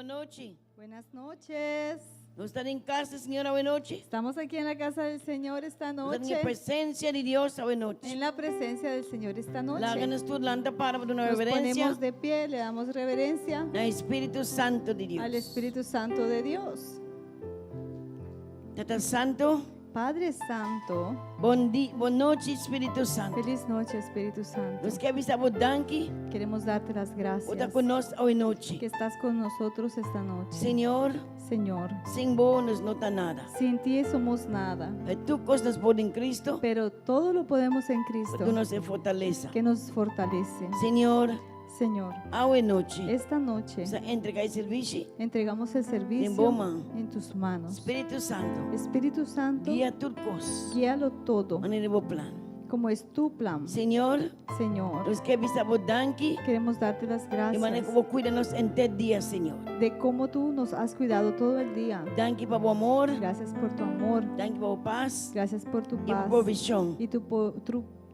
Bon nochi. Buenas noches. Nos ta den kas di Señor awe nochi. Estamos aquí en la casa del Señor esta Nos ta den noche. presensia di Dios awe nochi. En la presencia del Señor esta Laga noche. nos tur lanta para pa duna Nos reverensia ponemos de pie, le damos reverencia na Spiritu Santu di Dios. al Espíritu Santo de Dios. Tata Santu, Padre Santo, bon dia, bon nochi Spiritu Santu. feliz noche, Espíritu Santo. Nos ke bisa bo danki, Queremos darte las bo ta gracias ku nos awe nochi. que estás con nosotros esta noche. Señor, Señor, sin bo nos no ta nada. sin ti somos nada, Tur kos nos por den Kristu, pero todo lo podemos en Cristo ku nos e fortalesa. que nos fortalece. Señor, Señor, awe nochi, esta noche nos ta entregá e servisio entregamos el servicio bo man. en tus manos. Spiritu Santu, Espíritu Santo, guia tur kos. guíalo todo Manera bo plan. como es tu plan, Señor, Señor. nos ke bisa bo danki Queremos darte las di manera gracias ku bo kuida nos henter dia, Señor. de cómo tú nos has cuidado todo el día. Danki pa bo amor, Gracias por tu amor, danki pa bo pas gracias por tu i paz provishon. y tu,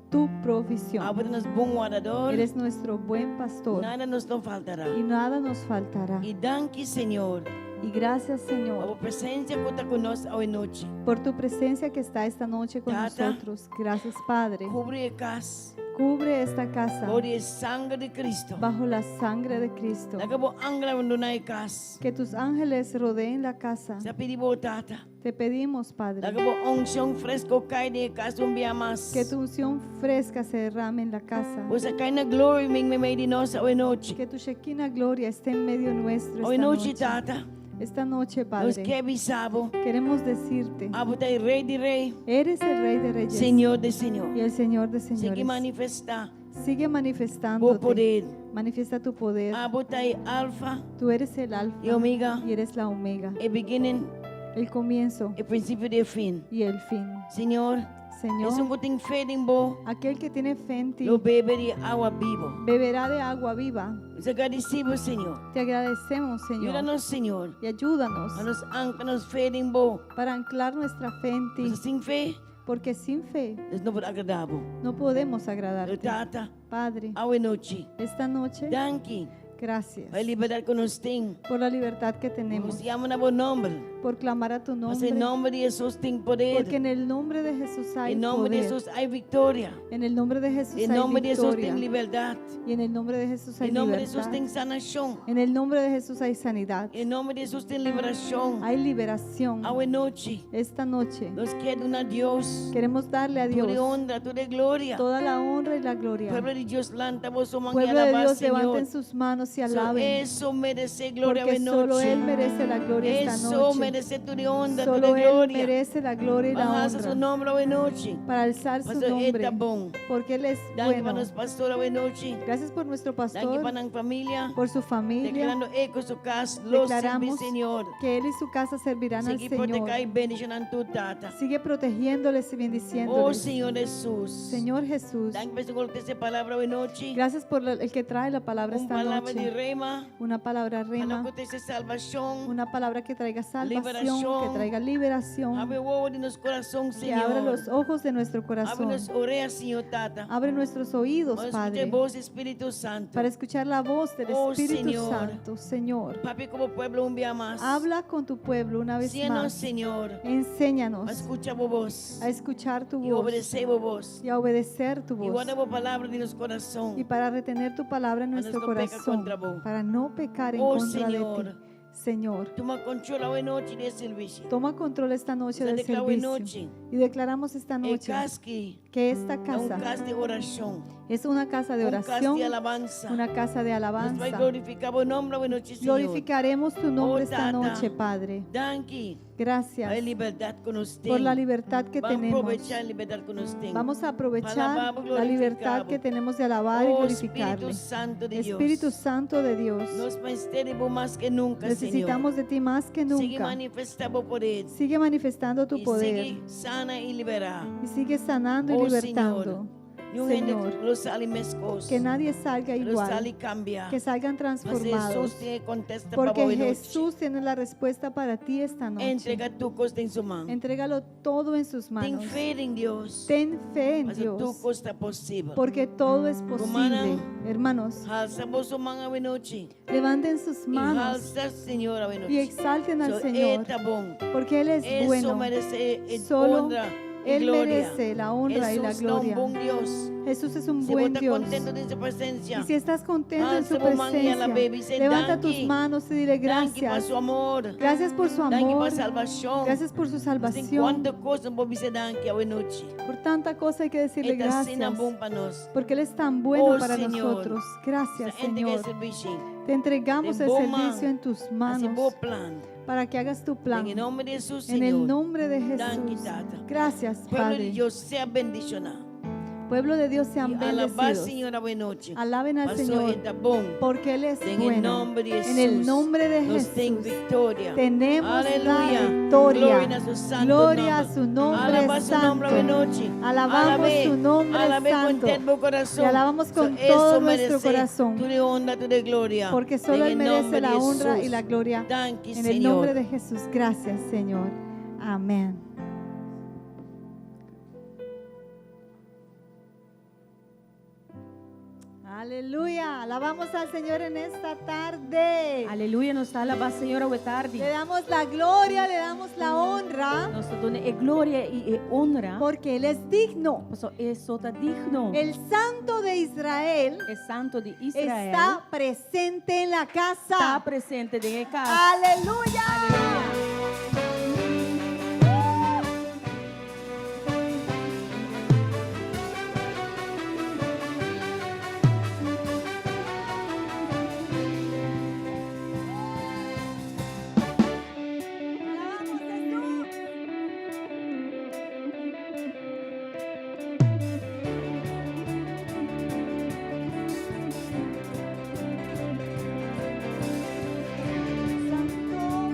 tu provisión. Abo ta nos bon wardador, Eres nuestro buen pastor nada nos no faltará. y nada nos faltará. I danki, Señor, Y gracias, pa Señor, bo presensia ku ta ku nos awe nochi. por tu presencia que está esta noche con Tata. nosotros. Gracias, Padre. Kubri e kas Cubre esta casa bou di e sanger di Kristu. bajo la sangre de Cristo. Laga bo angelnan rondoná e kas. Que tus ángeles rodeen la casa. Nos ta pidi bo, Tata. Te pedimos, Padre, Laga bo unshon fresku kai den e kas un bia mas. que tu unción fresca se derrame en la casa. Bo Shekinah glory bin meimei di nos awe nochi. Que tu Shekinah gloria esté en medio nuestro Awe esta nochi, noche. Tata. Esta noche, Nos Padre, ke bisa bo. queremos decirte, Abo ta Rei di Rei, eres el Rey de Reyes Señor di Señor. y el Señor de Sigui Señores. manifestá Sigue bo manifestándote. poder. Manifiesta tu poder. Abo ta Alfa Tú eres el Alfa i Omega, y eres la Omega, e beginning, el comienzo e prinsipio i fin. y el fin. Señor, Señor, esun ku tin fe den bo, aquel que tiene fe en ti lo bebe di awa bibu. beberá de agua viva. Nos ta gradisí bo, Señor. Te agradecemos, Señor, Yuda nos, Señor. y ayúdanos Pa nos ankra nos fe den bo. para anclar nuestra fe en ti, Sin fe, porque sin fe nos no por agradá bo. no podemos agradarte. Tata, Padre, awe nochi. esta noche, Danki. gracias Pa e libertat ku nos tin. por la libertad que tenemos, Nos yama na bo nòmber. por clamar a tu Mas den nombre, nòmber di Jesus tin poder. porque en el nombre de Jesús hay Den nòmber di poder. Jesus hay viktoria. En el nombre de Jesús Den hay nòmber di Jesus victoria. tin libertat. Y en el nombre de Jesús hay Den nòmber di Jesus libertad. tin sanashon. En el nombre de Jesús hay sanidad. Den nòmber di Jesus tin liberashon. Hay liberación. Awe nochi. Esta noche Nos ke duna Dios. queremos darle a Tur Dios honra, tur gloria. toda la honra y la gloria. Pueblo di Dios, lanta boso man Pueblo de alabá, Dios, Señor. levanten sus manos y alaben. E so meresé gloria Porque solo nochi. Él merece la gloria esta E so noche. meresé tur honra, tur Solo Él gloria. merece la gloria y la Pa alsa su honra. nòmber awe nochi. Para alzar su Pastor nombre. ta bon. Porque Él es Danki pa bueno. nos pastor awe nochi. Gracias por nuestro Danki pastor, pa nan famia. por su familia. Deklarando e ku su kas, lo sirbi Declaramos Señor. que Él y su casa servirán al Sigui Señor. protehá i bendishoná tur, Tata. Sigue protegiéndoles y Oh bendiciéndoles. Señor Jesus. Señor Jesús, Danki pa esun ku trese palabra awe nochi. gracias por el que trae la palabra Un esta palabra di noche. rema. Una palabra rema, Ku trese salbashon. una palabra que traiga salvación, Liberashon. que traiga liberación, Habri wowo di nos kurason, que Señor. abra los ojos de nuestro Habri corazón, nos orea, Señor Tata. abre nuestros oídos, Pa skucha Padre, bos Spiritu Santu. para escuchar la voz del Oh, Espíritu Señor. Santo, Señor. Papia ku bo pueblo un bia mas. Habla con tu pueblo una vez Siña nos, más. Señor. Enséñanos Skucha bo bos. a escuchar tu I voz obedesé bo bos. y a obedecer tu I voz warda bo palabra den nos kurason. y para retener tu palabra en Pa nuestro no peka corazón, kontra bo. para no pecar en Oh, contra de Señor. ti. Señor, Tuma kontròl awe nochi di e servisio. toma control esta noche del Deklará servicio nochi. y declaramos esta E noche kas aki que esta ta un casa kas di orashon. es una casa de Un kas oración, di alabansa. una casa de Nos bai alabanza. glorifiká bo nòmber awe nochi, Señor. Glorificaremos tu nombre Oh, esta Tata. noche, Padre. Danki. Gracias Pa e libertat ku nos tin. por la libertad que Ban tenemos. aprovechá e libertat ku nos tin. Vamos a aprovechar Alabamos, la libertad que tenemos de alabar y Oh, glorificarle. Spiritu Santu di Dios. Espíritu Santo de Dios, Nos mester di bo mas ku nunka, Señor. necesitamos de ti más que Sigui nunca. manifestá bo poder. Sigue manifestando tu I poder sigui sana i liberá. y sigue sanando y Oh, libertando. Niun hende Señor, lo sali meskos. que nadie salga Lo igual, sali kambiá. que salgan Pasobra Hesus transformados, tin e kontesta pa bo porque anochi. Jesús tiene la respuesta para ti esta noche. Entregá tur kos den su man. Entrégalo todo en sus Tin manos. fe den Dios. Ten fe en Pasobra tur Dios, kos ta posibel. porque todo es posible. Rumannan, Hermanos, Halsa boso man anochi. levanten sus I manos halsa Señor anochi. y exalten al So, Señor, E ta bon. porque Él es E so bueno. meresé e Solo honra i Él gloria. merece la honra y la Hesus ta un gloria. bon Dios. Jesús es un Si buen bo ta Dios. kontentu den su presensia, Y si estás contento en su Alza bo man i alab'é, presencia, bis'é levanta tus danki. manos y dile Danki pa gracias. su amor. Gracias por su Danki pa amor. salbashon. Gracias por su Sin salvación. kuantu kos por bisa danki anochi. Por tanta cosa hay que decirle E ta asina gracias. bon pa nos. Porque Él es tan bueno Oh, para Señor. nosotros. Gracias, Entregá Señor. servisio. Te entregamos Den el bo man. servicio en tus Hasi manos bo plan. para que hagas tu plan. Den nòmber di Hesus, En el Señor. nombre de Danki, Jesús. Tata. Gracias, Pueblo di Padre. Dios, sea bendishoná. Pueblo de Dios, sean I alabá bendecidos. Señor anochi. Alaben al Pasobra Señor e ta bon. porque Él es Den bueno. nòmber di Hesus. En el nombre de Nos tin Jesús viktoria. tenemos la Aleluya. victoria. Gloria a su santo Gloria a nòmber. su nombre Alabá su nòmber santo. anochi. Alabamos Alab'é. su nombre Alab'é ku santo. henter bo kurason. Le alabamos con So, e todo nuestro meresé corazón. Tur honra, tur gloria. Porque solo Den Él merece nòmber la di honra Hesus. y la gloria. Danki, En el Señor. nombre de Jesús. Gracias, Señor. Amén. Aleluya. Alabamos al Señor en esta tarde. Aleluya, nos ta alabá Señor awe tardi. Le damos la gloria, le damos la honra, Nos ta dun'é gloria i e honra. porque Él es digno. Pasobra e so ta digno. El Santo de Israel E Santu di Israel está presente en la ta casa. presente den kas. Aleluya. Aleluya. Alabamos Jesús. Santo,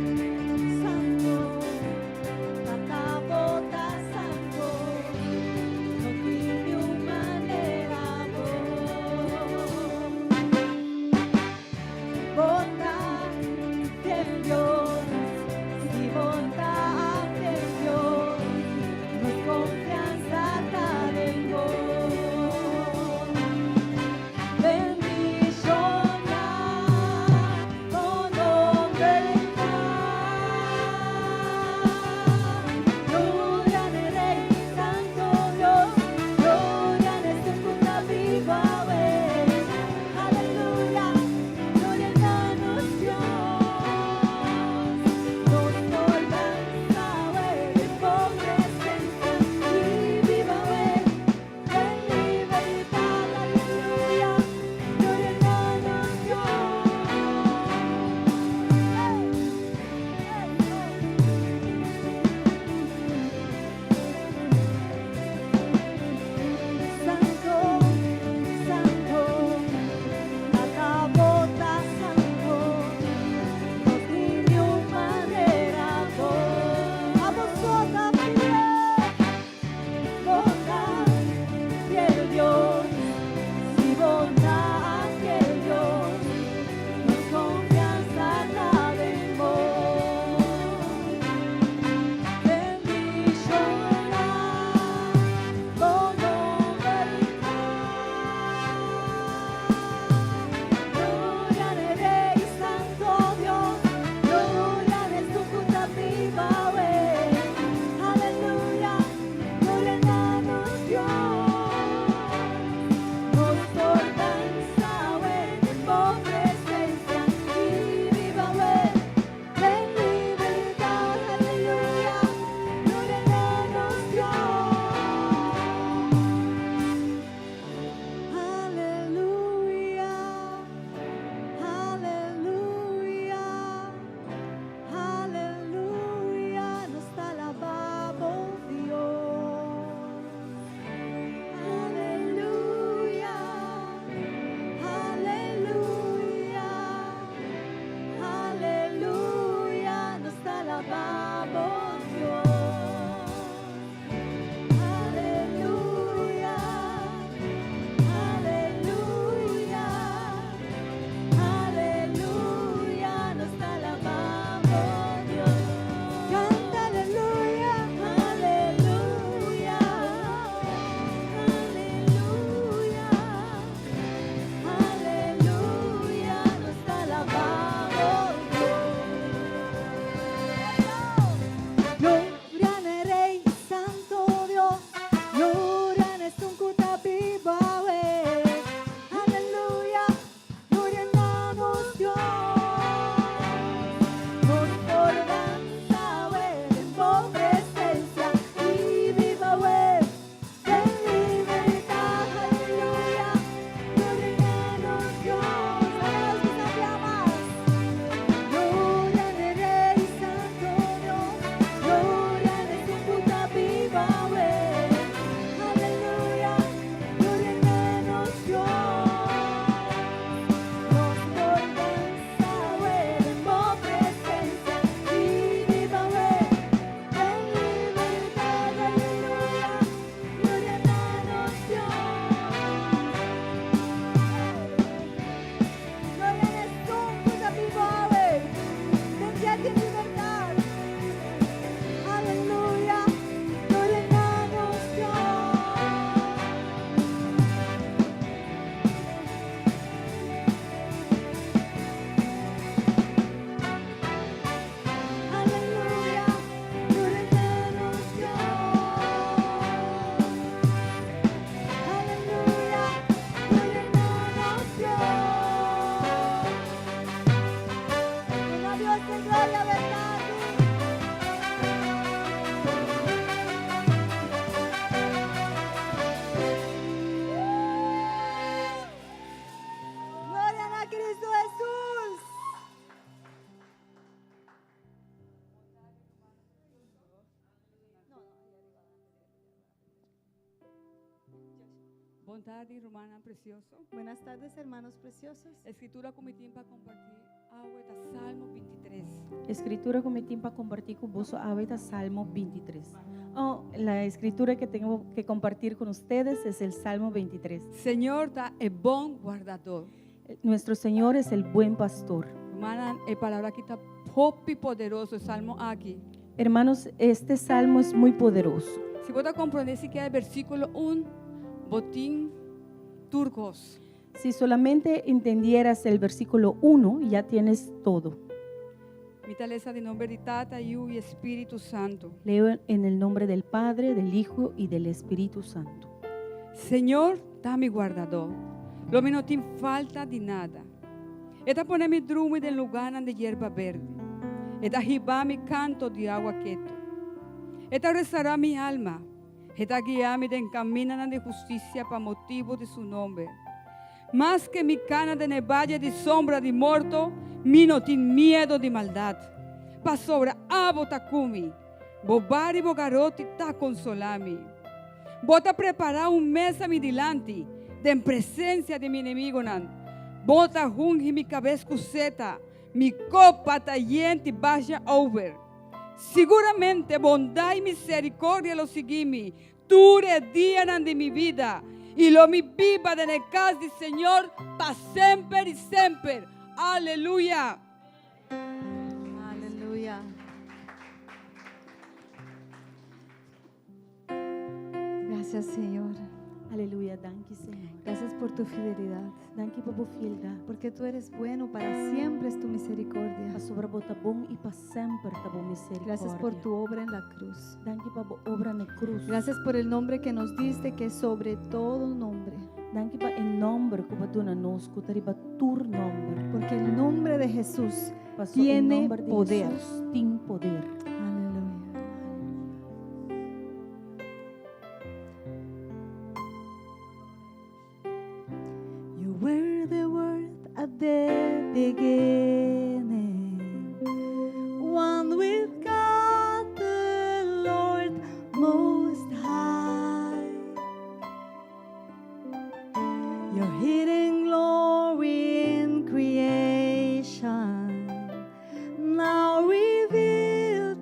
Bon tardi, rumannan presioso. Buenas tardes, hermanos preciosos. Eskritura ku mi tin pa kompartí awe ta Salmo 23. Eskritura ku mi tin pa kompartí ku boso awe ta Salmo 23. Oh, la escritura que tengo que compartir con ustedes es el Salmo 23. Señor ta e bon wardadó. Nuestro Señor es el buen pastor. Rumannan, e palabra aki ta hopi poderoso, e salmo aki. Hermanos, este salmo es muy poderoso. Si bo ta komprondé sikiera e versíkulo un, bo tin tur kos. Si solamente entendieras el versículo 1, ya tienes todo. Mi ta lesa den nòmber di Tata, Yu i Spiritu Santu. Leo en el nombre del Padre, del Hijo y del Espíritu Santo. Señor ta mi wardadó, lo mi no tin falta di nada. E ta pone mi drumi den lugánan di yerba berde. E ta hiba mi kanto di awa ketu. E ta restorá mi alma. E ta guia mi den kamindanan di hustisia pa motibu di su nòmber. Maske mi kana den e vaye di sombra di morto, mi no tin miedu di maldat, pasobra abo ta ku mi. Bo bar i bo garoti ta konsolá mi. Bo ta prepará un mesa mi dilanti den presensia di mi enemigunan. Bo ta hungi mi kabes ku seta, mi kopa ta yen ti basha over. Siguramente bondat i miserikordia lo sigui mi tur e dianan di mi bida, i lo mi biba den e kas di Señor pa semper i semper. Aleluya! Aleluya. Gracias, Señor. Aleluya, danki Señor. Gracias por tu fidelidad. Danki pa bo fieldat. Porque tú eres bueno, para siempre es tu misericordia. Pasobra bo ta bon i pa semper ta bo miserikòrdia. Gracias por tu obra en la cruz. Danki pa bo obra na krus. Gracias por el nombre que nos diste, que es sobre todo nombre. Danki pa e nòmber ku bo a duna nos, ku ta riba tur nòmber. Porque el nombre de Jesús Paso e tiene nòmber di poder. Hesus tin poder. Aleluya. You were the word at the beginning, one with God the Lord Most High. Your hidden glory in creation, now revealed.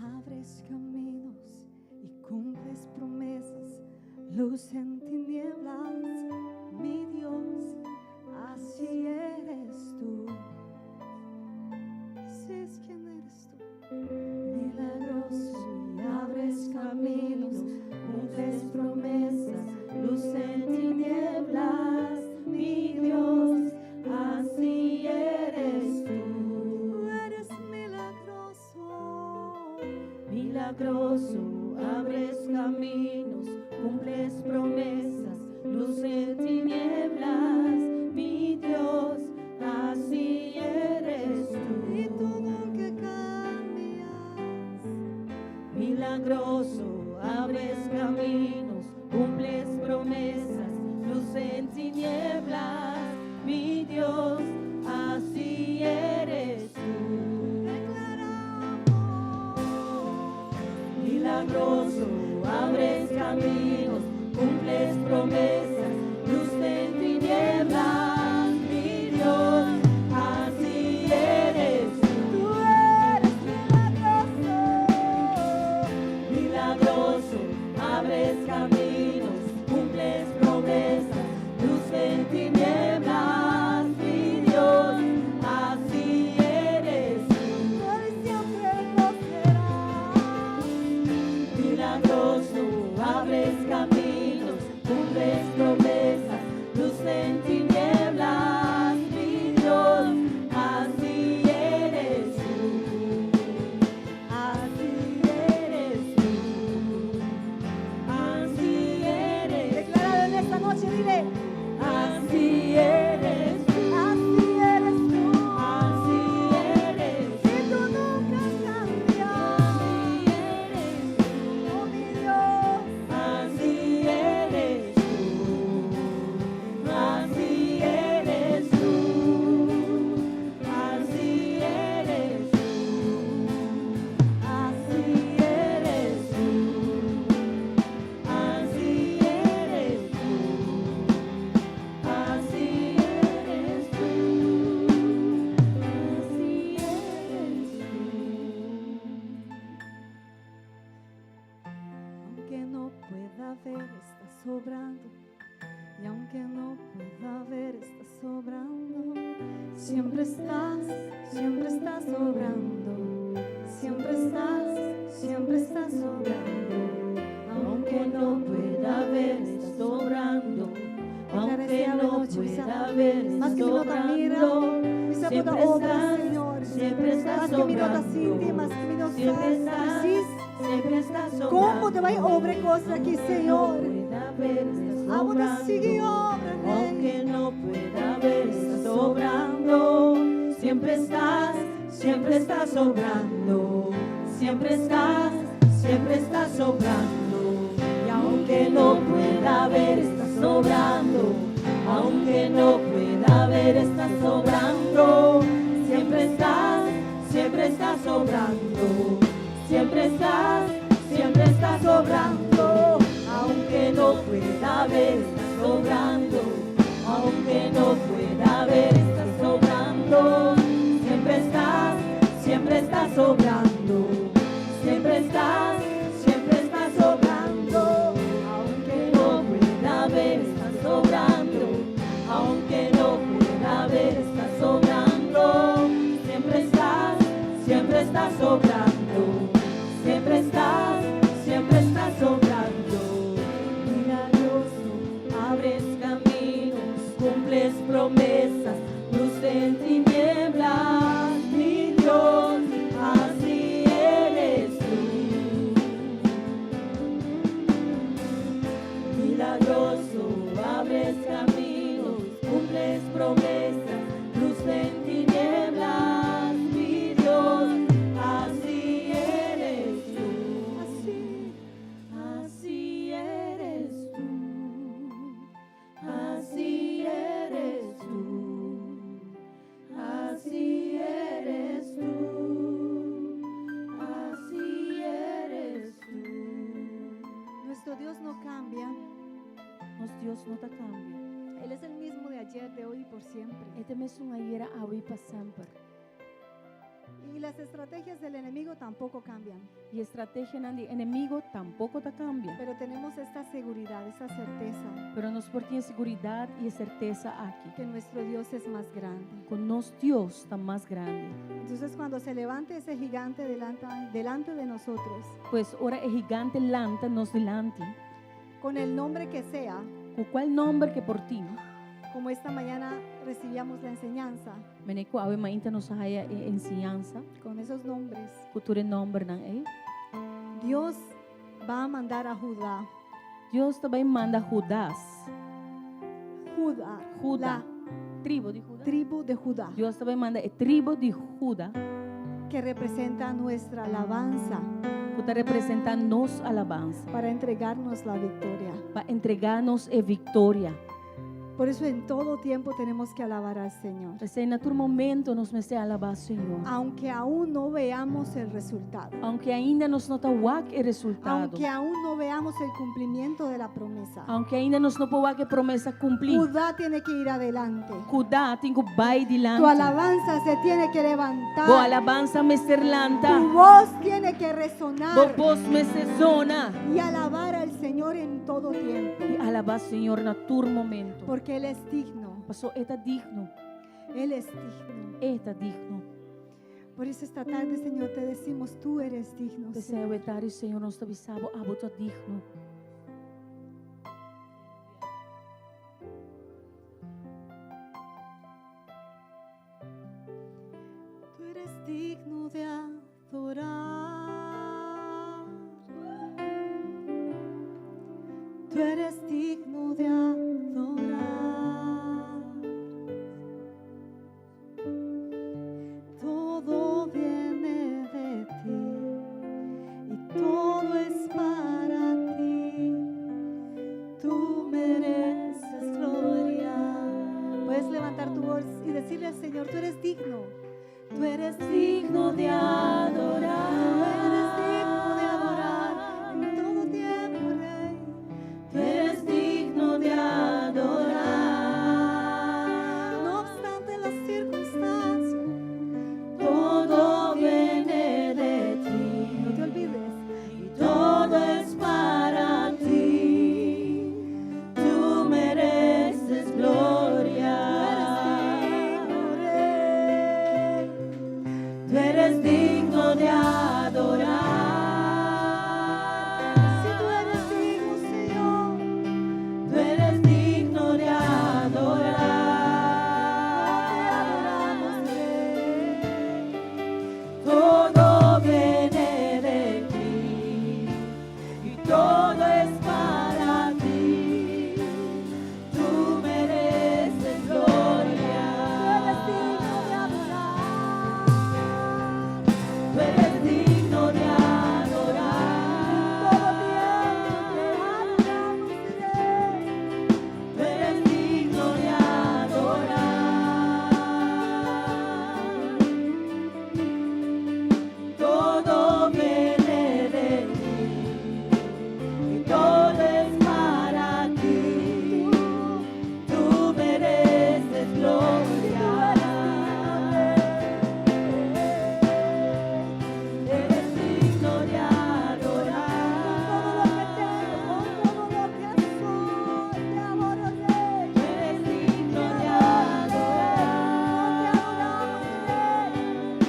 Abres caminos y cumples promesas, luz en tinieblas, mi Dios, así eres tú. Ese es quien eres tú. Milagroso y abres caminos, cumples promesas, luz en tinieblas, mi Dios, así eres tú. Eres milagroso. Milagroso, abres caminos, cumples promesas, luz en tinieblas, mi Dios, así eres Y tú. tú nunca cambias. Milagroso, abres caminos, cumples promesas, luz en tinieblas, mi Dios, así eres tú. Declaramos. Milagroso, abres caminos, cumples promesas, luz en tinieblas, mi Dios, así eres tú. Tú eres milagroso. Milagroso, abres caminos, cumples promesas, luz en tinieblas, mi Dios, así eres tú. Por siempre lo serás. Milagroso, abres caminos, cumples promesas, luz en tinieblas, mi Dios, así eres tú. Así eres tú. Así eres. Decláralo en esta noche, dile. Así eres tú. Así eres tú. Así eres. Y tú nunca cambias. Así eres tú. Oh, mi Dios. Así eres tú. Así eres tú. Así eres tú. Así eres tú. Así eres tú. Así eres tú. Así eres tú. Aunque no pueda ver, está sobrando. Y aunque no pueda ver, está sobrando. Siempre estás sobrando. Siempre estás sobrando. Aunque no pueda ver, está sobrando. Declara Aunque esta no noche, pueda ver, está Maske mi no ta mira, sobrando. mi sa Siempre bo ta obra, estás, Señor. siempre estás Maske mi no ta sobrando. sinti, maske mi no Siempre sa estás, precies. siempre estás sobrando. Kon bo ta bai obra e kos aki, Señor? Pueda ver, está Abo ta sigui sobrando. obra, Rei. Aunque no pueda ver, está sobrando. Siempre estás sobrando. Siempre estás sobrando. Y aunque no pueda ver, está sobrando. Aunque no pueda ver, está sobrando. Siempre estás sobrando. Siempre estás sobrando. Aunque no pueda ver, está sobrando. Aunque no pueda ver, está sobrando. Siempre estás sobrando. Siempre estás sobrando. Aunque no pueda ver, está sobrando. Aunque no pueda ver, está sobrando. Siempre estás sobrando. Siempre estás sobrando. Milagroso, abres caminos, cumples promesas, luz en tinieblas, mi Dios, así eres tú. Milagroso, abres caminos, cumples promesas, luz en tinieblas, mi Dios, así eres tú. Así, Así eres tú, así eres tú, así eres tú, así eres tú. Nuestro Dios no cambia. Nos Dios no ta kambia. Él es el mismo de ayer, de hoy y por siempre. E ta mesun ayera, awe i pa semper. Y Y las estrategias del enemigo tampoco cambian. I estrategianan di enemigu tampoko ta kambia. Pero tenemos esta seguridad, esta certeza Pero nos por tin seguridat i e sertesa aki. Que nuestro Dios es más grande. Ku nos Dios ta mas grandi. Entonces, cuando se levante ese gigante delante, delante de nosotros, Pues ora e gigante lanta nos dilanti, con el nombre que sea, ku kual nòmber ku por tin, como esta mañana recibíamos la enseñanza, manera ku awe mainta nos a haya e enseñansa, con esos nombres, ku tur e nòmbernan ei, Dios va a mandar a Judá, Dios ta bai manda Judas, Judá, Judá, la tribu di Judá. tribu de Judá, Dios ta bai manda e tribu di Judá, que representa nuestra alabanza, ku ta representá nos alabansa, para entregarnos la victoria. Pa entregá nos e viktoria. Por eso en todo tiempo tenemos que alabar al Señor. P'esei na tur momento nos mester alabá Señor. Aunque aún no veamos el resultado. Aunke ainda nos no ta wak e resultado. Aunque aún no veamos el cumplimiento de la promesa. Aunke ainda nos no por wak e promesa kumplí. Judá tiene que ir adelante. Judá tin ku bai dilanti. Tu alabanza se tiene que levantar. Bo alabansa mester lanta. Tu voz tiene que resonar. Bo bos mester zona. Y alabar al Señor en todo tiempo. I alabá Señor na tur momento. Porque Él es digno. Paso E ta digno. Él es digno. E ta digno. Por eso esta tarde, Señor, te decimos, tú eres digno. P'esei Señor. awe tardi, Señor, nos ta bisa bo, abo ta digno. Tú eres digno de adorar. Tú eres digno de adorar. Todo viene de ti y todo es para ti. Tú mereces gloria. Puedes levantar tu voz y decirle al Señor, tú eres digno. Tú eres digno de adorar. Tú eres digno de adorar en todo tiempo, Rey. Tú eres digno de adorar. No obstante las circunstancias, todo viene de ti. No te olvides. Y todo es para ti. Tú mereces gloria. Tú eres digno, Rey. Tú eres digno de adorar. Si tú eres digno, Señor. Tú eres digno de adorar. Te adoramos, Rey. Todo viene de ti y todo es para ti. Tú mereces gloria. Tú eres digno de adorar. Tú eres digno de adorar. Todo tiempo te adoramos, Rey. Tú eres digno de adorar. Todo viene de ti y todo es para ti. Tú mereces gloria. Eres digno de adorar. Con todo lo que tengo, con todo lo que soy, te adoro, Rey. Tú eres digno Te de adoro, adorar. Rey. Te adoramos, Rey.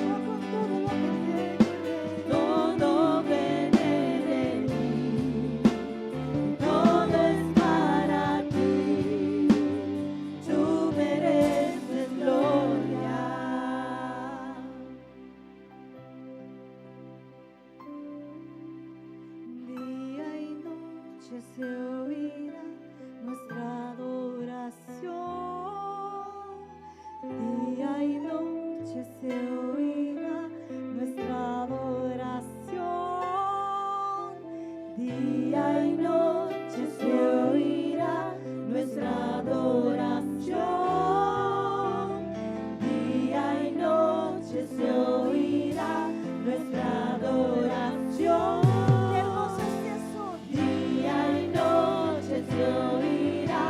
Yo con todo lo que tengo, Rey. Todo viene de ti, todo es para ti. Tú mereces gloria. Día y noche se oirá nuestra adoración. Día y noche se oirá nuestra adoración. Día y noche se oirá nuestra adoración. Día y noche se oirá nuestra adoración. Qué hermoso es Jesús. Día y noche se oirá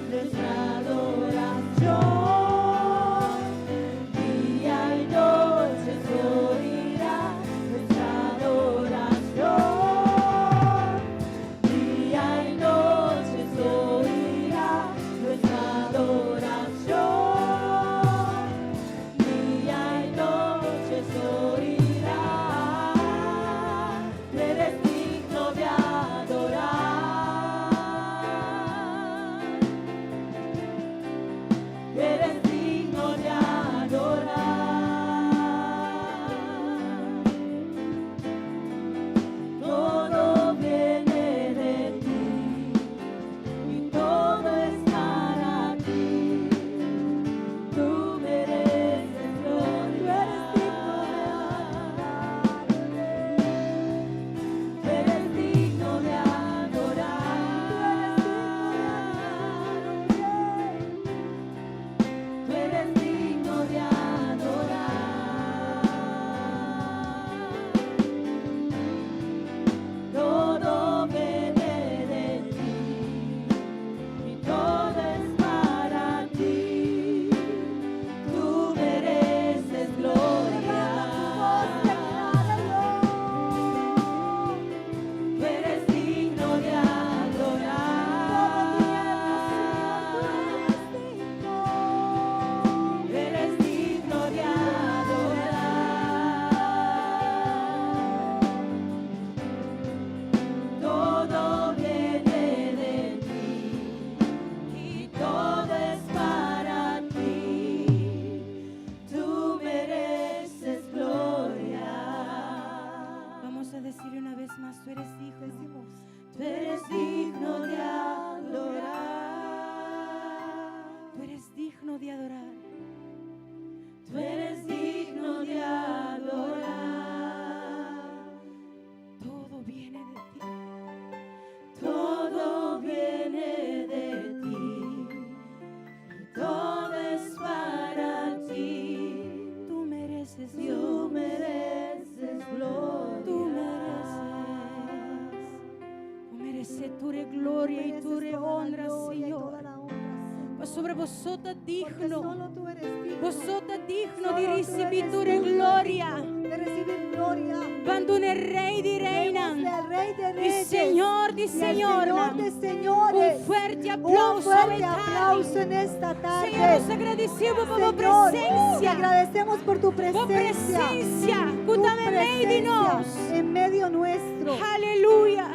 nuestra adoración. Día y noche se oirá. Una vez más, tú eres digno. Decimos, Tú eres digno de adorar. Tú eres digno de adorar. Tú eres digno de adorar. Todo viene de ti. Todo viene de ti y todo es para ti. Tú mereces, Tú Dios. mereces gloria. Tú mereces. Tú mereces tu gloria y tu mereces toda la honra, gloria y Señor. toda la honra, Señor. Pasobra bo ta Porque digno. solo tú eres digno. Bo ta digno Solo di tú risibí eres tu digno, gloria. De recibir gloria. Ban duna Rei di Démosle reinan. al Rey de Y Reyes. Señor di y al Señor. Señor de señores. Un fuerte Un aplauso. fuerte awe aplauso en esta tarde. Señor, nos agradecemos por tu Señor, te presencia. agradecemos por tu Por presencia. presencia. Tu Ku ta meimei di nos. presencia en medio nuestro. Aleluya.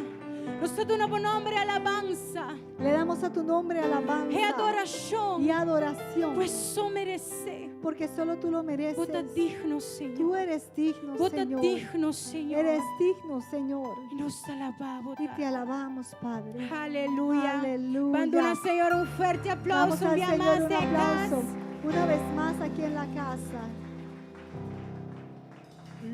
Nos ta duna bo nòmber alabansa Le damos a tu nombre y alabanza adorashon. y adoración. Pues bo meresé. Porque solo tú lo Bo ta mereces. digno, Señor. Tú eres digno, Bo ta Señor. digno, Señor. Eres digno, Señor. Y nos ta alabá, Y te alabamos, Padre. Aleluya. Aleluya. Ban duna Señor un fuerte Damos aplauso. al Un día Señor más un de aplauso. casa. Una vez más aquí en la casa.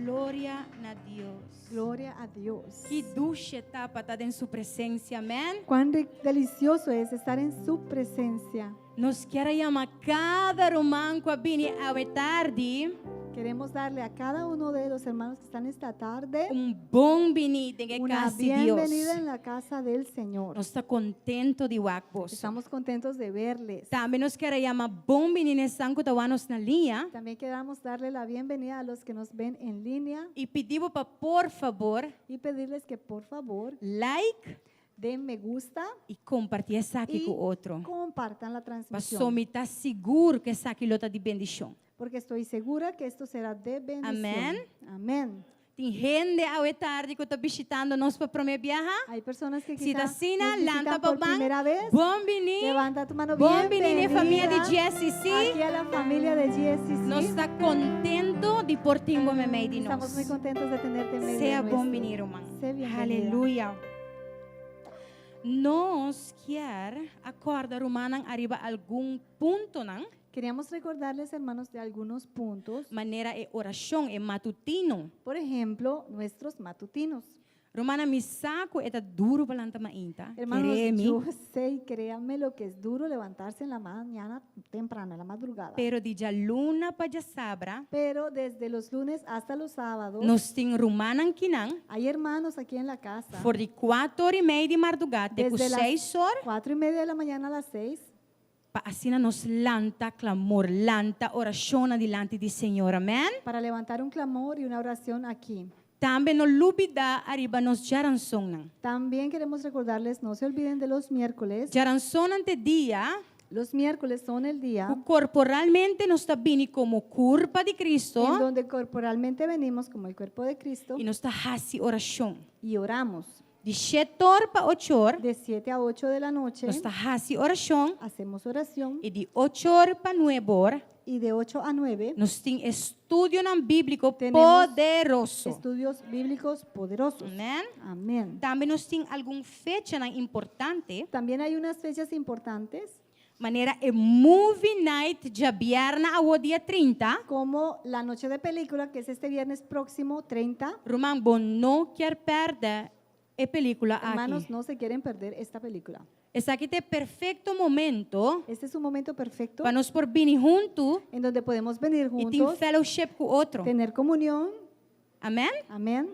Gloria na Dios. Gloria a Dios. Ki dushi ta pa ta den su presensia. Amèn. Cuán delicioso es estar en su presencia. Nos ke yama kada ruman ku a bini awe tardi Queremos darle a cada uno de los hermanos que están esta tarde un bon biní den una kas di Dios. bienvenida en la casa del Señor. Nos ta kontentu di wak boso. Estamos contentos de verles. Tambe nos ke yama bon biní na esnan ku ta wak nos na liña También queremos darle la bienvenida a los que nos ven en línea i pidi pa por fabor y pedirles que por favor like den me gusta i kompartí esaki y ku otro. compartan la transmisión. Paso mi ta sigur ku esaki lo ta di bendishon. Porque estoy segura que esto será de bendición. Amén. Amén. Tin hende awe tardi ku ta bishitando nos pa promé biaha. Hay personas que Si quizá asina, nos visitan lanta por pa man. primera vez. Bon biní. Levanta tu mano. Bon biní famia di Bienvenida GSCC. Aquí a la familia de GSCC. Nos ta kontentu di por tin bo meimei di Estamos nos. muy contentos de tenerte en medio Sea nuestro. bon biní, ruman. Sé bienvenida. Aleluya. Nos ke kòrda rumannan ariba algun puntonan? Queríamos recordarles, hermanos, de algunos puntos. Manera e orashon, e matutino. Por ejemplo, nuestros matutinos. Rumannan, mi sa ku e ta duru pa lanta mainta. Hermanos, Kere mi. yo sé y créanme lo que es duro levantarse en la mañana temprano, en la madrugada. Pero di djaluna pa djasabra, Pero desde los lunes hasta los sábados, nos tin rumannan akinan, hay hermanos aquí en la casa. for di 4'30 di mardugá, te Desde las 6 or, 4:30 de la mañana a las 6, pa asina nos lanta klamor, lanta orashon dilanti di Señor. Amèn? Para levantar un clamor y una oración aquí. Tambe no lubidá ariba nos djaransonnan. También queremos recordarles, no se olviden de los miércoles. Djaransonnan ta dia, Los miércoles son el día ku korporalmente nos ta bini komo kurpa di Cristo en donde corporalmente venimos como el cuerpo de Cristo i nos ta hasi orashon. y oramos. Di 7 or pa 8 or, De 7 a 8 de la noche nos ta hasi orashon hacemos oración i di 8 or pa 9 or, y de 8 a 9 nos tin estudionan bíbliko tenemos poderoso. estudios bíblicos poderosos. Amèn? Amén. Tambe nos tin algun fechanan importante, También hay unas fechas importantes manera e Movie Night djabièrnè awo dia 30. Como la noche de película, que es este viernes próximo 30. Ruman, bo no ke pèrdè e pelíkula Hermanos, aki. no se quieren perder esta película. Esaki ta e perfekto momento Este es un momento perfecto pa nos por bini huntu en donde podemos venir i tin juntos, fellowship ku otro. Tener comunión. Amèn? Amén.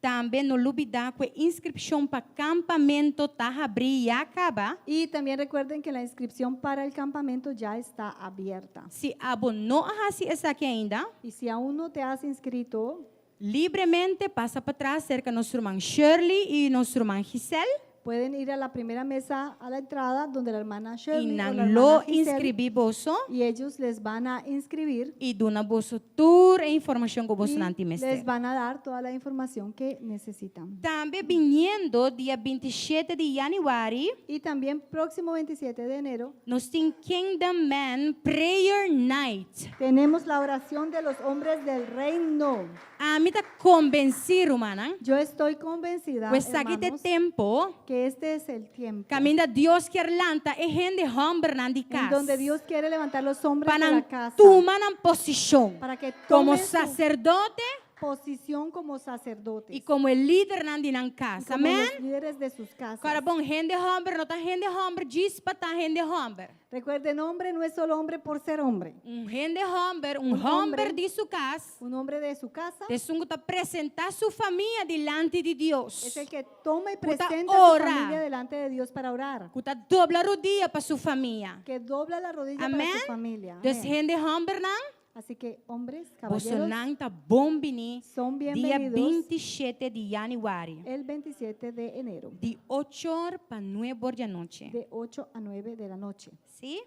Tambe no lubidá ku inskripshon pa kampamentu ta habrí ya kaba. Y también recuerden que la inscripción para el campamento ya está abierta. Si abo no a hasi esaki ainda, Y si aún no te has inscrito, libremente pasa patras serka nos ruman Shirley i nos ruman Giselle pueden ir a la primera mesa a la entrada donde la hermana i Shirley o la nan hermana lo Giselle, inskribí boso y ellos les van a inscribir i duna boso tur e informashon ku boso y nan les mester. Van a dar toda la información que necesitan. Tambe biniendo dia 27 di yanüari, Y también próximo 27 de enero nos tin Kingdom Man Prayer Night. Tenemos la oración de los hombres del reino. Ami ta konvensí, rumannan. Yo estoy convencida, Ku esaki ta e hermanos, tempu que este es el tiempo kaminda Dios kier lanta e hende hòmbernan di en kas donde Dios quiere levantar los hombres pa de la nan casa tuma nan posishon para que komo tomen su saserdote posición como sacerdotes i komo e lidernan di nan y kas. como Amèn? los líderes de sus casas. Kòrda bon, hende hòmber no ta hende hòmber djis pa ta hende hòmber. Recuerden, hombre no es solo hombre por ser hombre. Un hende hòmber, un Un hòmber hombre. di su kas, Un hombre de su casa ta esun ku ta presentá su famia dilanti di Dios, es el que toma y Ku ta presenta a su ora. familia delante de Dios para orar, ku ta dobla rudia pa su famia. que dobla la rodilla Amèn? para su familia. Dus Amén. hende hòmbernan, Así que hombres, caballeros, bosonan ta bon biní son dia bienvenidos 27 di yanüari, el 27 de enero, di ocho or pa nuebe or di anochi. de 8 a 9 de la noche. Sí?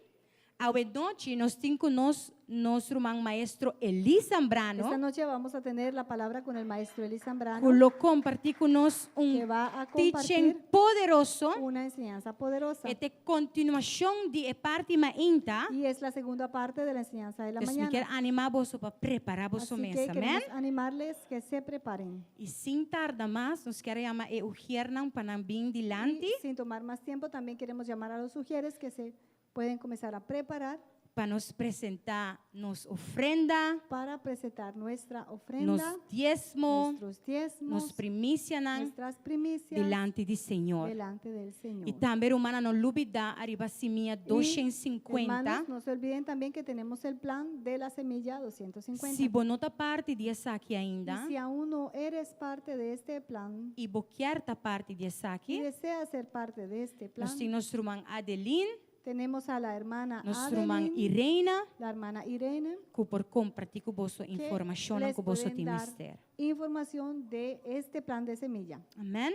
Awe nochi nos tin ku nos nos ruman maestro Eli Zambrano, Esta noche vamos a tener la palabra con el maestro Eli Zambrano, ku lo kompartí ku nos que un va a teaching compartir poderoso. una enseñanza poderosa. E ta kontinuashon di e parti mainta. Y es la segunda parte de la enseñanza de la Dus mi mañana. kier animá boso pa prepará boso Así mes. que Amèn? queremos animarles que se preparen. I sin tarda mas, nos kier yama e ujiernan pa nan bin dilanti. Y sin tomar más tiempo, también queremos llamar a los ujieres que se pueden comenzar a preparar Pa nos presentá nos ofrenda, para presentar nuestra nos ofrenda, diesmo, nuestros diezmos, nos primisianan nuestras primicias dilanti di Señor. delante del Señor. I tambe, rumannan, no lubidá ariba simia Y, 250. Hermanos, no se olviden también que tenemos el plan de la semilla 250. Si bo no ta parti di esaki Y ainda, si aún no eres parte de este plan i bo kier ta parti di y esaki, deseas ser parte de este plan, nos tin nos ruman Adeline, tenemos a la hermana nos ruman Adeline, Irena, la hermana Irene, ku por kompartí ku boso que informashonnan les ku boso pueden tin dar mester. información de este plan de semilla. Amèn.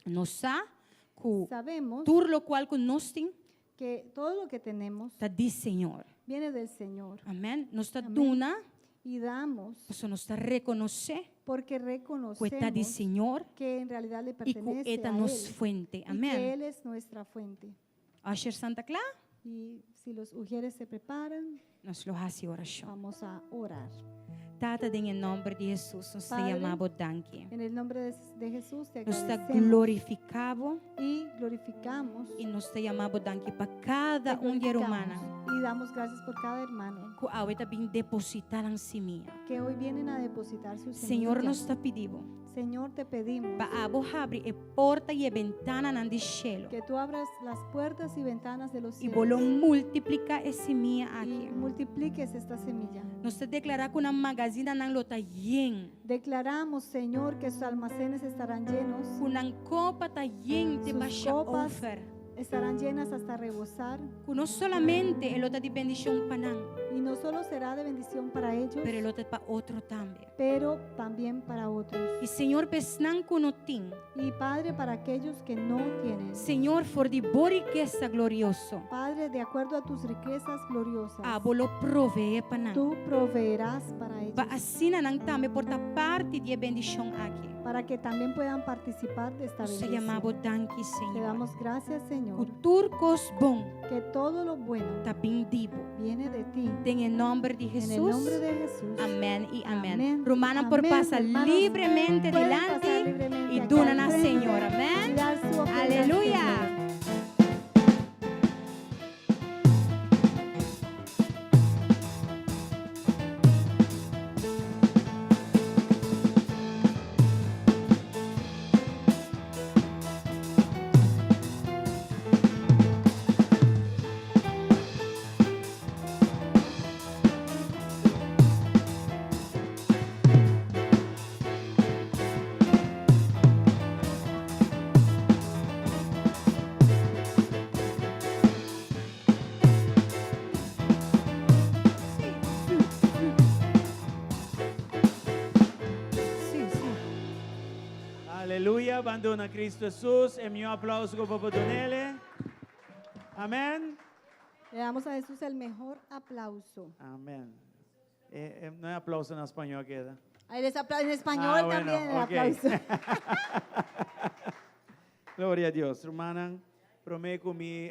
Nos sa ku Sabemos tur lokual ku nos tin que todo lo que tenemos ta di Señor. viene del Señor Amèn. Nos ta Amèn. duna, y damos pasobra nos ta rekonosé porque ku e ta di reconocemos Señor que en realidad le i ku pertenece e ta a nos Él fuente. y que Amèn. Él es nuestra fuente. Ushernan ta kla? Y si los ujieres se preparan, Nos lo hasi orashon. vamos a orar. Tata, den e nòmber di Hesus, nos ta Padre, yama bo danki. En el nombre de, de Jesús te Nos ta agradecemos glorifiká bo y glorificamos. i nos ta yama bo danki pa kada te un di glorificamos rumannan Y damos gracias por cada hermano ku awe ta bin depositá nan simia. que hoy vienen a depositar su Señor, semilla. nos ta pidi bo Señor, te pedimos pa abo habri e porta i e bentananan di shelu que tú abras las puertas y ventanas de los i bo lo cielos multipliká e simia y aki. multipliques esta semilla. Nos ta deklará ku nan magazinanan lo ta yen, Declaramos, Señor, que sus almacenes estarán llenos, ku nan kopa ta yen te Sus basha copas over. estarán llenas hasta rebosar, Ku no solamente e lo ta di bendishon pa nan, y no solo será de bendición para ellos, pero e lo ta pa otro tambe. pero también para otros. I Señor, pa esnan ku no tin. Y Padre, para aquellos que no tienen. Señor, for di bo rikesa glorioso, Padre, de acuerdo a tus riquezas gloriosas, abo lo proveé pa nan. tú proveerás para ellos, Pa asina nan tambe por ta parti di e bendishon aki. para que también puedan participar de esta Nos ta yama bendición. bo danki, Te Señor. damos gracias, Ku Señor, tur kos bon que todo lo bueno ta bin di bo. viene de ti. Den e nòmber di En el Hesus. nombre de Jesús. Amèn i amèn. Amén. Rumannan por Amén, pasa hermanos. libremente Pueden dilanti pasar libremente i acá duna al na frente Señor. Amèn. y dar su ofrenda al Aleluya. Señor. Sí, sí. Aleluya, ban duna Cristo Jesus e mihó aplauso ku bo por dun'é. Amèn. Le damos a Jesús el mejor aplauso. Amèn. Eh, eh, no e aplauso na spañó keda. Ahí les apla- en español Ah, bueno, también el ok. aplauso. Gloria na Dios. Rumannan, promé ku mi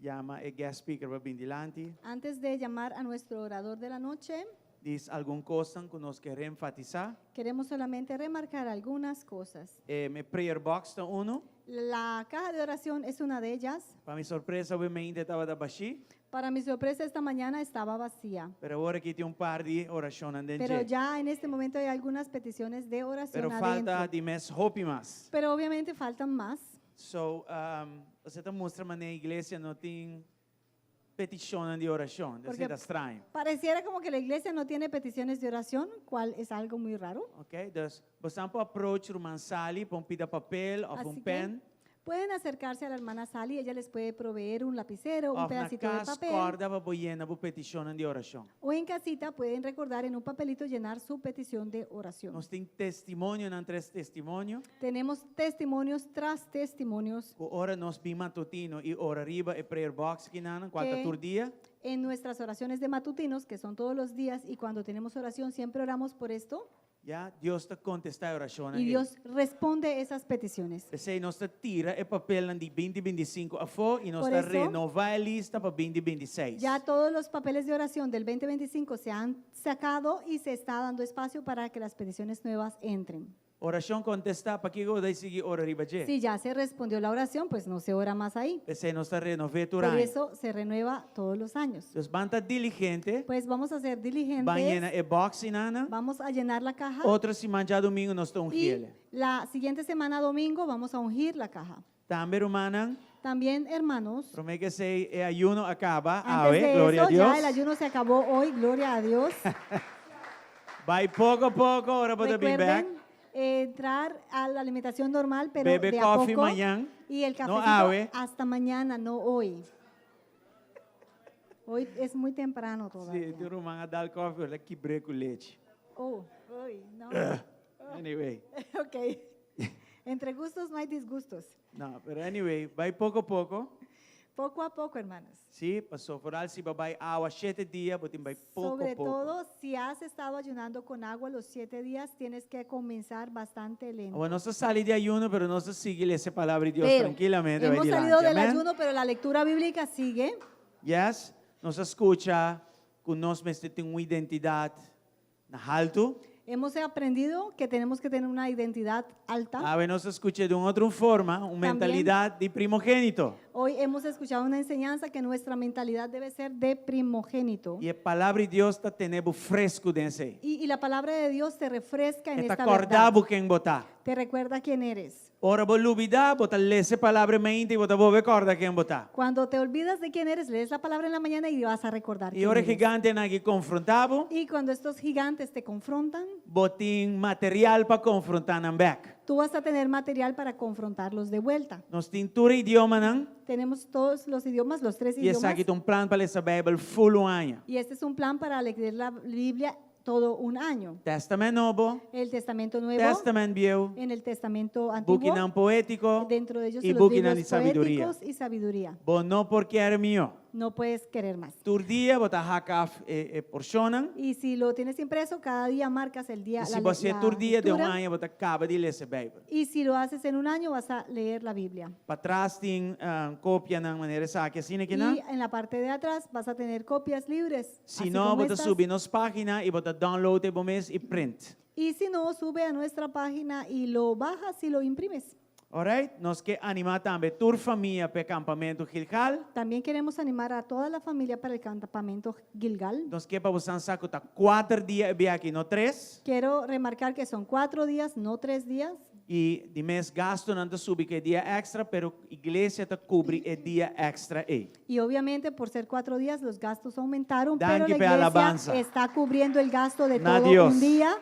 yama e guest speaker pa bin dilanti. Antes de llamar a nuestro orador de la noche, Djis algun kos ku nos ke enfatisá. Queremos solamente remarcar algunas cosas. E prayer box ta uno. La caja de oración es una de ellas. Pa mi sorpresa, obviamente, tabata bashí. Para mi sorpresa, esta mañana estaba vacía. Pero awor aki tin un par di orashon aden. Pero ya en este momento hay algunas peticiones de oración Pero falta adentro. di mes hopi mas. Pero obviamente faltan más. So, esei ta mustra manera iglesia no tin petishon di orashon. Esei Porque ta straño. pareciera como que la iglesia no tiene peticiones de oración, cual es algo muy raro. Ok? Entonces, bo por approach ruman Sally, pa un pida papel òf Así un que pen. pueden acercarse a la hermana Sally, ella les puede proveer un lapicero, un Òf na pedacito de kas, papel. kòrda pa bo yena bo petishon di orashon. O en casita pueden recordar en un papelito llenar su petición de oración. Nos tin testimonionan tras testimonio. Tenemos testimonios tras testimonios Ku ora nos bin matutino i ora riba e prayer box akinan, kual que tur dia. en nuestras oraciones de matutinos, que son todos los días, y cuando tenemos oración siempre oramos por esto, Ya, Dios ta kontestá orashon y Dios responde esas peticiones. P'esei nos ta tira e papel di 2025 afó i nos Por ta eso, renová e lista pa 2026. Ya todos los papeles de oración del 2025 se han sacado y se está dando espacio para que las peticiones nuevas entren. Orashon kontestá, pakiko sigui ora riba dje. Si ya se respondió la oración, pues no se ora más ahí. P'esei nos ta renová Por tur eso se renueva todos los años. Entonces, ban ta diligente, Pues vamos a ser ban diligentes, yena e box einan. vamos a llenar la caja Otro siman djadumingu nos ta y ungié. la siguiente semana domingo vamos a ungir la caja. Tambe rumannan, También, hermanos, promé ku esei e ayuno a kaba, antes awe, de gloria eso, a Dios. ya el ayuno se acabó hoy, gloria a Dios. Bai poko poko, ora bo bin bèk. Recuerden entrar a la alimentación normal, pero Bebe de a coffee poco. mañan. Y el No cafecito awe. hasta mañana, no hoy. Hoy es muy temprano todavía. Si, tin ruman a dal koffie, el a kibr'é ku lechi. Oh, uy, no. Anyway. Ok. Entre gustos no hay disgustos. No, pero anyway, bai poko poko. Poco a poco, hermanos. Si, paso vooral si bo a bai awa 7 dia, bo tin bai poko Sobre poko. todo, si has estado ayunando con agua los 7 días, tienes que comenzar bastante lento. Bueno, nos a sali di ayuno, pero nos ta sigui lesa palabra di Dios Pero trankilamente. Bai hemos dilanti. salido del Amèn? ayuno, pero la lectura bíblica sigue. Yes, nos a skucha ku nos mester tin un identidat na haltu. Hemos aprendido que tenemos que tener una identidad alta. Awe nos a skucha di un otro forma, un También. mentalidat di primogénito. Hoy hemos escuchado una enseñanza que nuestra mentalidad debe ser de primogénito. I e palabra di Dios ta tene bo fresku den esei. Y la palabra de Dios te refresca en E ta esta verdad. kòrda bo ken bo ta. Te recuerda quién eres. Ora bo lubidá, bo ta lesa e palabra mainta i bo ta bolbe kòrda ken bo ta. Cuando te olvidas de quién eres, lees la palabra en la mañana y vas a recordar I quién ora eres. gigantenan aki konfrontá bo, Y cuando estos gigantes te confrontan, bo tin material pa konfrontá nan bèk. tú vas a tener material para confrontarlos de vuelta. Nos tin tur idiomanan Tenemos todos los idiomas, los tres i idiomas. esaki ta un plan pa lesa Beibel full un aña. Y este es un plan para leer la Biblia todo un año. Tèstamènt Nobo, El Testamento Nuevo, Tèstamènt Bieu, en el Testamento Antiguo, Bukinan poétiko dentro de ellos i los bukinan di libros sabiduria. poéticos y sabiduría. Bo no por ke mihó. No puedes querer más. Tur dia bo ta hak af e, e porshonnan. Y si lo tienes impreso, cada día marcas el día. I si la, bo la tur dia den un lectura. aña, bo ta kaba di lesa Beibel. Y si lo haces en un año, vas a leer la Biblia. Patras tin kopianan manera esaki asina aki nan. Y en la parte de atrás vas a tener copias libres. Si así no, como bo ta estas. subi nos página i bo ta download e bo mes i print. Y si no, sube a nuestra página y lo bajas y lo imprimes. Alright? Nos ke animá tambe tur famia pa kampamentu Gilgal. También queremos animar a toda la familia para el campamento Gilgal. Nos ke pa bo sa ku ta 4 dia e biaha aki, no 3. Quiero remarcar que son 4 días, no 3 días. I di mes gastonan ta subi ku e dia èkstra, pero iglesia ta kubri e dia èkstra ei. Y obviamente por ser 4 días los gastos aumentaron, pero Danki la pe iglesia alabansa. está cubriendo el gasto de Na todo Dios. un día.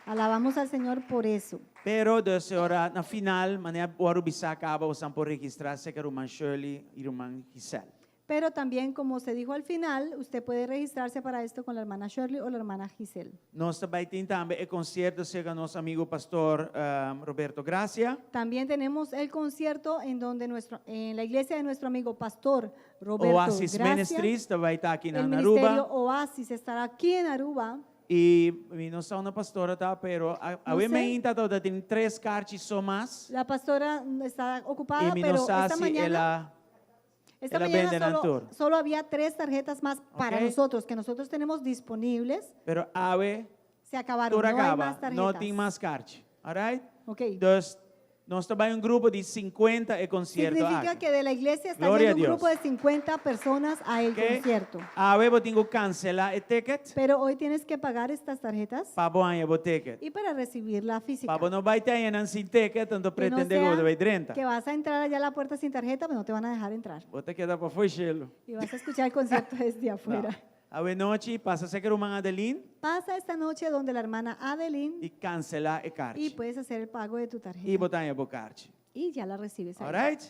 Alabamos al Señor por eso. Pero dus ora na final, manera a wòrdu bisá kaba, bo por registrá serka ruman Shirley i ruman Giselle. Pero también, como se dijo al final, usted puede registrarse para esto con la hermana Shirley o la hermana Giselle. Nos tambe tin tambe e konsierto serka nos amigu pastor Roberto Gracia. También tenemos el concierto en donde nuestro, en la iglesia de nuestro amigo pastor Roberto Oasis Gracia, Ministries, tambe ta aki na el ministerio Aruba. Oasis estará aquí en Aruba. I mi no sa unda pastora ta, pero a No no sé. mainta ta tin tres karchi so mas. La pastora está ocupada, I mi pero no sa esta si mañana ela. Esta El a mañana bende nan solo, tur. solo había tres tarjetas más para Ok. nosotros, que nosotros tenemos disponibles. Pero awe, Se acabaron, tur no hay a kaba. más tarjetas. No tin mas karchi. Alright? Ok. Dus, nos ta bai un grupo di 50 e konsierto Significa aki. que de la iglesia está Gloria yendo a un Dios. grupo de 50 personas a el Ok? concierto. Awe bo tin ku kanselá e ticket, Pero hoy tienes que pagar estas tarjetas pa bo haña bo ticket. y para recibir la física. Pa bo no bai te einan sin ticket, anto Que no pretendé ku sea bo bai drenta. que vas a entrar allá a la puerta sin tarjeta, pero no te van a dejar entrar. Bo ta keda pafó shelu. Y vas a escuchar el concierto desde afuera. No. Awe nochi, pasa serka ruman Adeline Pasa esta noche donde la hermana Adeline i kanselá e y karchi. puedes hacer el pago de tu tarjeta. I bo ta haña bo karchi. Y ya la recibes ahí. Alright?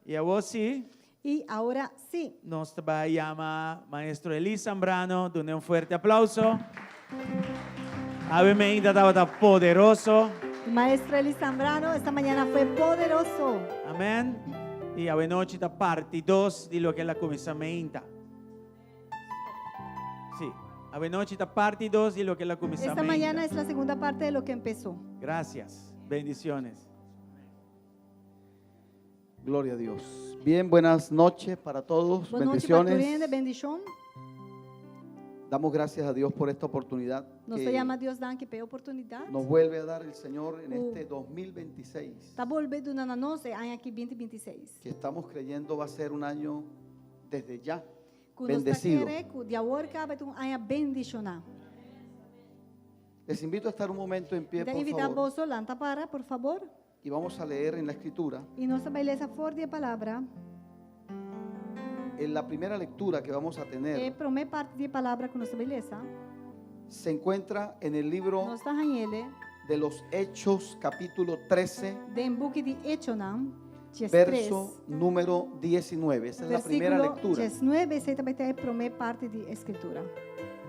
I awor sí, Y ahora sí, nos ta bai yama Maestro Eli Zambrano, dun'é un fuerte aplouso. Awe mainta tabata poderoso. el maestro Eli Zambrano esta mañana fue poderoso. Amèn. I awe nochi ta parti 2 di loke el a kuminsá mainta. Sí. Awe nochi ta parti 2 di loke el a kuminsá Esta mainta. mañana es la segunda parte de lo que empezó. Gracias. Bendiciones. Gloria a Dios. Bien, buenas noches para todos. Bon nochi pa tur Bendiciones. hende, bendishon. Damos gracias a Dios por esta oportunidad Nos que ta yama Dios danki pa e oportunidat. nos vuelve a dar el Señor en Uh. este 2026, Ta bolbe duna na nos e aña aki 2026. que estamos creyendo va a ser un año desde ya Ku nos ta bendecido. kere ku di awor kaba ta un aña bendishoná. Les invito a estar un momento en pie, Ta por invitá favor, boso lanta para, por fabor. y vamos a leer en la Escritura, I nos ta bai lesa for di e palabra. en la primera lectura que vamos a E tener, promé parti di e palabra ku nos ta bai lesa. se encuentra en el libro Nos ta hañ'é de los Hechos, capítulo 13, den buki di Echonan, 13. verso número 19. Esa es la primera Versíkulo lectura. 19, esei tambe ta e promé parti di Skritura.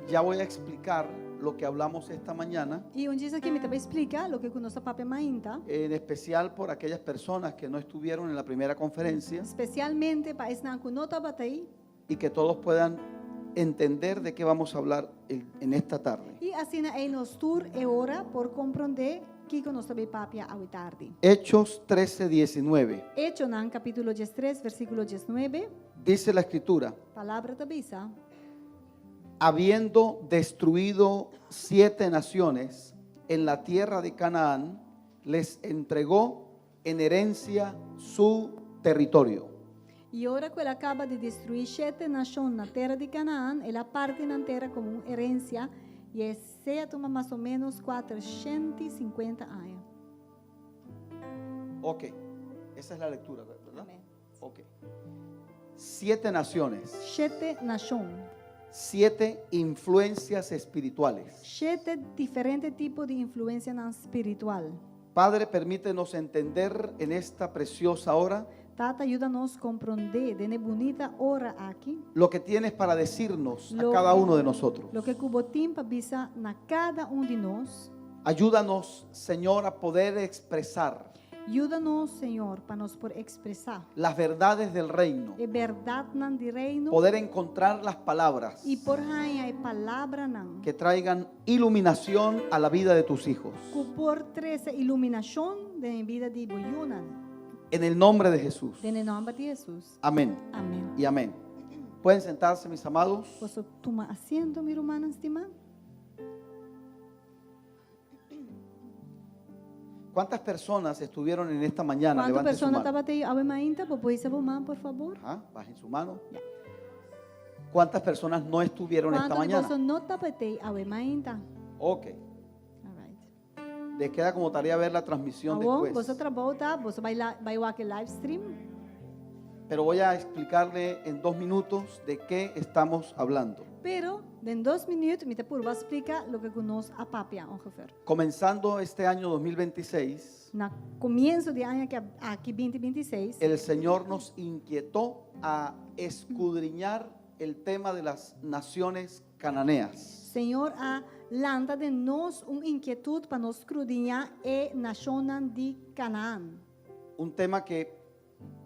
Ya voy a explicar lo que hablamos esta mañana, I un djis aki mi ta bai splika loke ku nos a papia mainta, en especial por aquellas personas que no estuvieron en la primera conferencia espesialmente pa esnan ku no tabat'ei, y que todos puedan entender de qué vamos a hablar en esta tarde. i asina ei nos tur e ora por komprondé kiko nos ta bai papia awe tardi. Hechos 13, 19. Echonan kapítulo 13, versíkulo 19, Dice la escritura, palabra ta bisa. habiendo destruido siete naciones en la tierra de Canaán, les entregó en herencia su territorio. I ora ku el a kaba di destruí shete nashon na tera di Canaan, el a parti nan tera komo un herensia, i esei a tuma mas o ménos 450 aña. Ok, esa es la lectura, ¿verdad? Amèn. Ok. Siete naciones, Shete nashon, siete influencias espirituales. shete diferente tipo di influensianan spiritual. Padre, permítenos entender en esta preciosa hora Tata, yuda nos komprondé den e bunita ora aki lo que tienes para decirnos a Lo- cada uno de nosotros. loke ku bo tin pa bisa na kada un di nos. Ayúdanos, Señor, a poder expresar Yuda nos, Señor, pa nos por ekspresá las verdades del reino, e berdatnan di reino poder encontrar las palabras i por haña e palabranan que traigan iluminación a la vida de tus hijos. ku por trese iluminashon den bida di bo yunan. En el nombre de Jesús. Den nòmber di Hesus. Amén Amèn. y amén. Pueden sentarse, mis amados. Boso tuma asiento, mi rumannan stimá? ¿Cuántas personas estuvieron en esta mañana? Kuantu Levanten su persona mano. tabat'ei awe mainta? Bo por hisa bo man, por fabor. Ajá, bajen su mano. Ya. ¿Cuántas personas no estuvieron esta Kuantu di mañana? boso no tabat'ei awe mainta? Ok. All right. Les queda como tarea ver la transmisión Awor, después. boso trabou ta, boso bai la, bai wak e live stream. Pero voy a explicarle en dos minutos de qué estamos hablando. Pero, den dos minüt, mi ta purba splika loke ku nos a papia ongeveer. Comenzando este año 2026, Na komienso di e aña aki 2026, el Señor nos inquietó a escudriñar el tema de las naciones cananeas. Señor a lanta den nos un inkietut pa nos skrudiñá e nashonnan di Canaan. Un tema que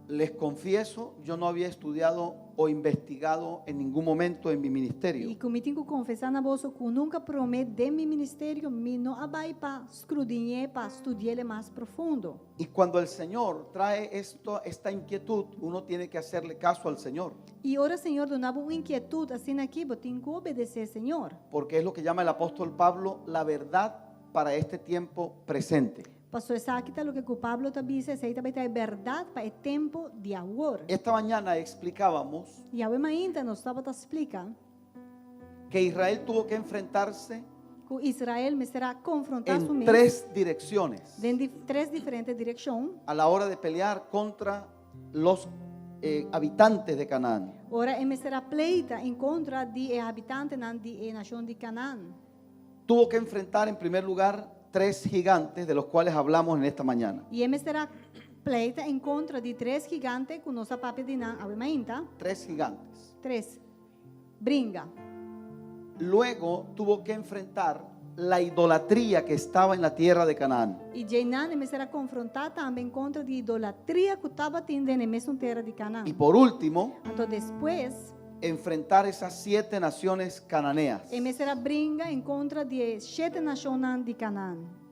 Les confieso, yo no había estudiado o investigado en ningún momento en mi ministerio. I ku mi tin ku konfesá na boso ku nunka promé den mi ministerio mi no a bai pa skrudiñ'é, pa studi'é mas profundo. Y cuando el Señor trae esta inquietud, uno tiene que hacerle caso al Señor. I ora Señor duna bo un inkietut asina aki, bo tin ku obedesé Señor. Porque es lo que llama el apóstol Pablo la verdad para este tiempo presente. Paso esaki ta loke ku Pablo ta bisa, esei ta bai ta e bèrdat pa e tempu di awor. Esta mañana explicábamos I awe mainta nos tabata splika que Israel tuvo que enfrentarse ku Israel mester a konfrontá su en mes tres direcciones den di tres diferente direkshon a la hora de pelear contra los habitantes de Canaán. ora e mester a pleita en kontra di e habitantenan di e nashon di Kanaan. Tuvo que enfrentar en primer lugar tres gigantes de los cuales hablamos en esta mañana. I e mester a pleita en kontra di tres gigante ku nos a papia di nan awe mainta. Tres gigantes. Tres bringa. Luego tuvo que enfrentar la idolatría que estaba en la tierra de Canaán. I djeinan e mester a konfrontá tambe en kontra di idolatria ku tabatin den e mesun tera di Kanaan. Y por último, Anto despues, enfrentar esas siete naciones cananeas, e mester a bringa en kontra di e shete nashonnan di Kanaan.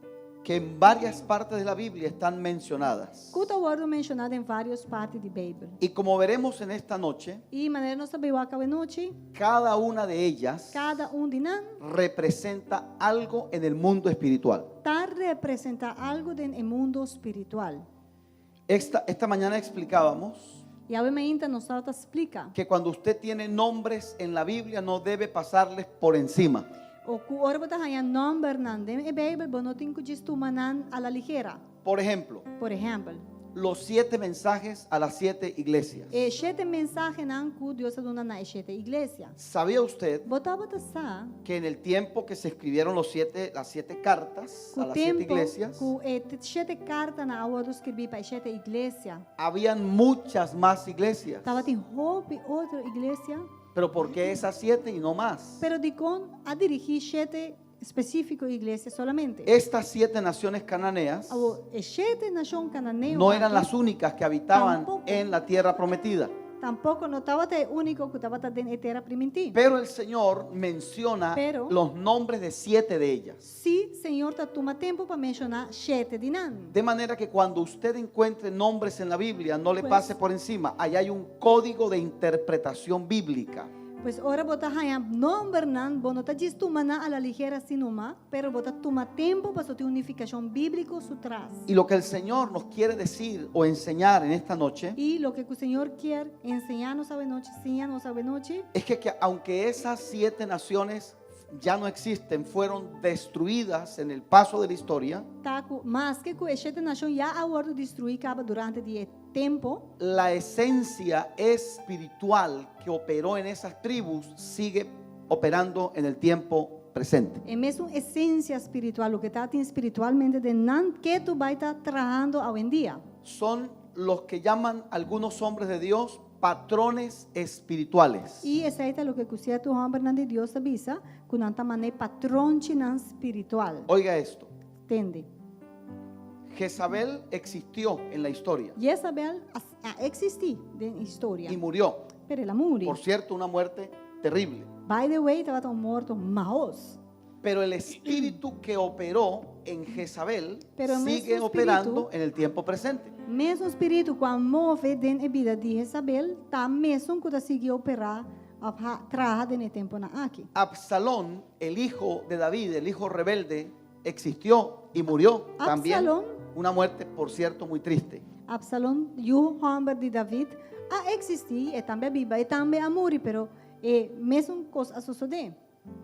que en varias partes de la Biblia están mencionadas. Ku ta wòrdu menshoná den vários parti di Beibel. Y como veremos en esta noche, I manera nos ta bai wak awe nochi, cada una de ellas kada un di nan representa algo en el mundo espiritual. ta representá algu den e mundu spiritual. Esta mañana explicábamos I awe mainta nos tabata splika. que cuando usted tiene nombres en la Biblia no debe pasarles por encima. O ku ora bo ta haña nòmbernan den e Beibel, bo no tin ku djis tuma nan a la ligera. Por ejemplo, Por ehèmpel, los siete mensajes a las siete iglesias. e shete mensahenan ku Dios a duna na e shete iglesia. ¿Sabía usted Bo tabata sa que en el tiempo que se escribieron las siete cartas ku a las siete tempu iglesias, ku e shete kartanan a wòrdu skirbí pa e shete iglesia, habían muchas más iglesias? tabatin hopi otro iglesia? Pero ¿por qué esas siete y no más? Pero dikon a dirigí shete spesífiko iglesia solamente? Estas siete naciones cananeas Awor, e shete nashon kananeo no eran aki las únicas que habitaban Tampoco. en la tierra prometida. Tampoko no tabata e úniko ku tabata den e tera primintí. Pero el Señor menciona Pero- los nombres de siete de ellas. Sí, Señor ta tuma tempu pa menshoná shete di nan. De manera que cuando usted encuentre nombres en la Biblia, no le Pues- pase por encima. Allá hay un código de interpretación bíblica. Pues ora bo ta haña nòmbernan, bo no ta djis tuma nan a la ligera así numa, pero bo ta tuma tempu pasobra tin un nifikashon bíbliko su tras. Y lo que el Señor nos quiere decir o enseñar en esta noche I loke ku Señor kier enseñá nos awe nochi, siña nos awe nochi, es que aunque esas siete naciones ya no existen, fueron destruidas en el paso de la historia, ta ku maske ku e shete nashon ya a wòrdu destruí kaba durante di e tempu, la esencia espiritual que operó en esas tribus sigue operando en el tiempo presente. E mesun esensia spiritual, loke tabatin spiritualmente den nan ketu bai ta trahando awendia. Son los que llaman algunos hombres de Dios patrones espirituales. I esei ta loke ku sierto hòmbernan di Dios ta bisa, ku nan ta manera patronchinan spiritual. Oiga esto. Tende. Jezabel existió en la historia. Jezabel a eksistí den historia. Y murió. Pero el a muri. Por cierto, una muerte terrible. By the way, tabata un morto mahos. Pero el espíritu que operó en Jezabel Pero sigue mesmo espíritu, operando en el tiempo presente. Mesun spiritu ku a move den e bida di Jezabel, ta mesun ku ta sigui operá òf traha den e tempunan aki. Absalón, el hijo de David, el hijo rebelde, existió y murió también. Absalón. Una muerte, por cierto, muy triste. Absalón, yu hòmber di David, a eksistí, e tambe a biba, e tambe a muri, pero e mesun kos a sosodé.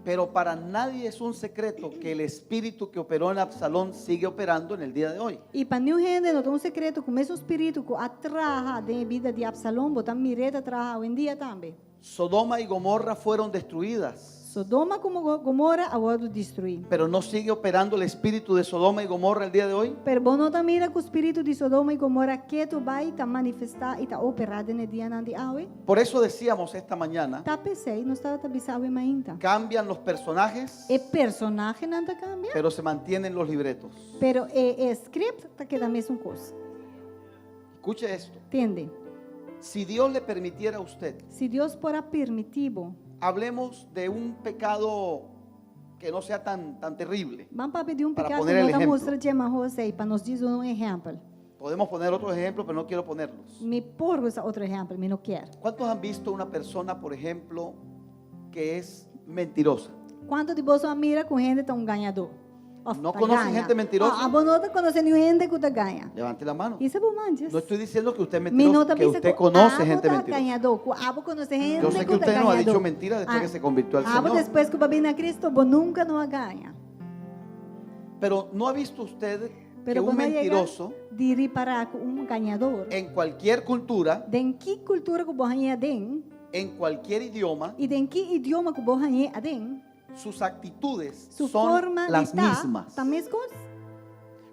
Pero para nadie es un secreto que el espíritu que operó en Absalón sigue operando en el día de hoy. I pa niun hende no ta un sekreto ku mesun spiritu ku a traha den e bida di Absalón, bo ta mir'é ta traha awendia tambe. Sodoma y Gomorra fueron destruidas. Sodoma ku Gomora a wòrdu destruí. Pero no sigue operando el espíritu de Sodoma y Gomorra el día de hoy. Pero bo no ta mira ku spiritu di Sodoma i Gomora ketu bai ta manifestá i ta operá den e dianan di awe? Por eso decíamos esta mañana, Ta p'esei nos tabata bisa awe mainta. cambian los personajes, E personahenan ta kambia, pero se mantienen los libretos. pero e script ta keda mesun kos. Escuche esto. Tende. Si Dios le permitiera a usted, Si Dios por a permití bo. Hablemos de un pecado que no sea tan, tan terrible. Ban papia di un Para piká ku poner el no ta ejemplo. mustra dje mahos ei, pa nos djis un ehèmpel. Podemos poner otros ejemplos, pero no quiero ponerlos. Mi por usa otro ehèmpel, mi no kier. ¿Cuántos han visto una persona, por ejemplo, que es mentirosa? Kuantu di boso a mira ku hende ta un gañadó? Òf No ta conocen gaña? gente mentirosa? Ah, abo no ta konosé niun hende ku ta gaña. Levante la mano. Hisa bo man, djes. No estoy diciendo que usted es Mi mentiroso, no ta que bisa usted ku conoce abo gente ta mentirosa. gañadó, ku abo konosé hende Yo sé que ku ta usted no ha gañadó. dicho mentira después Ah, que se convirtió al Abo Señor. despues ku bo a bini na Kristu, bo nunka no a gaña. Pero no ha visto usted que Pero un bo no a yega mentiroso di ripará ku un gañador, en cualquier cultura, den ki kultura ku bo hañ'é aden, en cualquier idioma, i den ki idioma ku bo hañ'é aden, sus actitudes su son forma di las ta mismas. ta meskos.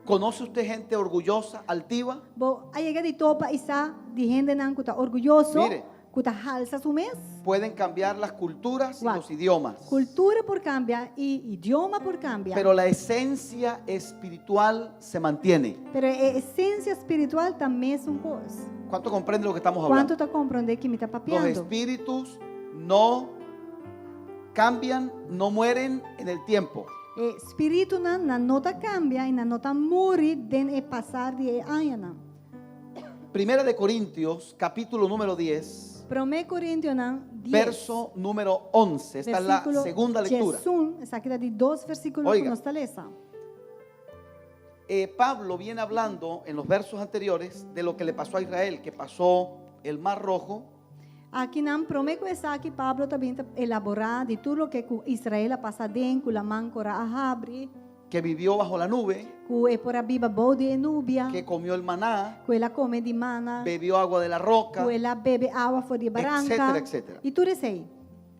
¿Conoce usted gente orgullosa, altiva? Bo a yega di topa i sa di hendenan ku ta orguyoso, Mire. ku ta halsa su mes? Pueden cambiar las culturas y Wak. los idiomas. Kultura por kambia i idioma por kambia. Pero la esencia espiritual se mantiene. Pero e esensia spiritual ta mesun kos. ¿Cuánto comprende lo que estamos hablando? Kuantu ta komprondé ki mi ta Los papiando? espíritus no cambian, no mueren en el tiempo. E spiritunan nan no ta kambia i nan no ta muri den e pasar di e añanan. Primera de Corintios, capítulo número 10, Promé Korintionan 10, verso número 11. Esta es la versíkulo segunda lectura. 11, esaki ta di dos versíkulo ku Oiga. nos ta lesa. Eh, Pablo viene hablando en los versos anteriores de lo que le pasó a Israel, que pasó el Mar Rojo, Akinan promé ku esaki Pablo ta bin ta elaborá di tur loke ku Israel a pasa aden, ku laman kora a habri, que vivió bajo la nube, ku e por a biba bou di e nubia, que comió el maná, ku el a kome di mana, bebió agua de la roca, ku el a bebe awa for di baranka, etcétera, etcétera. i tur esei.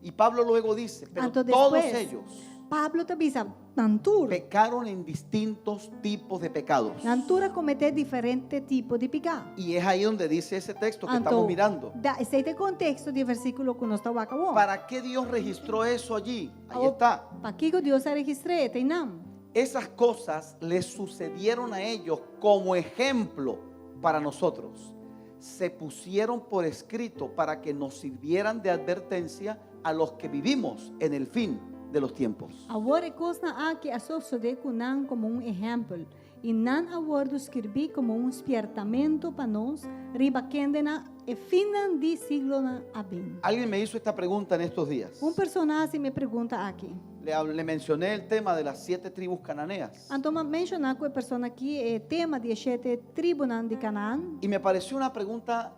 Y Pablo luego dice, pero Anto todos despues, ellos Pablo ta bisa, nan tur, pecaron en distintos tipos de pecados. nan tur a kometé diferente tipo di piká. Y es ahí donde dice ese texto que Anto, estamos mirando. Da, esei ta e konteksto di e versíkulo ku nos ta wak awor. ¿Para qué Dios registró eso allí? Ahí Awor, está. Pakiko Dios a registr'é te einan? Esas cosas les sucedieron a ellos como ejemplo para nosotros. Se pusieron por escrito para que nos sirvieran de advertencia a los que vivimos en el fin de los tiempos. Awor e kosnan aki a sosodé ku nan komo un ehèmpel, i nan a wòrdu skirbí komo un spièrtamentu pa nos riba kendenan e finnan di siglonan a bin. Alguien me hizo esta pregunta en estos días. Un persona a hasi mi e pregunta aki. Le, le mencioné el tema de las siete tribus cananeas. Anto m'a menshoná ku e persona aki e tema di e shete tribunan di Kanaan. Y me pareció una pregunta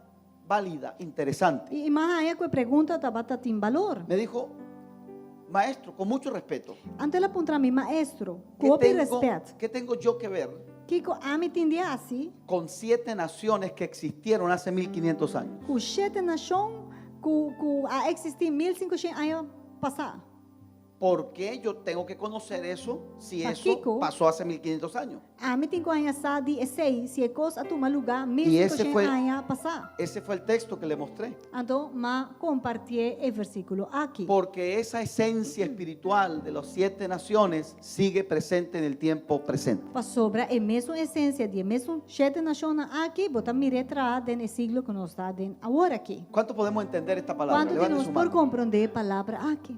válida, interesante. I m'a haña ku e pregunta tabata tin balor. Me dijo, maestro, con mucho respeto, Anto el a puntra mi, Maestro, ¿qué ku hopi tengo, rèspèt, qué tengo yo que ver kiko ami tin di hasi con siete naciones que existieron hace 1500 años? ku shete nashon ku ku a eksistí 1500 aña pasá? ¿Por qué yo tengo que conocer eso si eso Pakiko? pasó hace 1500 años? Ami tin ku haña sa di esei si e kos a tuma lugá I ese 1500 fue- aña pasá. Ese fue el texto que le mostré. Anto m'a kompartié e versíkulo aki. Porque esa esencia espiritual de las siete naciones sigue presente en el tiempo presente. Pasobra e mesun esensia di e mesun shete nashonnan aki, bo ta mir'é traha den e siglo ku nos ta den awor aki. ¿Cuánto podemos entender esta palabra? Kuantu di Levante nos su por mano. komprondé e palabra aki?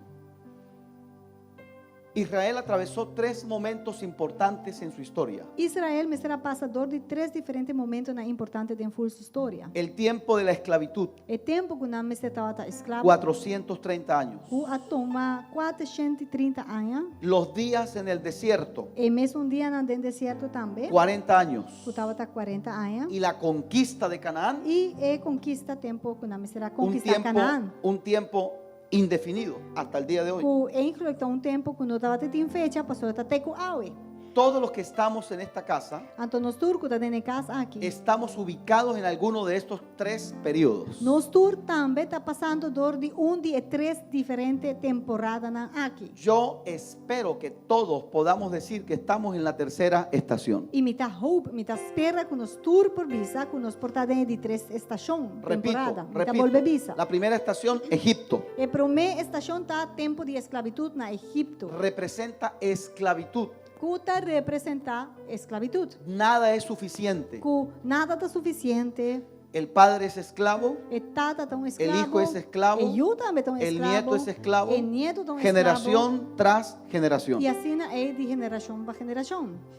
Israel atravesó tres momentos importantes en su historia. Israel mester a pasa dor di tres diferente momentonan importante den ful su storia. El tiempo de la esclavitud, E tempu ku nan mester tabata esklabo, 430 años. ku a tuma 430 aña. Los días en el desierto, E mesun dianan den desierto tambe, 40 años. ku tabata 40 aña. Y la conquista de Canaán, I e konkista tempu ku nan mester a un konkistá tiempo, Canaán. un tiempo indefinido hasta el día de hoy. Ku eigenlijk ta un tempu ku no tabata tin fecha, pasobra ta te ku awe. Todos los que estamos en esta casa Anto nos tur ku ta den e kas aki. estamos ubicados en alguno de estos tres periodos. Nos tur tambe ta pasando dor di un di e tres diferente temporadanan aki. Yo espero que todos podamos decir que estamos en la tercera estación. I mi ta hoop, mi ta spera ku nos tur por bisa ku nos por ta den e di tres estashon, Repito, temporada. Mi ta repito. bolbe bisa. La primera estación, Egipto, E promé estashon ta tempu di esklabitut na Egipto. representa esclavitud. Ku ta representá esklabitut. Nada es suficiente. Ku nada ta sufisiente. El padre es esclavo, E tata ta un el esklabo. hijo es esclavo, E yu tambe ta un el esklabo. nieto es esclavo, E nieto ta un esklabo. generación tras generación. I asina e di generashon pa generashon.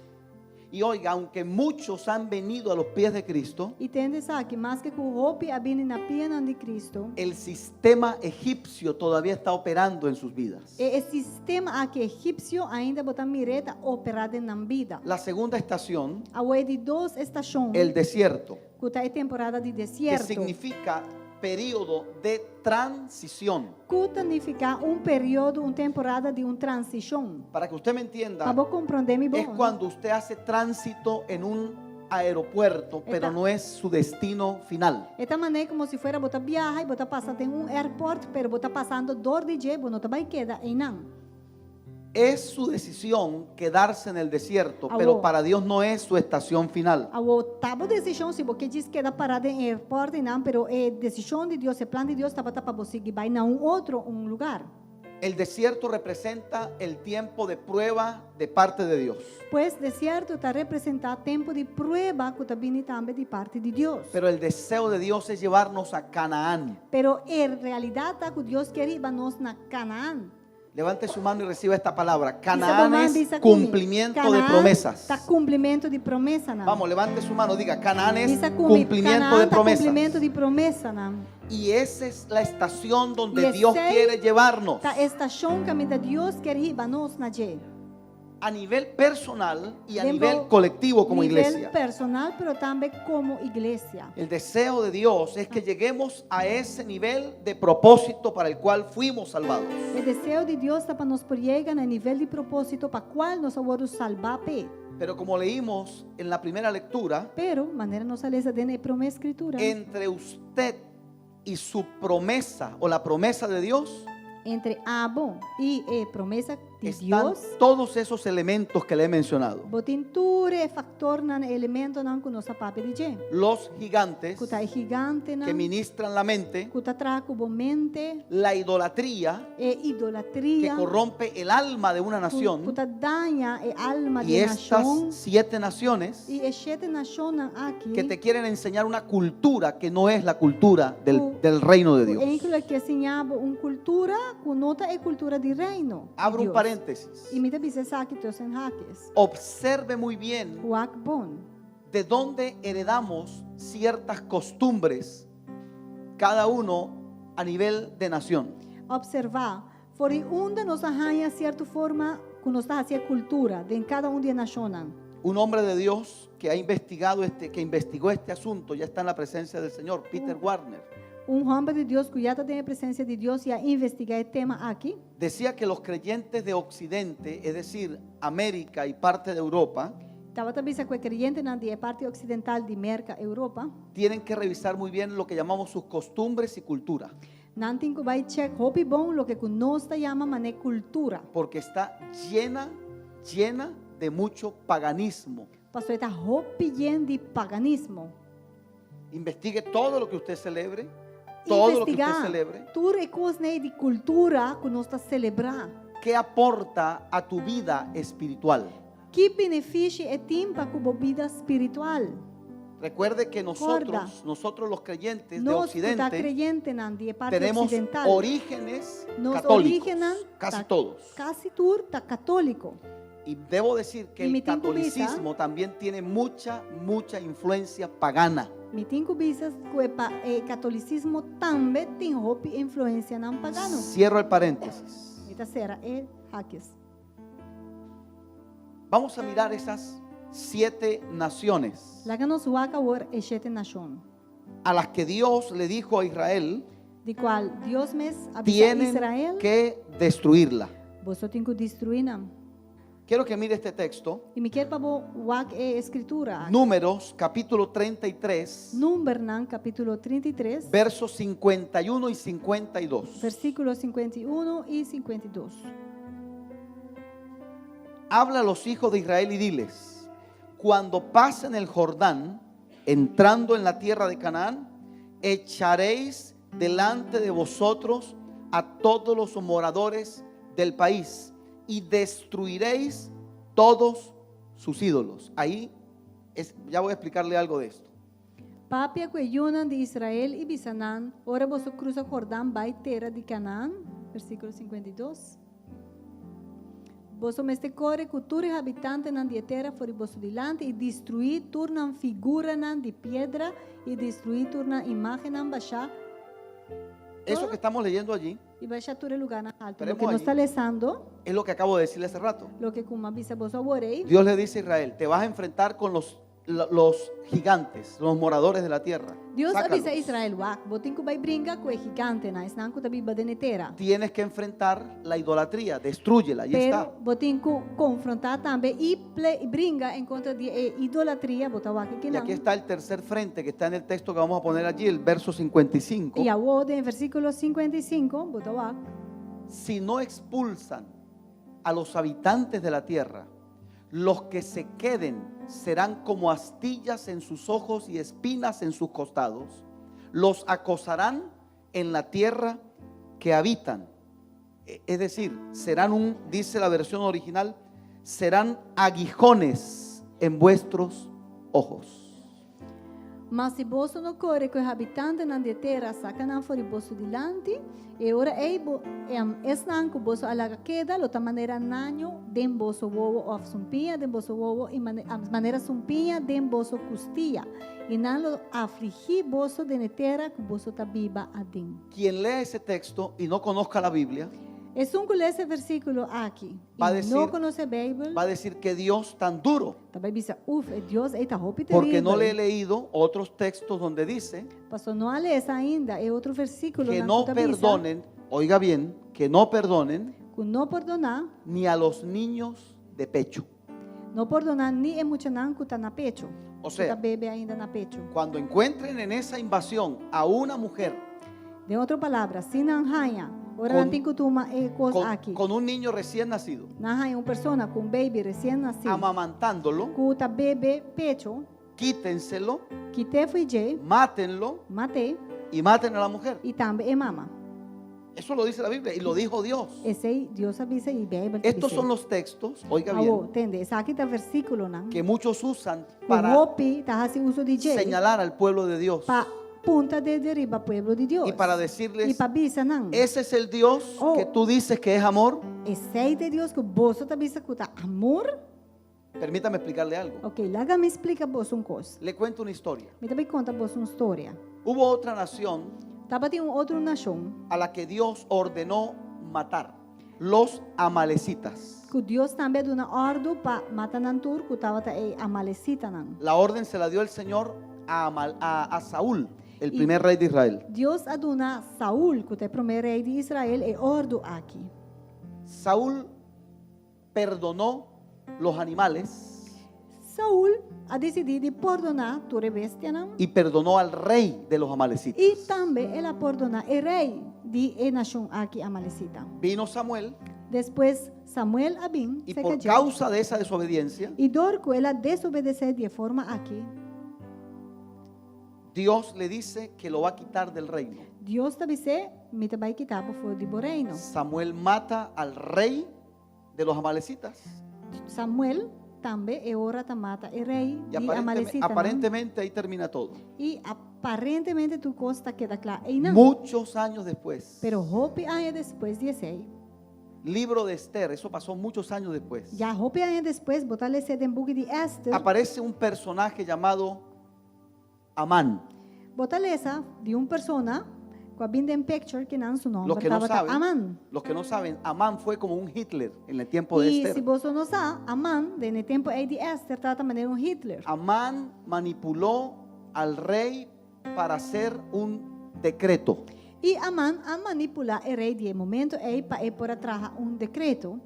Y oiga, aunque muchos han venido a los pies de Cristo, I tende esaki, maske ku hopi a bini na pianan di Kristu, el sistema egipcio todavía está operando en sus vidas. e e sistema aki egipsio ainda bo ta mir'é ta operá den nan bida. La segunda estación, Awor e di dos estashon, el desierto, ku ta e temporada di que desierto, significa periodo de transición. ku ta nifiká un periodo, un temporada di un transishon. Para que usted me entienda, Pa bo komprondé mi es bon. cuando usted hace tránsito en un aeropuerto, pero Eta- no es su destino final. E ta manera komo si fuera bo ta biaha i bo ta pasa den un airport, pero bo ta pasando dor di dje, bo no ta bai keda einan. Es su decisión quedarse en el desierto, Awor. pero para Dios no es su estación final. Awor, ta bo desishon si bo ke djis keda pará den airport einan, pero e desishon di Dios, e plan di Dios tabata pa bo sigui bai na un otro un lugar. El desierto representa el tiempo de prueba de parte de Dios. Pues desierto ta representá tempu di prueba ku ta bini tambe di parti di Dios. Pero el deseo de Dios es llevarnos a Canaán. Pero e realidat ta ku Dios kier hiba nos na Canaan. Levante su mano y reciba esta palabra. Bisa Canaán bo man, es bisa ku mi. cumplimiento de Canaan promesas. Ta kumplimentu di promesanan. Vamos, levante su mano, diga, Canaán es Bisa ku mi. cumplimiento Canaan de ta promesas. kumplimentu di promesanan. Y esa es la estación donde I Dios esei quiere llevarnos. Ta estashon kaminda Dios kier hiba nos na dje. A nivel personal y a Den nivel bo colectivo como nivel iglesia. personal, pero tambe komo iglesia. El deseo de Dios es que lleguemos a ese nivel de propósito para el cual fuimos salvados. E deseo di Dios ta pa nos por yega na e nivel di propósito pa kual nos a wòrdu salbá p'e. Pero como leímos en la primera lectura, Pero, manera nos a lesa den e promé skritura, entre usted y su promesa o la promesa de Dios entre abo i e promesa di están Dios, todos esos elementos que le he mencionado. bo tin tur e faktornan, e elementonan ku nos a papia di dje. Los gigantes Ku ta e gigantenan, que ministran la mente, ku ta traha ku bo mente, la idolatría e que idolatria, corrompe el alma de una ku, nación ku ta daña e alma y di e estas nashon. siete naciones I e shete nashonnan aki, que te quieren enseñar una cultura que no es la cultura del, Ku- del reino de ku Dios. enkele ke siña bo un kultura ku no ta e kultura di reino di Abro un Dios. paréntesis. I mi ta bisa esaki tussen haakjes. Observe muy bien Wak bon. de dónde heredamos ciertas costumbres, cada uno a nivel de nación. Observá, for di unda nos a haña sierto forma ku nos ta hasi e kultura den kada un di e nashonnan. Un hombre de Dios que ha investigado este, que investigó este asunto, ya está en la presencia del Señor, Peter Warner. Un hòmber di Dios ku ya ta den e presensia di Dios i a investigá e tema aki. Decía que los creyentes de Occidente, es decir, América y parte de Europa, Tabata bisa ku e kreyentenan di e parti oksidental di Merka, Europa, tienen que revisar muy bien lo que llamamos sus costumbres y cultura, nan tin ku bai chèk hopi bon loke ku nos ta yama manera kultura. porque está llena, llena de mucho paganismo. Pasobra e ta hopi yen di paganismo. Investigue todo lo que usted celebre, todo lo que usted Investigá celebre. tur e kosnan di kultura ku nos ta selebrá. ¿Qué aporta a tu vida espiritual? Ki benefisio e tin pa ku bo bida spiritual? Recuerde que nosotros, Korda. nosotros los creyentes de Nos ku ta Occidente, kreyentenan di e parti tenemos oksidental. orígenes Nos católicos, orígennan casi ta- todos. Kasi tur ta katóliko. Y debo decir que Y el mi tin ku bisa- catolicismo también tiene mucha, mucha influencia pagana. Mi tin ku bisa ku e pa e katolisismo tambe tin hopi influensianan pagano. Cierro el paréntesis. Mi ta sera e haakjes. Vamos a mirar esas siete naciones Laga nos wak awor e shete nashon. a las que Dios le dijo a Israel, Di kual Dios mes a bisa tienen Israel, que destruirla. boso tin ku destruí nan. Quiero que mire este texto, I mi ke pa bo wak e skritura. Números capítulo 33, Numbernan kapítulo 33, versos 51 y 52. versíkulo 51 i 52. Habla a los hijos de Israel y diles, cuando pasen el Jordán, entrando en la tierra de Canaán, echaréis delante de vosotros a todos los moradores del país y destruiréis todos sus ídolos. Ahí es, ya voy a explicarle algo de esto. Papia ku e yunan di Israel i bisa nan, Ora boso krusa Jordan bai tera di Kanaan, versíkulo 52, boso mester kore ku tur e habitantenan di e tera for di boso dilanti i destruí tur nan figuranan di piedra i destruí tur nan imágennan bashá. Eso que estamos leyendo allí I basha tur e lugánan haltu. Paremos Loke nos ahí. ta lesando, es lo que acabo de decirle hace rato. loke ku mi a bisa boso awor ei, Dios le dice a Israel, te vas a enfrentar con los gigantes, los moradores de la tierra. Dios a bisa Sácalos. Israel, wak, bo tin ku bai bringa ku e gigantenan, esnan ku ta biba den e tera. Tienes que enfrentar la idolatría, destrúyela, ahí está. Pero bo tin ku konfrontá tambe i ple, i bringa en kontra di e idolatria, bo ta wak Y akinan. aquí está el tercer frente que está en el texto que vamos a poner allí, el verso 55. I awor den versíkulo 55, bo ta wak. Si no expulsan a los habitantes de la tierra, los que se queden serán como astillas en sus ojos y espinas en sus costados. Los acosarán en la tierra que habitan. Es decir, serán un, dice la versión original, serán aguijones en vuestros ojos. Ma si boso no kore ku e habitantenan di e tera, saka nan for di boso dilanti, e ora ei bo, em, esnan ku boso a laga keda lo ta manera naño den boso wowo òf sumpiña den boso wowo i mane, am, manera sumpiña den boso kustia, i nan lo afligí boso den e tera ku boso ta biba aden. Quien lea ese texto y no conozca la Biblia, Esun ku lesa e versíkulo aki Va a i decir, no konosé Beibel, va a decir que Dios tan duro, ta bai bisa, Uf, e Dios ei ta hopi porque no le he teribel. leído otros textos donde dice Paso no a lesa ainda e otro que versíkulonan no ku ta bisa perdonen, oiga bien, que no perdonen ku no pordoná, ni a los niños de pecho. no pordoná ni e muchanan ku ta na pecho, O ku ta sea, bebe ainda na pecho. cuando encuentren en esa invasión a una mujer Den otro palabra, si nan haña, ora nan con, tin ku tuma e kos con, aki. con un niño recién nacido, Nan haña un persona ku un baby resien nasí, amamantándolo, ku ta bebe pecho, quítenselo, kit'é fo'i dje, mátenlo mat'é y maten a la mujer. i tambe e mama. Eso lo dice la Biblia y lo dijo Dios. Esei Dios a bisa i Beibel ta Estos bis'é. son los textos, oiga Awor, bien, tende, esaki ta versíkulonan que muchos usan ku para hopi ta hasi uso di dje señalar al pueblo de Dios pa punta dede riba pueblo di Dios y para i decirles, pa bisa nan, ese es el Dios Oh. que tú dices que es amor. Esei ta e Dios ku boso ta bisa ku ta amor? Permítame explicarle algo. Ok, laga mi splika boso un kos. Le cuento una historia. Mi ta bai konta boso un storia. Hubo otra nación Tabatin un otro nashon a la que Dios ordenó matar, los amalecitas. ku Dios tambe a duna òrdu pa mata nan tur ku tabata e amalecitanan. La orden se la dio el Señor a, Amal- a- a Saúl, el I primer rey de Israel. Dios a duna Saul, ku ta e promé rei di Israel, e òrdu aki. Saúl perdonó los animales Saul a disidí di pordoná tur e bestianan y perdonó al rey de los i amalecitas. tambe el a pordoná e rei di e nashon aki amalecita. Vino Samuel Despues Samuel a bin y serka por dje. causa de esa desobediencia, I dor ku el a desobedesé di e forma aki, Dios le dice que lo va a quitar del reino. Dios ta bis'é, Mi ta bai kita bo for di bo reino. Samuel mata al rey de los amalecitas. Samuel tambe e ora ta mata e rei Y di aparentemente, amalecitanan. aparentemente ahí termina todo. I aparentemente tur kos ta keda kla einan. Muchos años después, Pero hopi aña despues di esei. libro de Esther, eso pasó muchos años después. Ya hopi aña despues, bo ta lesa den buki di Esther. Aparece un personaje llamado Amán. Bo ta lesa di un persona ku a bin den picture ku nan su Los nòmber que no tabata saben, Amán. los que no saben, Amán fue como un Hitler en el tiempo de I si Esther. boso no sa, Amán, den e tempu ei di Esther, tabata manera un Hitler. Amán manipuló al rey para hacer un decreto. I Amán a manipulá e rei di e momento ei pa e por a traha un dekreto.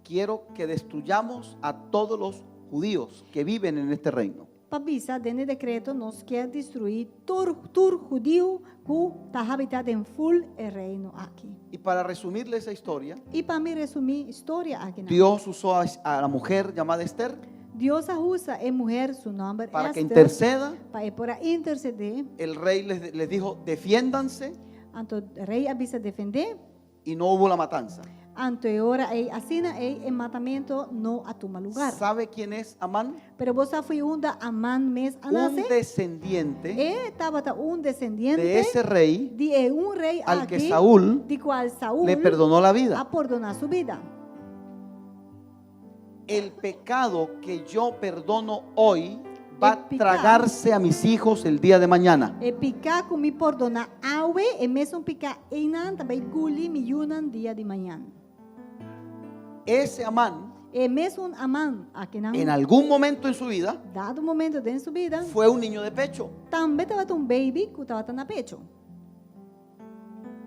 Quiero que destruyamos a todos los judíos que viven en este reino. Pa bisa den e dekreto nos kier destruí tur tur hudiu ku ta habitá den ful e reino aki. Y para resumirle esa historia, I pa mi resumí historia akinan. Dios usó a, a la mujer llamada Esther Dios a usa e muher su nòmber para que Esther interceda. pa e por a intercedé. El rey les, les dijo, defiéndanse, Anto rei a bisa defendé. y no hubo la matanza. Anto e ora ei, asina ei, e matamento no a tuma lugar. ¿Sabe quién es Amán? Pero bo sa fo'i unda Aman mes a Un nase? descendiente E tabata un descendiente de ese rey di e un rey al que aki, Saúl di cual Saúl le perdonó la a vida. pordona su bida. El pecado que yo perdono hoy va a El pecado. tragarse a mis hijos el día de mañana. E pica cu mi pordona awe, e mesun pica einan ta bay guli mi yunan dia di mañan. Ese Amán, E mesun Aman akinan, en algún momento en su vida, dado momento den su bida, fue un niño de pecho. tambe tabata un baby cu tabata na pecho.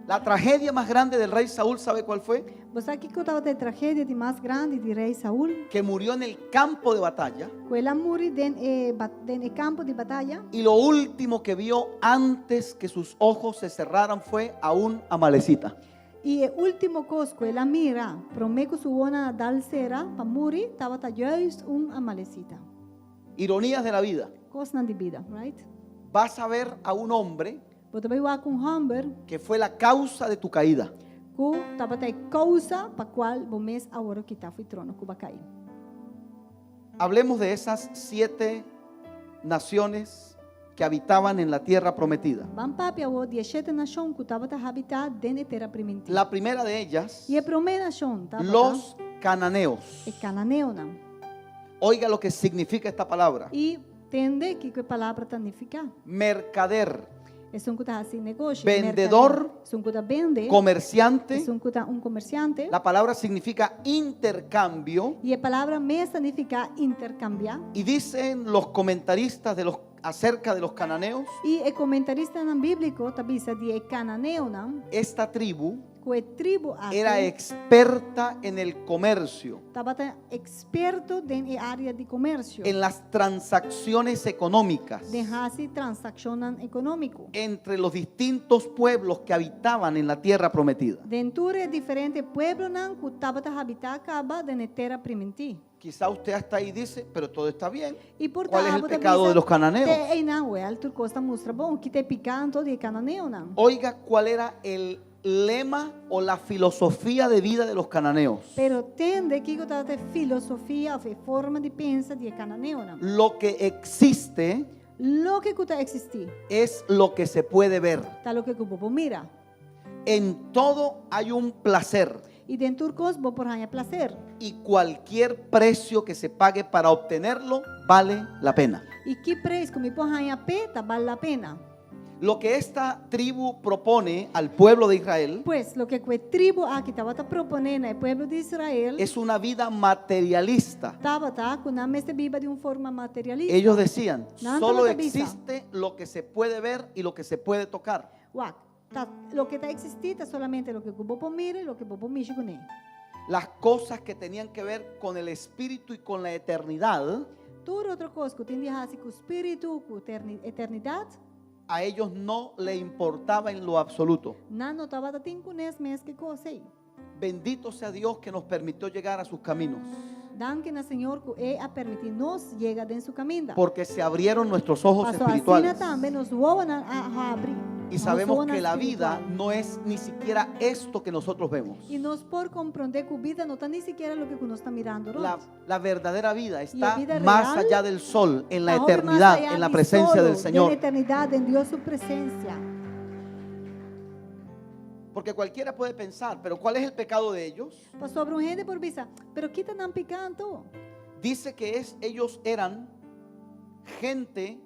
La tragedia más grande del rey Saúl, ¿sabe cuál fue? Bo sa kico tabata e tragedia di mas grandi di rey Saul? Que murió en el campo de batalla Cu el a muri den e den e campo di bataya. y lo último que vio antes que sus ojos se cerraran fue a un amalecita. Y e ultimo cos cu el a mira prome cu su wowonan a dal cera pa muri tabata juist un amalecita. Ironías de la vida. Cosnan di bida, right? Vas a ver a un hombre Bo ta bay wak un homber que fue la causa de tu caída. cu tabata e causa pa cual bo mes a worde kita fo'i trono cu bo a cay. Hablemos de esas siete naciones que habitaban en la tierra prometida. Ban papia awor di e shete nashon ku tabata habitá den e tera primintí. La primera de ellas, I e promé nashon tabata los cananeos. e kananeonan. Oiga lo que significa esta palabra. I tende kiko e palabra ta nifiká. Mercader, Esun ku ta hasi negoshi, Vendedor, merkader. Esun ku ta bende, comerciante. esun ku ta un komersiante. La palabra significa intercambio. I e palabra mes ta nifiká interkambiá. Y dicen los comentaristas de los, acerca de los cananeos, I e komentaristanan bíbliko ta bisa di e kananeonan, esta tribu ku e tribu aki era experta en el comercio, tabata eksperto den e área di komersio, en las transacciones económicas den hasi transakshonnan ekonómiko, entre los distintos pueblos que habitaban en la tierra prometida. den tur e diferente pueblonan ku tabata habitá kaba den e tera primintí. Quizá usted hasta ahí dice, pero todo está bien. I por ¿Cuál ta es el abo ta pecado bisa, de los cananeos? Te einan, wel, tur kos ta mustra bon, ki ta e piká anto di e kananeonan? Oiga, ¿cuál era el lema o la filosofía de vida de los cananeos? Pero tende kiko tabata e filosofia of e forma di pensa di e kananeonan. Lo que existe Loke ku ta eksistí es lo que se puede ver. ta loke ku bo por mira. En todo hay un placer I den tur kos bo por haña plaser. y cualquier precio que se pague para obtenerlo vale la pena. I ki preis ku mi por haña p'e ta bal la pena. Lo que esta tribu propone al pueblo de Israel Pues, loke ku e tribu aki tabata proponé na e pueblo di Israel es una vida materialista. tabata ku nan mester biba di un forma materialista. Ellos decían, Nan solo tabata bisa. existe lo que se puede ver y lo que se puede tocar. Wak, ta, loke ta eksistí ta solamente loke ku bo por mira i loke bo por mishi kuné. Las cosas que tenían que ver con el espíritu y con la eternidad, Tur otro kos ku tin di hasi ku spiritu, ku eternidat, a ellos no le importaba en lo absoluto. Nan no tabata tin kunes mes ke kos ei. Bendito sea Dios que nos permitió llegar a sus caminos, Danki na Señor ku E a permití nos yega den su kaminda. porque se abrieron nuestros ojos Paso asina espirituales. tambe nos wowonan a habri. Y Nos sabemos wowonan que la vida espiritual. no es ni siquiera esto que nosotros vemos. I nos por komprondé ku bida no ta ni sikiera loke ku nos ta mirando La, rònt. la verdadera vida Y está vida más real allá del sol, en la Ta hopi mas eternidad, allá en la di presencia solo, del Señor. Den eternidat, den Dios su presensia. Porque cualquiera puede pensar, pero ¿cuál es el pecado de ellos? Pasobra un hende por bisa, pero ki ta nan piká anto? Dice que es, ellos eran gente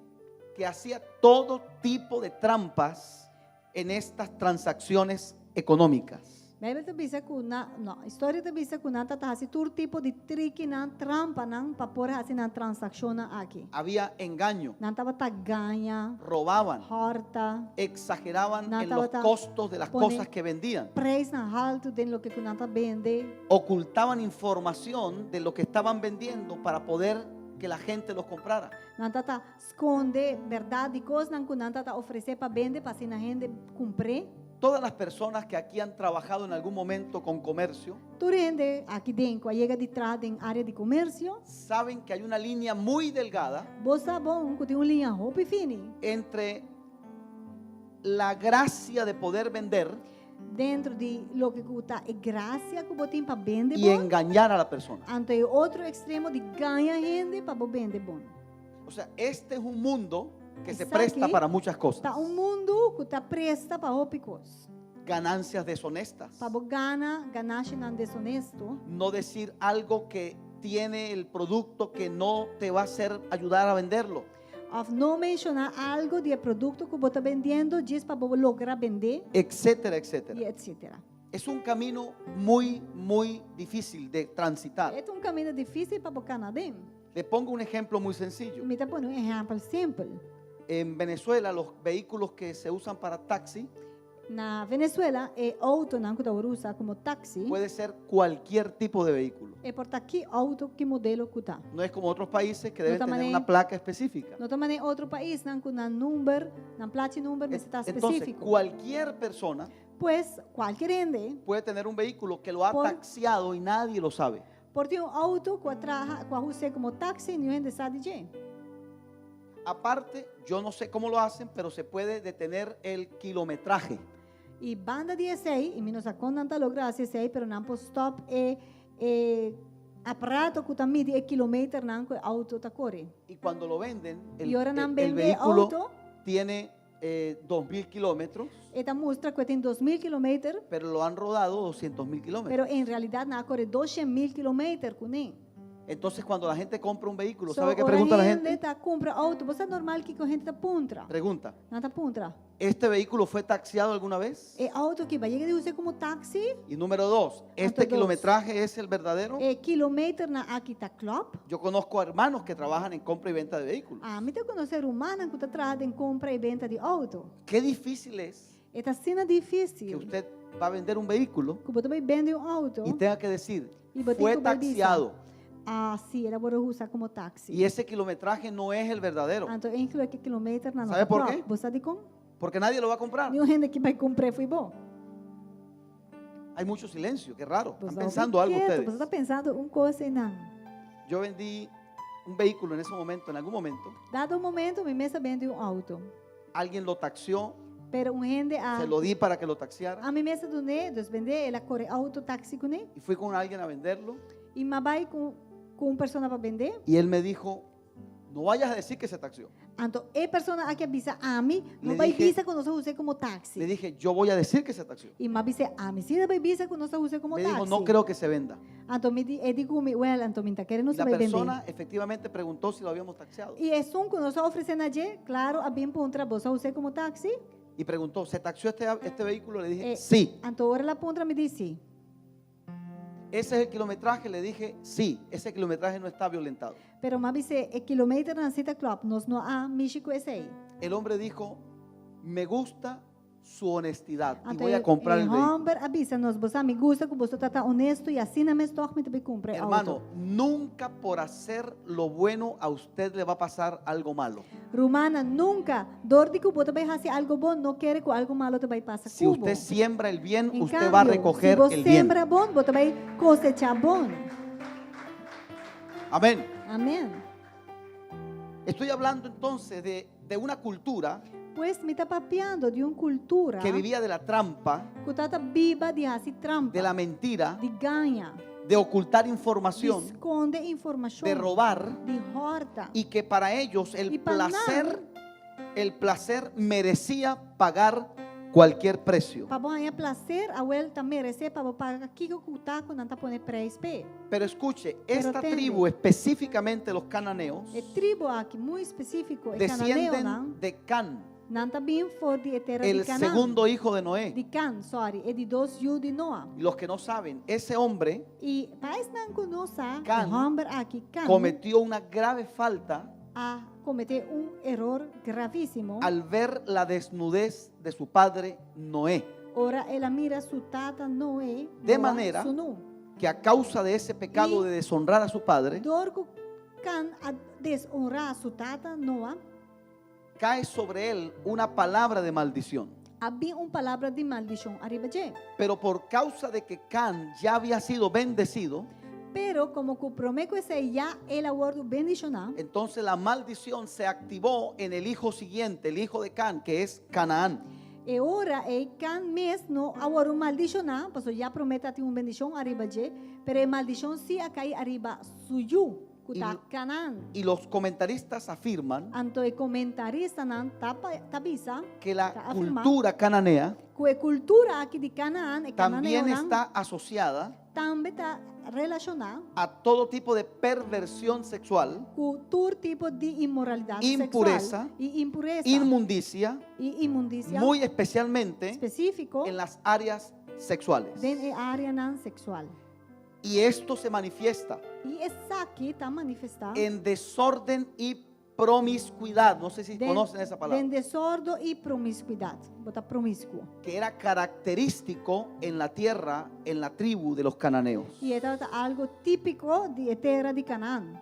que hacía todo tipo de trampas en estas transacciones económicas. Bijbel ta bisa ku na, no, historia ta bisa ku nan ta hasi tur tipo di trikinan, trampanan pa por hasi nan transakshonnan aki. Había engaño, Nan tabata gaña, robaban, hòrta, exageraban Nan en los tabata costos de las pone cosas que vendían, preisnan haltu den loke ku nan ta bende. ocultaban información de lo que estaban vendiendo para poder que la gente los comprara. Nan tata skonde bèrdat di kosnan ku nan tata ofresé pa bende pa asina hende kumpr'é. Todas las personas que aquí han trabajado en algún momento con comercio Tur hende aki den ku a yega di traha den área di komersio, saben que hay una línea muy delgada bo sa bon ku tin un liña hopi fini entre la gracia de poder vender. Dentro di loke ku ta e grasia ku bo tin pa bende y bon. Engañar a la persona. Anto e otro ekstremo di gaña hende pa bo bende bon. O sea, este es un mundo que se Esaki presta para muchas cosas. Ta un mundu ku ta presta pa hopi kos. Ganancias deshonestas. Pa bo gana ganashinan deshonesto. No decir algo que tiene el producto que no te va a hacer ayudar a venderlo. Òf no menshoná algu di e produkto ku bo ta bendiendo djis pa bo logra bendé. Etcétera, etcétera. I etcétera. Es un camino muy, muy difícil de transitar. E ta un kaminda difísil pa bo kana den. Le pongo un ejemplo muy sencillo. Mi ta pone un ehèmpel simpel. En Venezuela, los vehículos que se usan para taxi Na Venezuela e outonan ku ta wòrdu usá komo taksi puede ser cualquier tipo de vehículo. e por ta ki outo, ki modelo ku ta. No es como otros países que No deben ta tener mané- una placa específica. No ta manera otro paisnan ku nan number, nan plachi number mester ta Entonces, spesífiko. cualquier persona Pues, kualke hende puede tener un vehículo que lo ha Por- taxiado y nadie lo sabe. por tin un outo ku a traha, ku a us'é komo taksi i niun hende sa di dje. Aparte, yo no sé cómo lo hacen, pero se puede detener el kilometraje. I banda di esei, i mi no sa kon nan ta logra hasi esei, pero nan por stòp e e aparato ku ta midi e kilometernan ku e outo ta kore. Y cuando lo venden, el, I ora nan el- el bende e vehículo outo, tiene eh, 2.000 kilómetros, e ta mustra ku e tin 2000 kilometer, pero lo han rodado 200.000 kilómetros. pero en realidat nan a kore 200.000 kilometer kuné. Entonces, cuando la gente compra un vehículo, So, ¿sabe qué ora pregunta la hende gente? ta kumpra outo, bo sa normal kiko hende ta puntra. Pregunta, Nan ta puntra, ¿este vehículo fue taxiado alguna vez? E outo aki bo a yega di us'é komo taksi? Y número dos, ¿este Anto dos. kilometraje es el verdadero? E kilometernan aki ta klòp? Yo conozco a hermanos que trabajan en compra y venta de vehículos. Ami ta konosé rumannan ku ta traha den kompra i benta di outo. Qué difícil es E ta asina que difísil usted va a vender un vehículo ku bo ta bai bende un outo y tenga que decir, i bo tin fue ku bai bisa, taxiado Ah, sí, el a wòrdu usa komo taksi. y ese kilometraje no es el verdadero, Anto eigenlijk e kilometernan no Sabe ta por klòp. qué? Bo sa dikon? porque nadie lo va a comprar. Niun hende ke bai kumpr'é fo'i bo. Hay mucho silencio, qué raro. Bo Están sa pensando algo ketu, ustedes. Bo ta pensando un kos einan. Yo vendí un vehículo en ese momento, en algún momento. Dado un momento mi mes a bende un outo. Alguien lo taxió, Pero un hende a se lo di para que lo taxiara Ami mes a dun'é, dus bend'é, el a kore outo taksi kuné. y fui con alguien a venderlo I m'a bai ku ku un persona pa bend'é. y él me dijo, no vayas a decir que se taxió. Anto e persona aki a bisa ami, no Le bai dije- bisa ku nos a us'é komo taksi. Le dije, yo voy a decir que se taxió. I m'a bis'é, ami sí ta bai bisa ku nos a us'é komo Me dijo, taksi. no creo que se venda. Anto mi di, e di ku mi, wèl, anto mi ta kere nos Y la a bai bend'é. persona efectivamente preguntó si lo habíamos taxiado. I esun ku nos a ofresé na dje, klaro, a bin puntra, boso a us'é komo taksi? Y preguntó, ¿se taxió este, este vehículo? Le dije, Eh, sí. Anto ora el a puntra mi di sí. ¿Ese es el kilometraje? Le dije, sí, ese kilometraje no está violentado. Pero m'a bis'é, e kilometernan sí ta klòp, nos no a mishi ku esei. El hombre dijo, me gusta su honestidad y Anto voy a e comprar e el vehículo. hòmber a bisa nos, Bo sa, mi gusta ku boso ta ta honesto i asina mes tòg mi ta bai kumpra e Hermano, outo. nunca por hacer lo bueno a usted le va a pasar algo malo. Rumannan, nunka dor di ku bo ta bai hasi algu bon, no kere ku algu malo ta bai pasa Si ku bo. usted siembra el bien, En usted va a kambio, si recoger bo el bien. sembra bon, bo ta bai kosechá bon. Amén. Amèn. Estoy hablando entonces de, de una cultura Pues mi ta papiando di un kultura que vivía de la trampa, ku tabata biba di hasi trampa, de la mentira, di gaña, de ocultar di información, skonde informashon, de robar di hòrta. y que para ellos Y el pa nan- placer, el placer merecía pagar cualquier precio. Pa bo haña plaser, awel ta meresé pa bo paga kiko ku ta ku nan ta pone preis p'e. Pero escuche, Pero esta tende. tribu, específicamente los cananeos, E tribu aki, muy spesífiko, e descienden kananeonan, de Can, nan ta bin for di e tera di el Kanan. segundo hijo de Noé. Di Kan, sorry, e di dos yu di Noa. Y los que no saben, ese hombre I pa esnan ku no sa, e Kan hòmber aki, Kan, cometió una grave falta a kometé un eror gravísimo al ver la desnudez de su padre Noé, ora el a mira su tata Noé, De Noa, manera sunú. que a causa de ese pecado Y de deshonrar a su padre, Dor ku Kan a deshonrá su tata Noa, cae sobre él una palabra de maldición. a bin un palabra di maldishon ariba dje. Pero por causa de que Can ya había sido bendecido, Pero komo ku promé ku esei ya el a wòrdu bendishoná, entonces la maldición se activó en el hijo siguiente, el hijo de Can, que es Canaán. E ora ei Kan mes no a wòrdu maldishoná, pasobra ya promé tatin un bendishon ariba dje, pero e maldishon sí a kai ariba su yu, ku ta Kanaan. Y los comentaristas afirman Anto e komentaristanan ta ta bisa, que la ta afirmá, cultura cananea ku e kultura aki di Kanaan, e también kananeonan, está asociada tambe ta relashoná a todo tipo de perversión sexual, ku tur tipo di inmoralidat Impuresa, seksual i impuresa inmundicia, i inmundisia muy especialmente spesífiko en las áreas sexuales. den e áreanan seksual. Y esto se manifiesta I esaki ta manifestá en desorden y promiscuidad. No sé si den, conocen esa palabra. den desordo i promiskuidat. Bo ta promiskuo. Que era característico en la tierra, en la tribu de los cananeos. I e tabata algu típiko di e tera di Kanaan.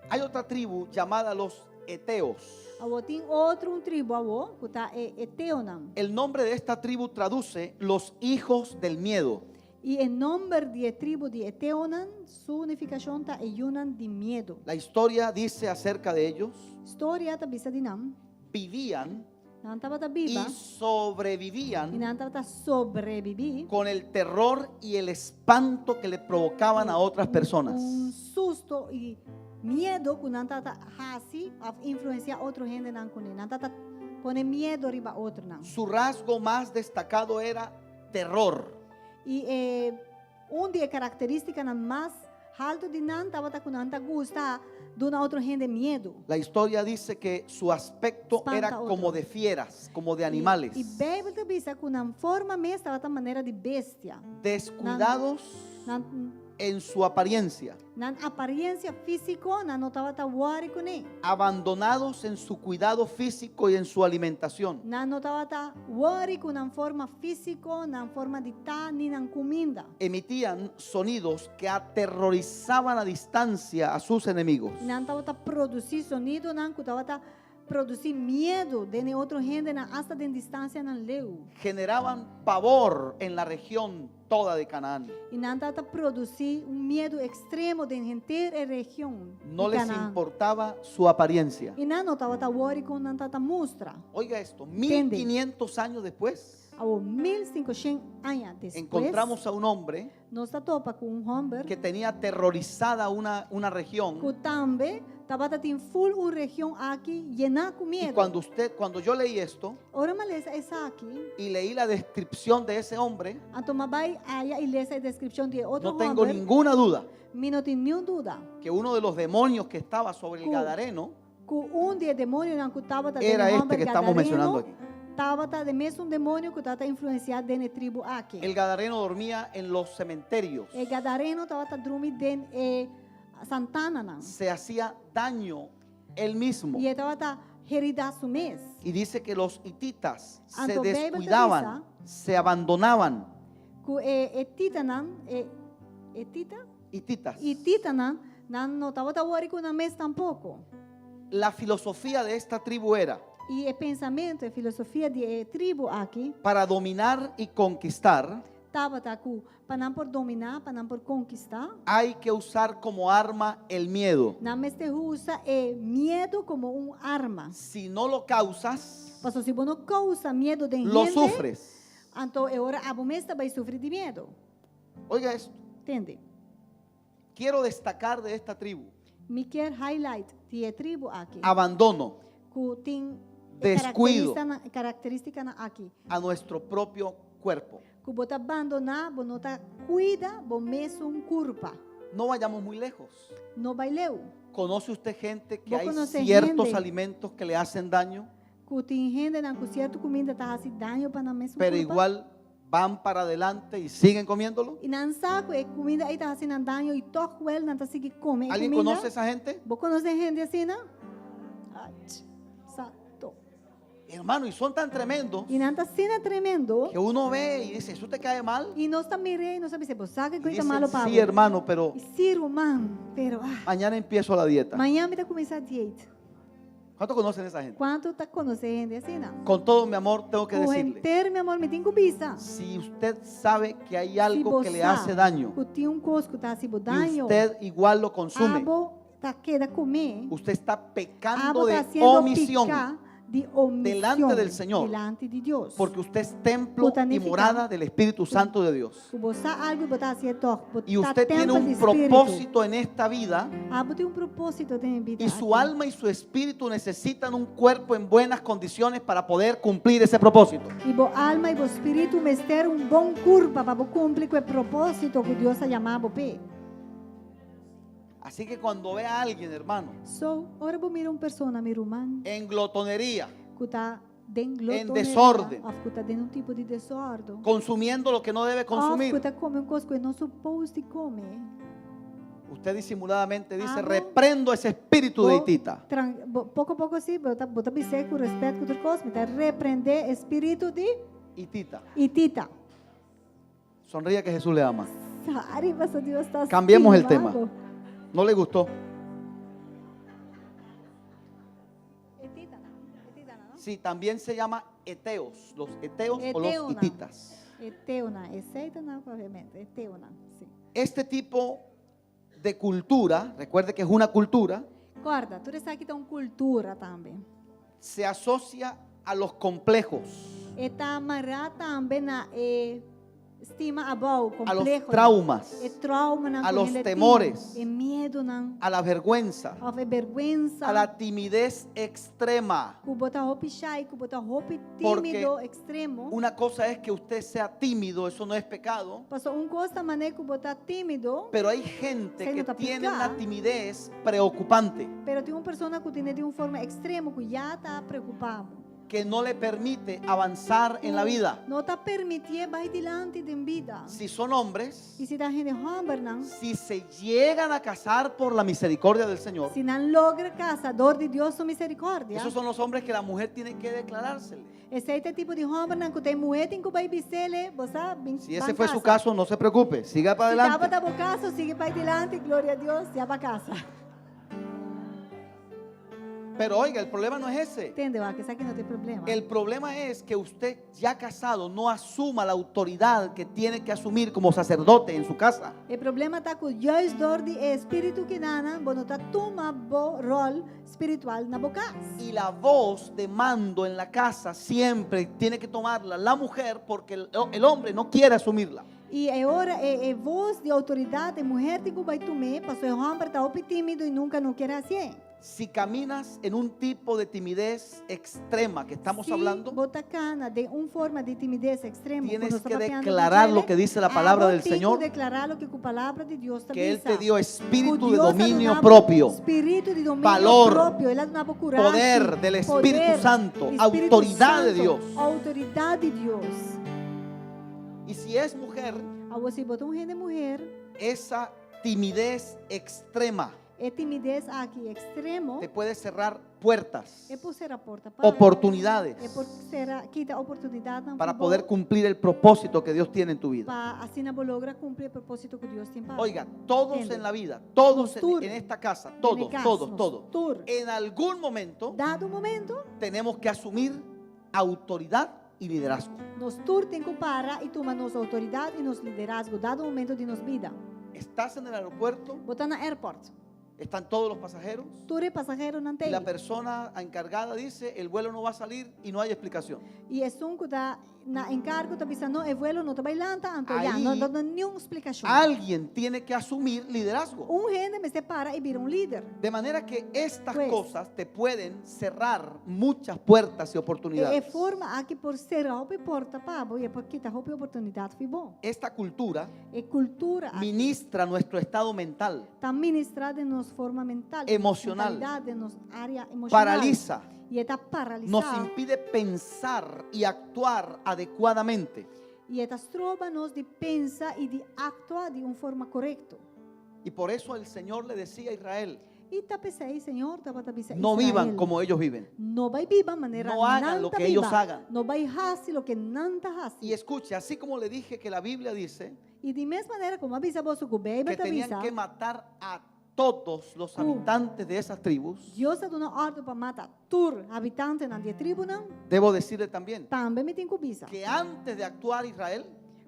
Hay otra tribu llamada los Eteos. Awor tin otro un tribu awor ku ta e Eteonan. El nombre de esta tribu traduce los hijos del miedo. I e nòmber di e tribu di Eteonan, su nifikashon ta e yunan di miedu. La historia dice acerca de ellos, Storia ta bisa di nan, vivían nan tabata y biba i sobrevivían nan tabata sobrebibí con el terror y el espanto que le provocaban a otras personas. un susto i miedu ku nan tabata hasi òf influensiá otro hendenan kuné. Nan tabata pone miedu riba otronan. Su rasgo más destacado era terror. I e un di e karakterístikanan mas haltu di nan tabata ku nan ta gusta duna otro hende miedu. La historia dice que su aspecto Espanta era otro. como de fieras, como de I animales, i Beibel ta bisa ku nan forma mes tabata manera di bestia. descuidados Nan en su apariencia, Nan apariencia físico nan no tabata worry kuné. abandonados en su cuidado físico y en su alimentación. Nan no tabata worry ku nan forma físico, nan forma di ta, ni nan kuminda. Emitían sonidos que aterrorizaban a distancia a sus enemigos. Nan tabata produsí sonidonan ku tabata produsí miedu den e otro hendenan asta den distansianan leu. Generaban pavor en la región toda de Canaán. I nan tabata produsí un miedu ekstremo den henter e region No di les Canaán. importaba su apariencia. I nan no tabata wòri kon nan tabata mustra. Oiga esto, Tende. 1500 años después, Awor, 1500 aña despues, encontramos a un hombre nos ta topa ku un hòmber que tenía aterrorizada una, una región. ku tambe tabata tin full un region aki yená ku Y miedu. cuando usted, cuando yo leí esto Ora mi a lesa esaki, y leí la descripción de ese hombre, anto mi a bai aya i lesa e deskripshon di e otro no tengo hòmber, ninguna duda mi no tin niun duda que uno de los demonios que estaba sobre el Ku- Gadareno ku un di e demonionan ku tabata den era e este hòmber que estamos mencionando gadareno aquí. tabata e mesun demonio ku tabata influensiá den e tribu aki. El Gadareno dormía en los cementerios. E gadareno tabata drumi den e santananan. Se hacía daño él mismo. I e tabata heridá su mes. Y dice que los hititas se Anto Beibel ta descuidaban, se abandonaban. Ku e hititanan, e hitita? Hititas. Hititanan, nan no tabata wòri ku nan mes tampoko. La filosofía de esta tribu era I e pensamentu, e filosofia di e tribu aki para dominar y conquistar, tabata ku pa nan por dominá, pa nan por konkistá, hay que usar como arma el miedo. nan mester usa e miedu komo un arma. Si no lo causas, Pasobra si bo no kousa miedu den lo hende, sufres. anto e ora abo mes ta bai sufri di miedu. Oiga esto. Tende? Quiero destacar de esta tribu Mi kier highlight di e tribu aki. abandono Ku tin e Descuido. karakterístikanan aki. a nuestro propio cuerpo. Ku bo ta bandoná, bo no ta kuida bo mesun kurpa. No vayamos muy lejos. No bai leu. ¿Conoce usted gente que Bo hay konosé ciertos hende. alimentos que le hacen daño, Ku tin hendenan ku sierto kuminda ta hasi daño pa nan mesun pero kurpa? igual van para adelante y siguen comiéndolo? I nan sa ku e kuminda ei ta hasi nan daño i tòg wèl nan ta sigui kome e ¿Alguien kuminda. conoce a esa gente? Bo konosé hende asina? Ach, santo. Hermano, y son tan tremendos I nan ta asina tremendo. que uno ve y dice, ¿eso te cae mal? I nos ta mir'é i nos ta bisa, bo sa ku Y ta dicen, malo pa sí, bo. hermano, pero I sí, ruman, pero ah, mañana empiezo la dieta. mañan mi ta kuminsá dieta. ¿Cuántos conocen a esa gente? Kuantu ta konosé hende asina? Con todo mi amor tengo que Ku decirle, henter mi amor mi tin ku bisa. si usted sabe que hay Si algo bo que le sa hace daño ku tin un kos ku ta hasi bo y daño, usted igual lo consume, abo ta keda kome, usted está pecando abo ta de hasiendo omisión. piká Di omisión Delante del Señor. Dilanti di Dios. Porque usted es templo Ku ta y nifiká morada del Espíritu Santo de Dios. Ku bo sa algu i bo ta hasié tòg. Bo Y ta usted tiene tèmpel un di spiritu. propósito en esta vida Abo tin un propósito den e bida y su aki. alma y su espíritu necesitan un cuerpo en buenas condiciones para poder cumplir ese propósito. I bo alma i bo spiritu mester un bon kurpa pa bo kumpli ku e propósito ku Dios a yama bo p'e. Así que cuando ve a alguien, hermano, So, ora bo mira un persona, mi ruman, en glotonería, ku ta den glotoneria, desorden. òf ku ta den un tipo di desòrdu, consumiendo lo que no debe òf ku consumir, ta kome un kos ku e no supos di kome, usted disimuladamente dice, Abo- reprendo ese espíritu de bo, hitita. tran, bo, poko poko sí, bo ta, bo ta bis'é ku rèspèt ku tur kos, mi ta reprendé e spiritu di Hitita. hitita. Sonría que Jesús le ama. Hari paso Dios ta Cambiemos el stima tema. bo. ¿No le gustó? Sí, también se llama eteos, los eteos o los Eteonan. hititas. Eteonan, esei ta nan obviamente, eteonan, sí. Este tipo de cultura, recuerde que es una cultura, Kòrda, tur esaki ta un kultura tambe. se asocia a los complejos, E ta mará tambe na e stima abou, a los komplehonan, traumas, e traumanan a ku los hende tin, temores, e miedonan, a la vergüenza, òf e bèrgwensa, a la timidez extrema. ku bo ta hopi shy, ku bo ta hopi Porque tímido ekstremo. Una cosa es que usted sea tímido, eso no es pecado, Paso un kos ta manera ku bo ta tímido, pero hay gente Esei que no ta tiene piká. una timidez preocupante, pero tin un persona ku tin'é di un forma ekstremo ku ya ta preokupá. que no le permite avanzar en la vida. No ta permitié bai dilanti den bida. Si son hombres, I si ta hende hòmbernan, si se llegan a casar por la misericordia del Señor, si nan logra kasa dor di Dios su miserikòrdia, esos son los hombres que la mujer tiene que declarársele. esei ta e tipo di hòmbernan ku ta e muhé tin ku bai bis'é, bo sa, bin Si ese ban fue su kasa. caso, no se preocupe, siga para Si adelante. tabata bo kaso, sigui bai dilanti, gloria a Dios, ya b'a kasa. Pero oiga, el problema no es ese. Tende, wak, esaki no ta e problema. El problema es que usted ya casado no asuma la autoridad que tiene que asumir como sacerdote en su casa. E problema ta ku juist dor di e spiritu kinanan, bo no ta tuma bo ròl spiritual na bo kas. Y la voz de mando en la casa siempre tiene que tomarla la mujer porque el, el hombre no quiere asumirla. I e ora e, e voz di outoridat e muhé tin ku bai tum'é, paso e hòmber ta hopi tímido i nunka no kier hasié. Si caminas en un tipo de timidez extrema que estamos Si hablando, bo ta kana den un forma di timides ekstremo, Tienes ku nos ta que papiando declarar di lo que dice la palabra abo del tin ku Señor, deklará loke ku palabra di Dios ta que Él bisa. te dio espíritu Ku de Dios a dominio duna bo propio, Spiritu di dominio valor, propio, El a duna bo kurashi, poder del Espíritu poder, Santo, di Spiritu autoridad de Santo, Dios. Outoridat di Dios. Y si es mujer, Awor si bo ta un hende muhé, esa timidez extrema e timides aki ekstremo, te puede cerrar puertas, e por sera porta pa bo. oportunidades E por sera kita oportunidatnan para pa bo, poder cumplir el propósito que Dios tiene en tu vida. pa asina bo logra kumpli e propósito ku Dios tin pa bo. Oiga, todos Entiende. en la vida, todos en, Nos tur. en esta casa, Den e todos, kas, todos, nos todos. tur. En algún momento Dado momento, tenemos que asumir autoridad y liderazgo. nos tur tin ku para i tuma nos outoridat i nos liderazgo, dado momento di nos bida. Estás en el aeropuerto, Bo ta na airport. están todos los pasajeros Tur e pasaheronan y la t'ei. persona encargada dice, el vuelo no va a salir y no hay explicación. I esun ku ta na enkargo ta bisa no, e vuelo no ta bai lanta, anto ya, Aí, no no no niun splikashon. Alguien tiene que asumir liderazgo. Un hende mester para i bira un lider. De manera que estas Pues. cosas te pueden cerrar muchas puertas y E, e oportunidades. forma aki por sera hopi porta pa bo, i por kita hopi oportunidat fi bo. Esta cultura E kultura aki ministra nuestro estado mental, ta ministrá den nos forma mental, Emocional. mentalidat, den nos área emoshonal. paraliza, I e ta paralisá. nos impide pensar y actuar adecuadamente. I e ta stroba nos di pensa i di aktua di un forma korekto. Y por eso el Señor le decía a Israel, I ta p'esei, Señor tabata bisa no vivan Israel, como ellos viven. No bai biba manera No hagan nan lo ta que ellos biba. hagan. No bai hasi loke nan ta hasi. Y escuche, así como le dije que la Biblia dice I di mes manera ku mi a bisa boso ku Beibel que ta tenían bisa, que matar a todos los Ku habitantes de esas tribus, Dios a duna òrdu pa mata tur habitantenan di e tribunan, debo decirle también tambe mi tin ku bisa que antes de actuar Israel,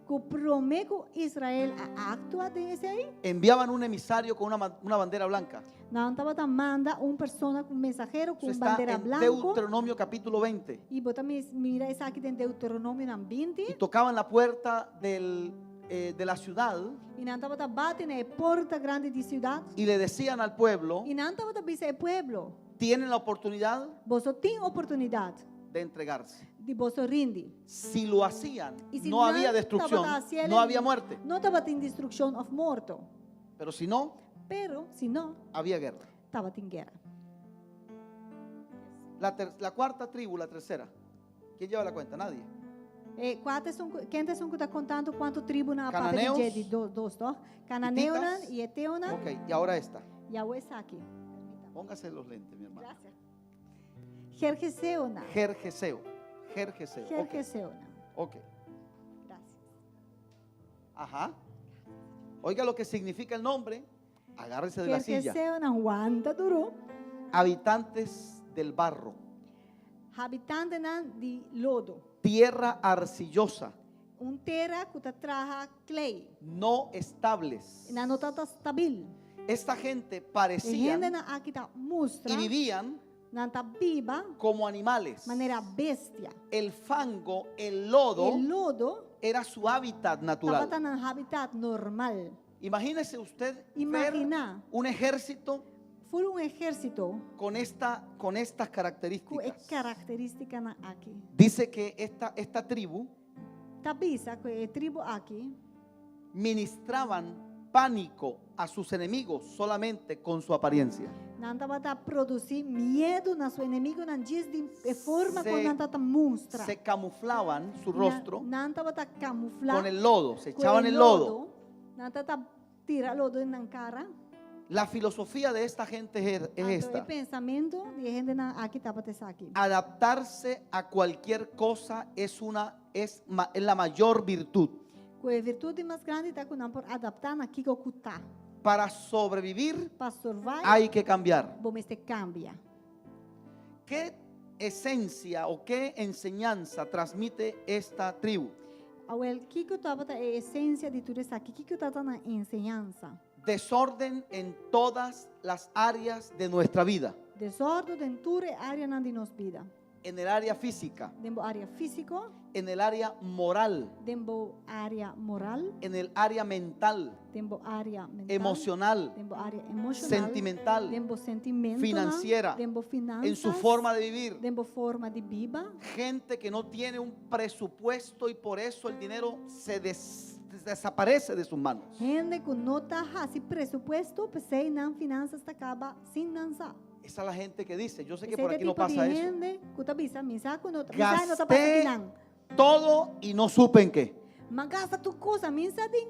Ku promé ku Israel a aktua den esei. Enviaban un emisario con una bandera blanca. Nan tabata manda un persona ku mensahero ku Eso un está bandera en blanku. Deuteronomio capítulo 20. I bo ta mira esaki den Deuteronomionan 20. Y tocaban la puerta de la ciudad. I nan tabata bati na e porta grandi di siudat. Y le decían al pueblo: I nan tabata bisa e pueblo. Tienen la oportunidad Boso tin oportunidat de entregarse. di boso rindi. Si lo hacían, I si no había nan destrucción, tabata hasié, no había muerte. no tabatin destrukshon òf morto. Pero si no, Pero si no, había guerra. Tabatin guera. La cuarta tribu, la tercera. ¿Quién lleva la cuenta? Nadie. Kua ta esun, ken ta esun ku ta kontando kuantu tribu nan a papia Cananeos, di dje? Di dos, no? Kananeonan hititas. i heteonan. Ok, y ahora esta. I awor esaki. Póngase los lentes, mi hermano. Gracias. Gergeseonan. Gergeseo. Gergeseo. Ok. Gergeseonan. Ok. Gracias. Ajá. Oiga lo que significa el nombre. Agárrese de la silla. Gergeseonan, wanta duru. Habitantes del barro. Habitantenan di lodo. Tierra arcillosa. Un tera ku ta traha klei. No estables. Nan no ta stabil. Esta gente E parecían hendenan aki ta mustra. y vivían Nan ta biba como animales. Manera bestia. El fango, el lodo, E lodo era su hábitat natural. Tabata nan habitat normal. Imagínese usted ver Imaginá un ejército Full un ehérsito con estas ku e características. karakterístikanan aki. Dice que esta tribu Ta bisa ku e tribu aki ministraban pánico a sus enemigos solamente con su apariencia. Nan tabata produsí miedu na su enemigunan djis di e forma Se ku nan tabata mustra. Se camuflaban su rostro Nan tabata kamuflá con el lodo, se ku echaban e el lodo. Nan tabata tira lodo den nan kara. La filosofía de esta gente es Anto e esta. pensamentu di e hendenan aki tabata esaki. Adaptarse a cualquier cosa es la mayor virtud. Ku e virtut mas grandi ta ku nan por adaptá na kiko ku ta. Para sobrevivir Pa survive, hay que cambiar. Bo mester kambia. ¿Qué esencia o qué enseñanza transmite esta tribu? Awèl, kiko tabata e esensia di tur esaki? Kiko tabata nan enseñansa? Desorden en todas las áreas de nuestra vida. Desòrdu den tur e áreanan di nos bida. En el área física, Den bo área físiko, en el área moral, Den bo área moral, en el área mental, Den bo área mental, emocional, Den bo área emoshonal, sentimental, Den bo sentimentu, financiera, den bo finansa, en su forma de vivir. Den bo forma di biba. Gente que no tiene un presupuesto y por eso el dinero se desaparece de sus manos. Hende ku no ta hasi presupuesto, p'esei nan finansa ta kaba sin nan sa. Esa es la gente que dice, yo sé que Ese por aquí no tipo de pasa eso. hende ku ta bisa, mi sa ku no, mi sa no ta pasa Gasté akinan. todo y no supe en qué. M'a gasta tur kos, mi n' sa den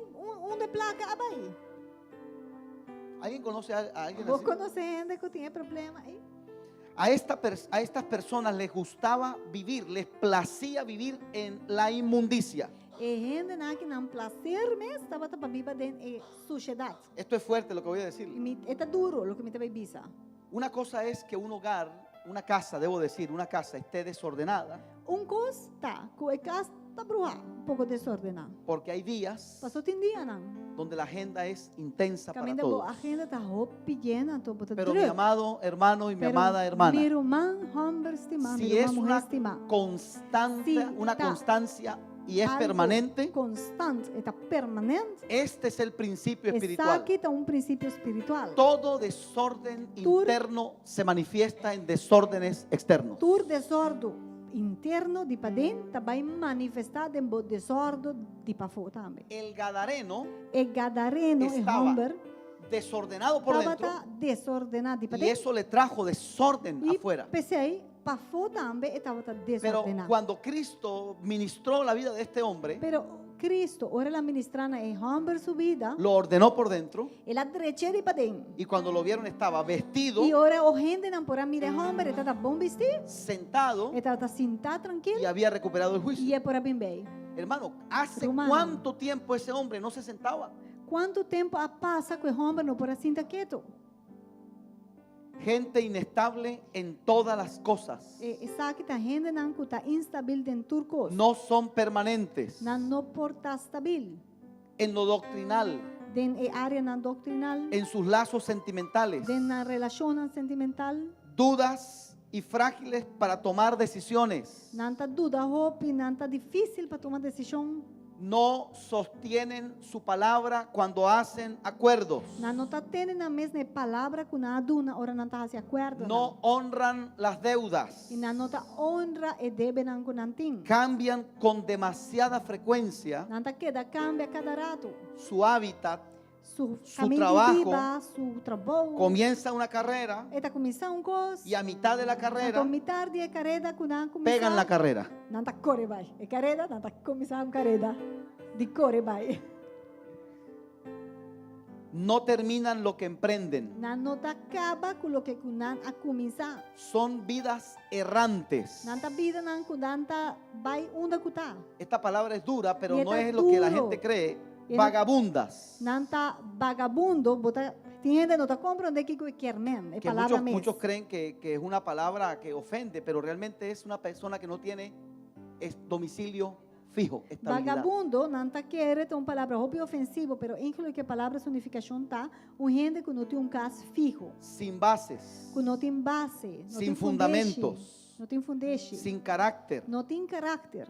unda plaka a bai. ¿Alguien conoce a alguien Bo así? konosé hende ku tin problema ei? A estas personas les gustaba vivir, les placía vivir en la inmundicia. E hendenan aki nan plaser mes tabata pa biba den e sushedat. Esto es fuerte lo que voy a decir. E ta duru loke mi ta bai bisa. Una cosa es que un hogar, una casa, debo decir, una casa esté desordenada. Un kos ta, ku e kas ta bruhá, un poko desordená. Porque hay días Pasó tin dianan. donde la agenda es intensa para Kaminda bo todos. agenda ta hopi yen, anto bo ta Pero mi druk. amado hermano y mi Pero amada hermana, Mi ruman hòmber stimá, si mi es ruman muhé una stimá. constante, Si una ta constancia y es algu permanente, Konstante, e ta permanente. este es el principio espiritual. Esaki ta un prinsipio spiritual. Todo desorden Tur interno se manifiesta en desórdenes externos. Tur desòrdu interno di paden ta bai manifestá den bo desòrdu di pafó tambe. El gadareno E gadareno, e estaba hòmber, desordenado por dentro tabata desordená di y paden. eso le trajo desorden I afuera. p'esei, pafó tambe e tabata Pero desordená. cuando Cristo ministró la vida de este hombre, Pero Cristo, ora el a ministrá na e hòmber su bida, lo ordenó por dentro el a drech'é di paden. y cuando lo vieron estaba vestido, I ora e hendenan por a mira e hòmber, e tabata bon bistí, sentado e tabata sintá trankil y había recuperado el juicio. i e por a bin bei. Hermano, ¿hace Ruman. cuánto tiempo ese hombre no se sentaba? Kuantu tempu a pasa ku e hòmber no por a sinta ketu? Gente inestable en todas las cosas. E, esaki ta hendenan ku ta instabil den tur kos. No son permanentes. Nan no por ta stabil. En lo doctrinal, Den e áreanan doktrinal, en sus lazos sentimentales. den nan relashonnan sentimental. Dudas y frágiles para tomar decisiones. Nan ta duda hopi, nan ta difísil pa tuma desishon. No sostienen su palabra cuando hacen acuerdos. Nan no ta tene nan mes na e palabra ku nan a duna ora nan ta hasi akuerdonan. No honran las deudas. I nan no ta honra e debenan ku nan tin. Cambian con demasiada frecuencia Nan ta keda kambia kada ratu. su hábitat. Su Su kaminda di trabajo. biba, su trabou. Comienza una carrera E ta kuminsá un kos. y a mitad de la carrera Anto mitar di e kareda ku nan kuminsá. pegan la carrera. Nan ta kore bai. E kareda, nan ta kuminsá un kareda di kore bai. No terminan lo que emprenden. Nan no ta kaba ku loke ku nan a kuminsá. Son vidas errantes. Nan ta bidanan ku nan ta bai unda ku ta. Esta palabra es dura, pero Y no esta es lo que la duro. gente cree. Y no- Vagabundas. Nan ta bagabundo, bo ta, tin hende no ta komprondé kiko e kier men, e Que palabra muchos, mes. muchos creen que es una palabra que ofende, pero realmente es una persona que no tiene es domicilio fijo, estabilidad. Bagabundo, nan ta kere ta un palabra hopi ofensivo, pero eigenlijk e palabra su nifikashon ta un hende ku no tin un kas fiho, Sin bases, ku no tin base, no sin tin fundeshi, fundamentos, no tin fundeshi, sin carácter. no tin karakter.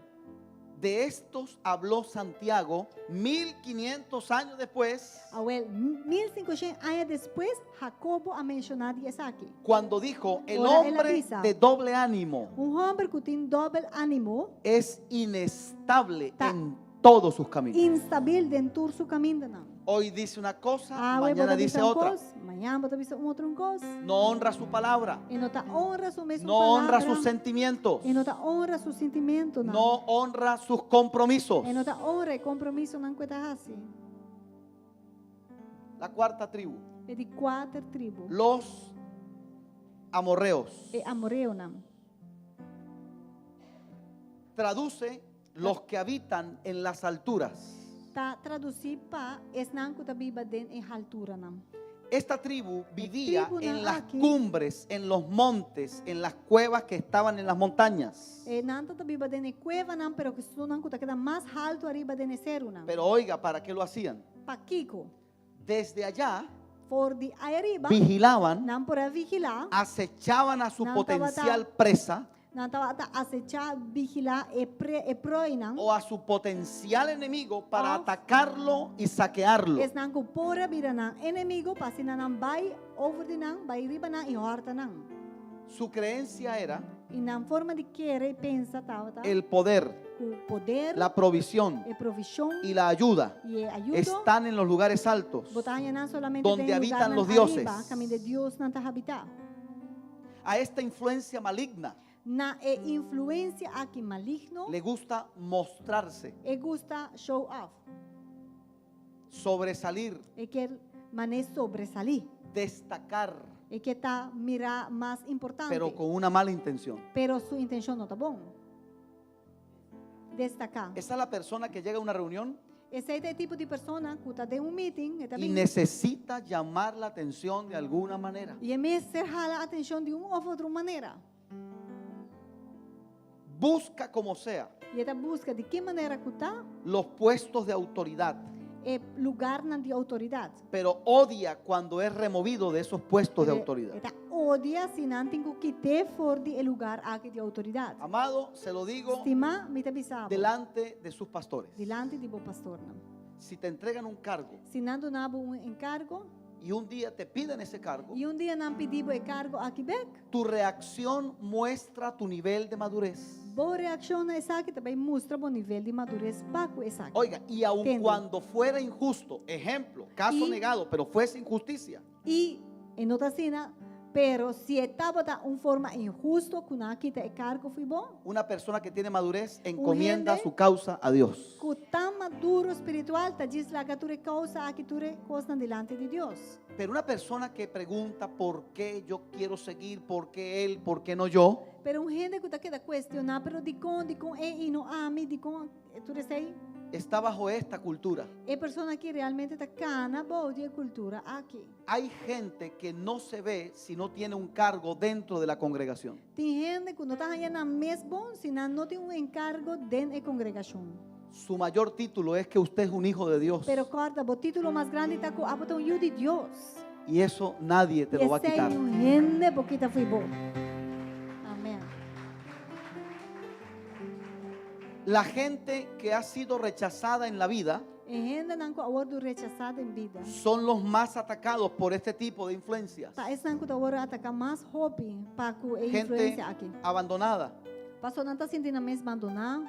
De estos habló Santiago 1500 años después, Awel, 1500 aña despues, Jacobo a menshoná di esaki. cuando dijo, el Ora el a hombre bisa. de doble ánimo Un hòmber ku tin dòbel ánimo es inestable Ta en todos sus caminos. instabil den tur su kamindanan. Hoy dice una cosa, Awe mañana bo ta dice bisa un otra. kos, mañan bo ta bisa un otro un kos. No honra su palabra, E no ta honra su mesun no honra palabra. sus sentimientos, E no ta honra su sentimentonan. no honra sus compromisos. E no ta honra e kompromisonan ku e ta hasi. La cuarta tribu, E di kuater tribu. los amorreos. E amoreonan. Traduce los que habitan en las alturas. Ta tradusí pa esnan ku ta biba den e halturanan. Esta tribu vivía tribunan en las aki. cumbres, en los montes, en las cuevas que estaban en las montañas. E nan ta biba den e kuevanan, pero ku esunnan ku ta keda mas haltu ariba den e serunan. Pero oiga, ¿para qué lo hacían? Pakiko? Desde allá For di ariba, vigilaban, nan por a vigilá, acechaban a su Nan tabata- potencial presa nan tabata asechá, vigilá e pre, e proinan. o a su potencial enemigo para Of- atacarlo y saquearlo. Esnan ku por a bira nan enemigo, pa asina nan bai over di nan, bai riba nan i hòrta nan. Su creencia era I nan forma di kere i pensa tabata el poder, ku poder, la provisión e provishon y la ayuda i e ayudo están en los lugares altos. bo ta haña nan solamente donde den habitan lugarnan los dioses. ariba, kaminda diosnan ta habitá. A esta influencia maligna Na e influensia aki maligno, le gusta mostrarse, e gusta show off. sobresalir, E ke manera sobresalí. destacar, E ke ta mira mas importante. pero con una mala intención. Pero su intenshon no ta bon. Destaká. Esa es la persona que llega a una reunión Esei ta e tipo di persona ku ta den un meeting, e ta y bin necesita llamar la atención de alguna manera. i e mester hala atenshon di un òf otro manera. Busca como sea I e ta buska di ki manera ku ta los puestos de autoridad, e lugarnan di outoridat. pero odia cuando es removido de esos puestos de E autoridad. ta odia si nan tin ku kit'é for di e lugar aki di outoridat. Amado, se lo digo Stimá, mi ta bisa bo delante de sus pastores. dilanti di bo pastornan. Si te entregan un cargo Si nan duna bo un enkargo y un día te piden ese cargo, i un dia nan pidi bo e kargo aki bèk, tu reacción muestra tu nivel de madurez. bo reakshon na esaki ta bai mustra bo nivel di madures pa ku esaki. Oiga, y aun Tende. cuando fuera injusto, ejemplo, caso Y- negado, pero fuese injusticia, I e no ta asina, pero si e tabata un forma inhusto ku nan a kita e kargo fo'i bo, una persona que tiene madurez encomienda hende- su causa a Dios. ku ta maduro spiritual ta djis laga tur e kousa aki tur e kosnan dilanti di Dios. Pero una persona que pregunta por qué yo quiero seguir, por qué él, por qué no yo, Pero un hende ku ta keda kuestioná, pero dikon, dikon e i no ami, dikon tur esei? está bajo esta cultura. E persona aki realmente ta kana bou di e kultura aki. Hay gente que no se ve si no tiene un cargo dentro de la congregación. Tin hende ku no ta haña nan mes bon si nan no tin un enkargo den e kongregashon. Su mayor título es que usted es un hijo de Dios. Pero kòrda, bo título mas grandi ta ku abo ta un yu di Dios. Y eso nadie te I lo va a esei quitar. niun hende por kita fo'i bo. Amèn. La gente que ha sido rechazada en la vida E hendenan ku a wòrdu rechasá den bida. son los más atacados por este tipo de influencias. Ta esnan ku ta wòrdu ataká mas hopi pa ku e Gente influensia aki. abandonada, Pasobra nan ta sinti nan mes bandoná,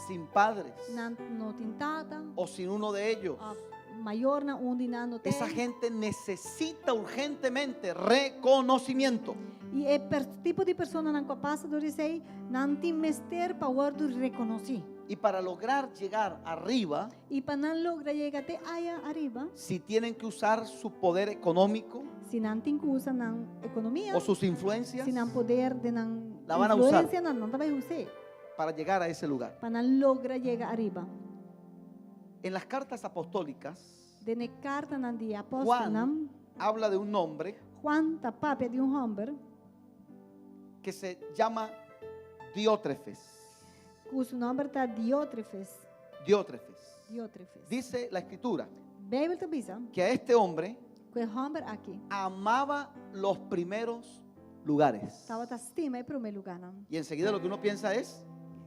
sin padres nan no tin tata, o sin uno de ellos. òf mayornan un di nan no tin. Esa gente necesita urgentemente reconocimiento. I e per, tipo di personanan ku a pasa dor di esei, nan tin mester pa wòrdu rekonosí. Y para lograr llegar arriba, I pa nan logra yega te aya ariba, si tienen que usar su poder económico si nan tin ku usa nan ekonomia, o sus influencias si nan poder di nan La van a usar. influensia, nan nan ta bai us'é para llegar a ese lugar. pa nan logra yega ariba. En las cartas apostólicas, Den e kartanan di apòstelnan, Juan habla de un nombre Juan ta papia di un hòmber que se llama Diótrefes. ku su nòmber ta Diótrefes. Diótrefes. Diótrefes. Dice la escritura Beibel ta bisa que a este hombre ku e hòmber aki amaba los primeros lugares. tabata stima e promé lugánan. Y enseguida lo que uno piensa es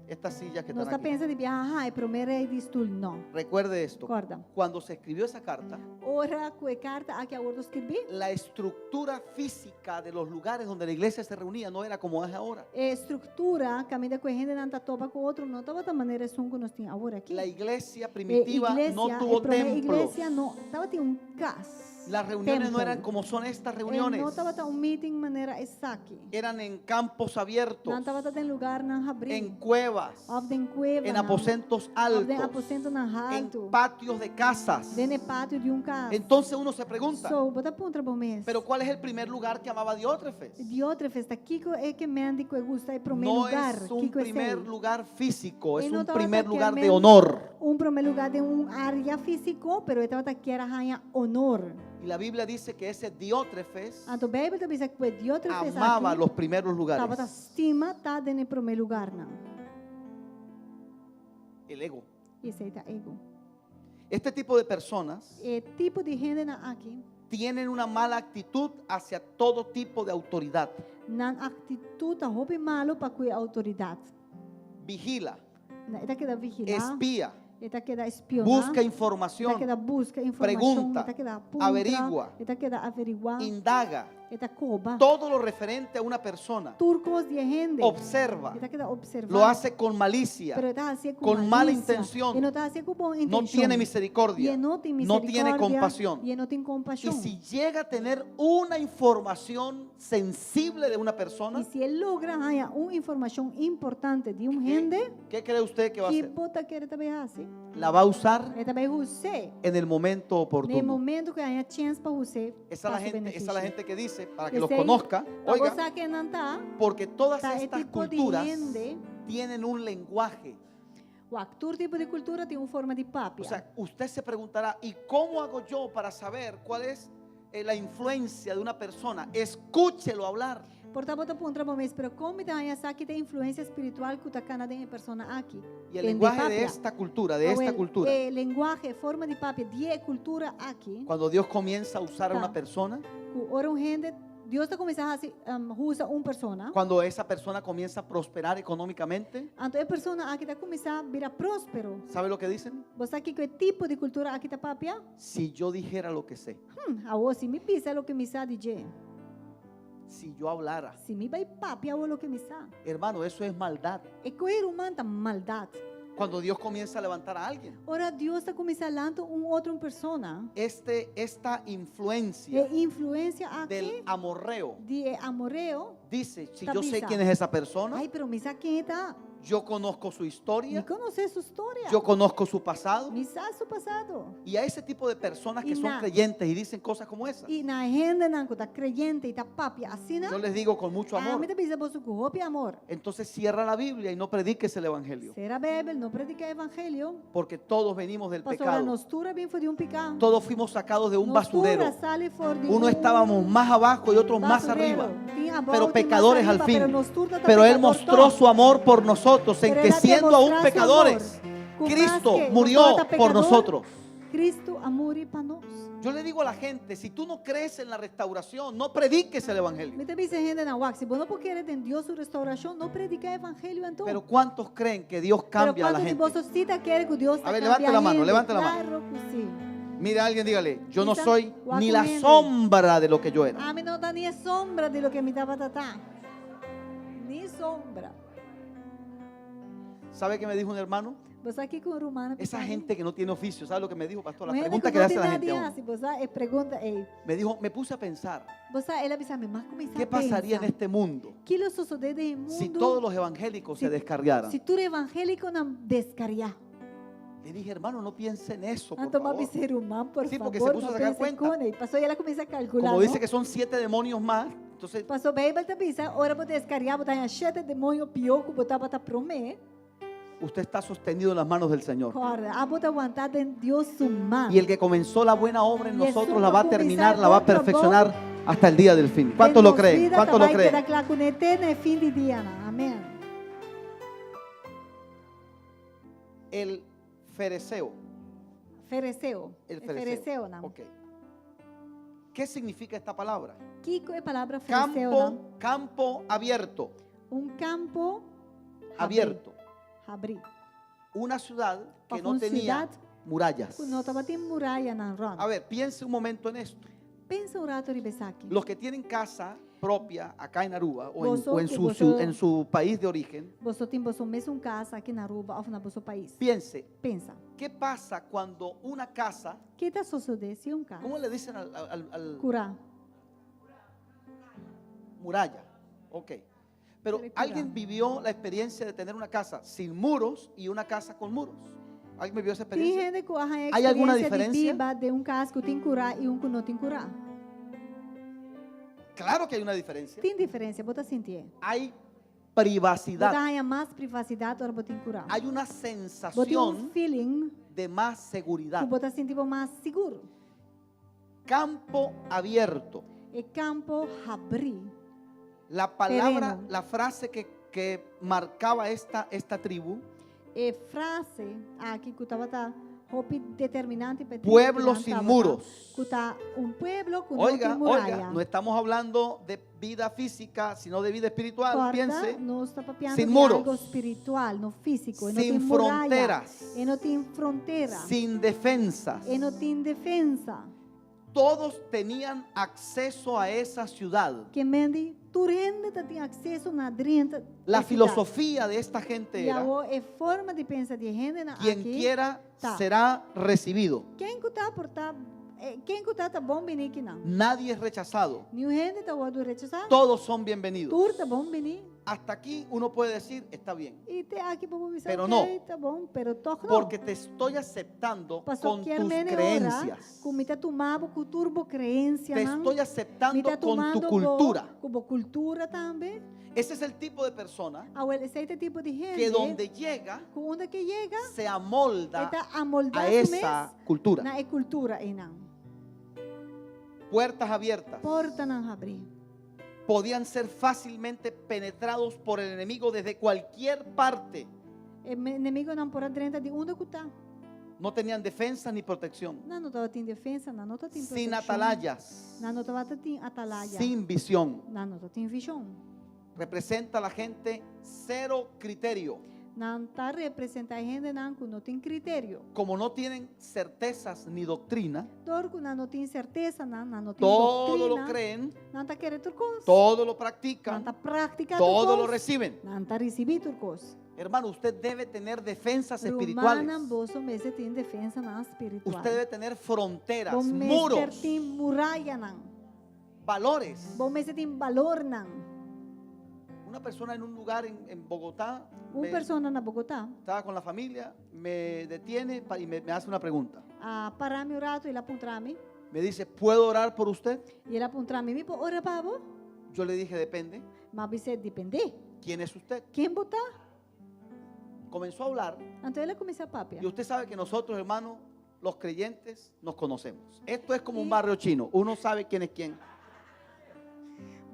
estas sillas que Nos están ta aquí. pensa di biaha, aha, e promé rei di stul. No. Recuerde esto. Kòrda. Cuando se escribió esa carta, Ora ku e karta aki a wòrdu skirbí, la estructura física de los lugares donde la iglesia se reunía no era como es ahora. e struktura kaminda ku e hendenan ta topa ku otro no tabata manera esun ku nos tin awor aki. La iglesia E primitiva iglesia, no e tuvo promé templos. iglesia no tabatin un kas. Las reuniones no tempel. eran como son estas E reuniones. no tabata un meeting manera esaki. Eran en campos abiertos, Nan tabata den lugarnan habrí. en cuevas, Òf den kuevanan. en aposentos Òf den altos, aposentonan en haltu. patios de casas. Den e patio di un kas. Entonces uno se pregunta, So, bo ta puntra bo mes. pero ¿cuál es el primer lugar que amaba Diótrefes? Diótrefes, ta kiko e ke men di ku e gusta e promé No lugar. es un Kiko esei? primer lugar físico, es E no un tabata primer ke lugar de men honor. Un promé lugá den un área físiko, pero e tabata kier a haña honor. Y la Biblia dice que ese Diótrefes Anto Beibel ta bisa ku e Diótrefes amaba aki los primeros tabata lugares. stima ta den e promé lugarnan. El ego. I esei ta ego. Este tipo de personas E tipo di hendenan aki, tienen una mala actitud hacia todo tipo de autoridad. nan aktitut ta hopi malu pa ku e outoridat. Vigila, E ta keda vigilá, espía, e ta keda spioná, busca e ta información, keda buska informashon, pregunta, e ta keda puntra, averigua, e ta keda averiguá, indaga e ta koba. todo lo referente a una persona. Tur kos di e hende. Observa, E ta keda opservá. lo hace con malicia, Pero e ta hasié ku con mala malisia. intención. E no ta hasié ku bon no intenshon. tiene I misericordia, e no tin no tiene misericordia, compasión. I e no tin Y kompashon. si llega a tener una información sensible de una persona, I si e logra haña un informashon importante di un hende, ¿qué cree usted que va a ki hacer? bo ta kere e ta bai hasi? La va a usar E ta bai us'é. en el momento Na oportuno. momento ku e haña chèns pa us'é, Esa es la pa su gente, esa es la benefisio. gente que dice, para que los Esei, conozca, pa oiga, bo sa ken nan ta, porque todas ta e estas tipo di culturas hende, tienen un lenguaje. wak, tur tipo di kultura tin un forma di papia. O sea, usted se preguntará, ¿y cómo hago yo para saber cuál es eh, la influencia de una persona? Escúchelo hablar. Por ta bo ta puntra bo mes, pero kon mi ta haña sa ki ta e influensia spiritual ku ta kana den e persona aki? Y el Tende lenguaje de papia. esta cultura, de esta Awel, cultura, E lenguahe, forma di papia, di e kultura aki, cuando Dios comienza a usar a Ta. una persona, ku ora un hende, Dios ta kuminsá hasi, usa un persona, cuando esa persona comienza a prosperar económicamente, anto e persona aki ta kuminsá bira próspero. ¿sabe lo que dicen? Bo sa kiko e tipo di kultura aki ta papia? Si yo dijera lo que sé, Awor si mi bisa loke mi sa di dje. si yo hablara, Si mi bai papia awor loke mi sa. hermano, eso es maldad. E kos ei ruman ta maldat. Cuando Dios comienza a levantar a alguien, Ora Dios ta kuminsá lanta un otro persona. este, esta influencia E influensia aki del amorreo di e amorreo. Dice, si Ta yo sé bisa. quién es esa persona, Ai, pero mi sa ken e ta. yo conozco su Mi historia, konosé su historia. yo conozco su pasado. Mi sa su pasado. Y a ese tipo de personas que Y son na- creyentes y dicen cosas como esas, I na hendenan ku ta kreyente i ta papia asina, yo les digo con mucho ami amor, ta bisa boso ku hopi amor. entonces cierra la Biblia y no prediques el Evangelio, Sera Beibel, no prediká evangelio. porque todos venimos del Pasobra pecado, nos tur a bin for di un piká. todos fuimos sacados de un Nos tur a basurero. sali for di Uno un estábamos más abajo y otros más basurero. arriba, Tin abou, pero tin mas pecadores al ariba, pero fin. nos tur ta Pero Él pekador mostró tòg. su amor por nosotros en Pero que Él a siendo aún demostrá su pecadores, amor. Ku Cristo maske nos murió tabata por pekador, nosotros. Cristo a muri pa nos. Yo le digo a la gente, si tú no crees en la restauración, no prediques el Evangelio. Mi ta bisa hendenan wak, si bo no por kere den Dios su restaurashon, no prediká evangelio anto. Pero ¿cuántos creen que Dios Pero cambia a la kuantu di gente? boso sí ta kere ku Dios A ver, ta levante kambia la mano, hende? levante la mano. Klaro ku sí. Mire a alguien, dígale, yo no Quizá soy ni la Guacamole. sombra de lo que yo era. Ami no ta ni sombra di loke mi tabata ta. Ni sombra. ¿Sabe qué me dijo un hermano? Bo sa kiko un ruman a Esa bisa mi? gente que no tiene oficio, ¿sabe lo que me dijo, pastor? La Un hende pregunta ku que le no hace tin la nada gente di a uno. hasi, bo sa, e pregunta ei. Me dijo, me puse a pensar, Bo sa, el a bisa mi, m'a kuminsá ¿qué pasaría en pensa. este mundo Ki lo sosodé den mundu si todos los evangélicos Si- se descarriaran? si tur evangéliko deskariá? Le dije, hermano, no piense en eso, por Anto m'a favor. bis'é ruman, por Sí, porque se favor, puso a no sacar pensa cuenta. kuné. Pasó el a kuminsá kalkulá, Como no? dice que son siete demonios más, entonces Pasó Beibel ta bisa, ora bo deskariá, bo ta haña shete demoño pió ku bo tabata promé. usted está sostenido en las manos del Señor. Kòrda, abo ta wantá den Dios su man. Y el que comenzó la buena obra en Y esun nosotros la va a ku kuminsá terminar, la va a bon trabou, perfeccionar hasta el día del fin. ¿Cuántos den lo nos creen? bida ¿Cuántos lo ta bai creen? keda kla kuné te na e fin di dianan. Amèn. El fereceo. Fereseo. El E fereceo. fereseonan. Ok. ¿Qué significa esta palabra? Kiko e palabra fereseonan? Campo, campo abierto. Un kampo Abierto. Habrí. Una ciudad que Òf no un tenía siudat murallas. ku no tabatin murayanan rònt. A ver, piense un momento en esto. Pensa un ratu riba esaki. Los que tienen casa propia acá en Aruba o en, Boso o en ku su, boso- ciu- en su país de origen, Boso tin boso mesun kas aki na Aruba òf na boso pais. piense, Pensa. ¿qué pasa cuando una casa, Kiko ta sosodé si un kas? ¿cómo le dicen al, al- al- Kurá. muralla? Ok. Pero Pero alguien curá. vivió la experiencia de tener una casa sin muros y una casa con muros. ¿Alguien vivió esa Tin experiencia? hende ku a haña ¿Hay alguna eksperensia di diferencia? biba den un kas ku tin kurá i un ku no tin kurá. Claro que hay una diferencia. Tin diferensia, bo ta sintié. Hay Bo privacidad. ta haña mas privasidat ora bo tin kurá. Hay una Bo tin un sensación feeling de más seguridad. ku bo ta sinti bo mas sigur. Campo abierto. E kampo habrí. La palabra, Terreno. la frase que, que marcaba esta, esta tribu, E frase aki ku tabata hopi determinante pa e tribu pueblo ku nan sin tabata, muros. ku ta un pueblo ku no Oiga, tin muraya. oiga, no estamos hablando de vida física, sino de vida espiritual. Kòrda, Piense, nos ta papiando sin di muros. algu spiritual, no físiko, e no sin tin muraya, fronteras, e no tin frontera, sin defensas. e no tin defensa. Todos tenían acceso a esa ciudad. Ke men di, tur hende tabatin akseso na drenta La e siudat. filosofía de esta gente I era, awor e forma di pensa di e hendenan quien aki, quiera ta. será recibido. Ken ku ta por ta, eh, ken ku ta ta bon biní akinan. Nadie es rechazado. Niun hende ta wòrdu rechasá. Todos son bienvenidos. Tur ta bon biní. Hasta aquí uno puede decir, está bien. I te aki bo por bisa, Pero ok, no. ta bon, pero tòg no. Porque te estoy aceptando Pasó con kier tus men ora, creencias. ku mi ta tuma bo ku tur bo kreensia Te nan. estoy Mi aceptando ta con tu tumando bo cultura. ku bo kultura tambe. Ese es el tipo de persona Awèl, esei ta e tipo di hende que donde llega ku unda ku e yega, se amolda e ta amoldá a su mes esa cultura. na e kultura einan. Puertas abiertas. Portanan habrí. Podían ser fácilmente penetrados por el enemigo desde cualquier parte. E enemigunan por a drenta di unda ku ta. No tenían defensa ni protección. Nan no tabatin defensa, nan no tabatin Sin protekshon. atalayas. Nan no tabatin atalaya. Sin visión. Nan no tabatin vishon. Representa a la gente cero criterio. Nan ta representá e hendenan ku no tin kriterio. Como no tienen certezas ni doctrina, Dor ku nan no tin sertesa, nan, nan no tin todo lo doktrina. creen, Nan ta kere tur kos. todo lo Nan practican, ta praktiká tur todo lo kos. reciben. Nan ta risibí tur kos. Hermano, usted debe tener defensas espirituales. Rumannan boso mester tin defensanan spiritual. Usted debe tener fronteras, Bo mester muros, tin murayanan. valores. Bo mester tin balornan. Una persona en un lugar en, en Bogotá, Un me- persona na Bogotá estaba con la familia, me detiene pa- y me, me hace una pregunta. a para mi un ratu i el a puntra mi. Me dice, ¿puedo orar por usted? I el a puntra mi, mi por ora pa bo? Yo le dije, depende. M'a bis'é dependé. ¿Quién es usted? Ken bo ta? Comenzó a hablar Anto el a kuminsá papia. y usted sabe que nosotros, hermanos, los creyentes, nos conocemos. Esto es como un Y- barrio chino. Uno sabe quién es quién.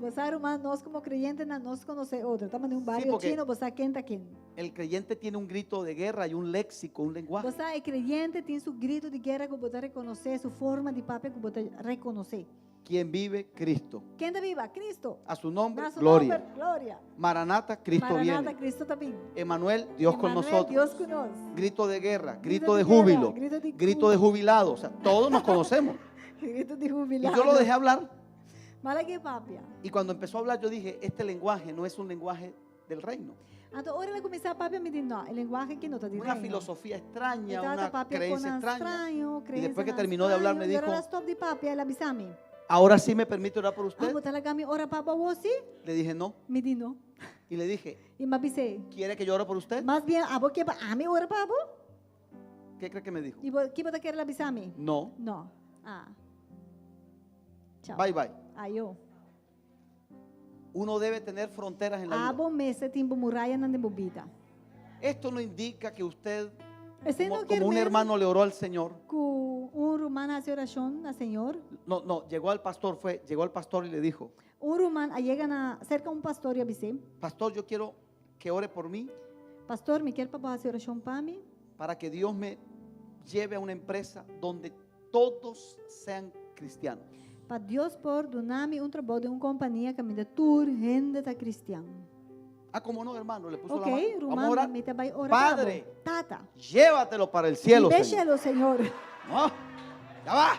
Bo sa ruman, nos komo kreyentenan nos konosé otro. Ta manera un bario porque- chino, bo sa ken ta ken. El creyente tiene un grito de guerra y un léxico, un lenguaje. Bo sa e kreyente tin su gritu di guera ku bo ta rekonosé, su forma di papia ku bo ta rekonosé. ¿Quién vive? Cristo. Ken ta biba? Cristo. A su nombre, Na su gloria. nòmber, gloria. Maranata, Cristo Maranata, viene. Cristo ta bin. Emanuel, Dios con Emanuel, nosotros. Dios ku nos. Grito de guerra, grito Grito de de guerra, júbilo, grito de grito de jubilado. O sea, todos nos conocemos. Grito de Y jubilado. yo lo dejé hablar. M'a lag'é papia. Y cuando empezó a hablar, yo dije, este lenguaje no es un lenguaje del reino. Anto ora el a kuminsá papia mi di no, e lenguahe aki no ta di Una reino. filosofía extraña, E tabata una papia creencia con extraña. extraño, Y después que creencia terminó de hablar, me extraño. Y ora dijo, el a stòp di papia, el a bisa mi. ahora sí me permite orar por Ah, usted. bo ta laga mi ora pa bo awor sí? Le dije, no. Mi di no. Y le dije, I m'a bis'é. ¿quiere que yo ore por usted? Mas bien, abo ke pa ami ora pa bo? ¿Qué cree que me dijo? I bo, ki bo ta kere el a bisa mi? No. No. Ah. Chao. Bye, bye. Ayo. Uno debe tener fronteras en la vida. Abo mester tin bo murayanan den bo bida. Esto no indica que usted, Esei como, no kier como un men hermano le oró al Señor. ku un ruman a hasi orashon na Señor. No, no, llegó al pastor, fue, llegó al pastor y le dijo, Un ruman a yega na serka un pastor i a bis'é, pastor, yo quiero que ore por mí Pastor, mi kier pa bo hasi orashon pa mi, para que Dios me lleve a una empresa donde todos sean cristianos. pa Dios por duna mi un trabou den un kompania kaminda tur hende ta kristian. Ah, como no, hermano, le puso Ok, la mano. Vamos a ruman, orar. mi ta bai ora pa bo. Padre. Tata. Llévatelo para el cielo, Bé Señor. shelu, Señor. No, ya va.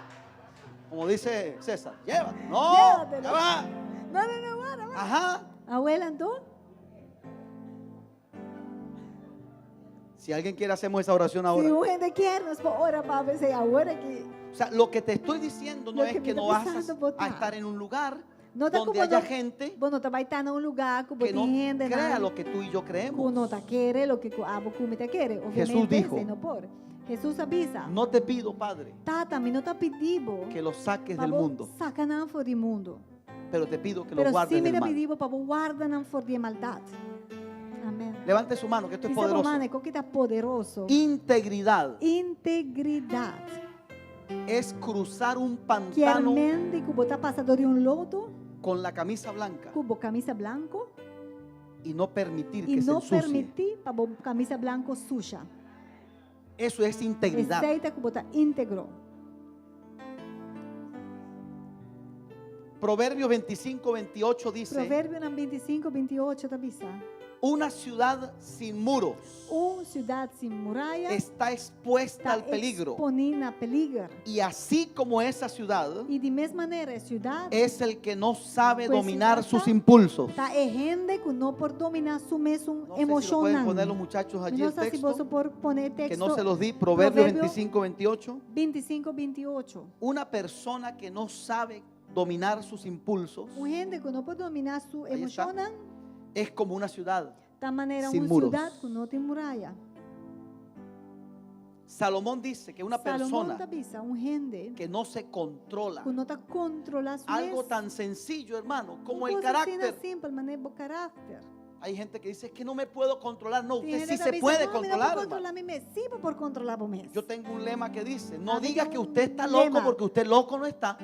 Como dice César, llévatelo. No, Llévatelo. ya va. No, no, no, warda, warda. Ajá. Awèl, anto? Si alguien quiere, hacemos esa oración ahora. Si un hende kier, nos por ora pa esei awor aki. O sea, lo que te estoy diciendo no Lo es que que me no está vas a, pensando, bota. a estar en un lugar No ta donde como haya no- gente Bo no ta bai ta na un lugá ku bo que no tin hende crea nan lo que tú y yo ku creemos. no ta kere loke ku abo ku mi ta kere. Jesús Obviamente, dijo, esei no por. Jesús a bisa, No te pido, Padre, Tata, mi no ta pidi bo que los saques pa del bo mundo, saka nan for di mundu. pero te pido que los Pero sí guardes mi del ta mal. pidi bo pa bo warda nan for di e maldat. Amèn. Levante su mano, que esto es Hisa bo poderoso. man, e kos aki ta poderoso. Integridad Integridat. es cruzar un pantano Kier men di ku bo ta pasa dor di un lodo con la camisa blanca ku bo kamisa blanku y no permitir i que se no ensucie. permití pa bo kamisa blanku susha. Eso es integridad. Esei ta ku bo ta íntegro. Proverbios 25, 28 dice, Proverbionan 25, 28 ta bisa. una ciudad sin muros Un siudat sin muraya está expuesta ta al peligro. eksponé na peliger. Y así como esa ciudad I di mes manera, e siudat es el que no sabe Pues, dominar si sus está- impulsos. ta e hende ku no por dominá su mesun No sé si lo pueden emoshonnan. poner los muchachos allí No el sa si texto, boso por pone que teksto no se los di, Proverbios Proverbio 25, 28. 25, 28. Una persona que no sabe dominar sus impulsos Un hende ku no por dominá su Ahí está. emoshonnan, es como una ciudad. ta manera Sin un muros. siudat ku no tin muraya. Salomón dice que una Salomón persona ta bisa, un hende que no se controla, ku no ta kontrolá su algo mes, tan sencillo, hermano, como un el kos asina carácter. simpel, manera bo karakter. Hay gente que dice, es que no me puedo controlar. No, Tin usted hende sí ta se bisa, puede no, mi no por controlar. hermano. kontrolá mi mes. Sí, bo por kontrolá bo mes. Yo tengo un lema que dice, no A mí diga tengo que un usted está loco lema. porque usted loco no está.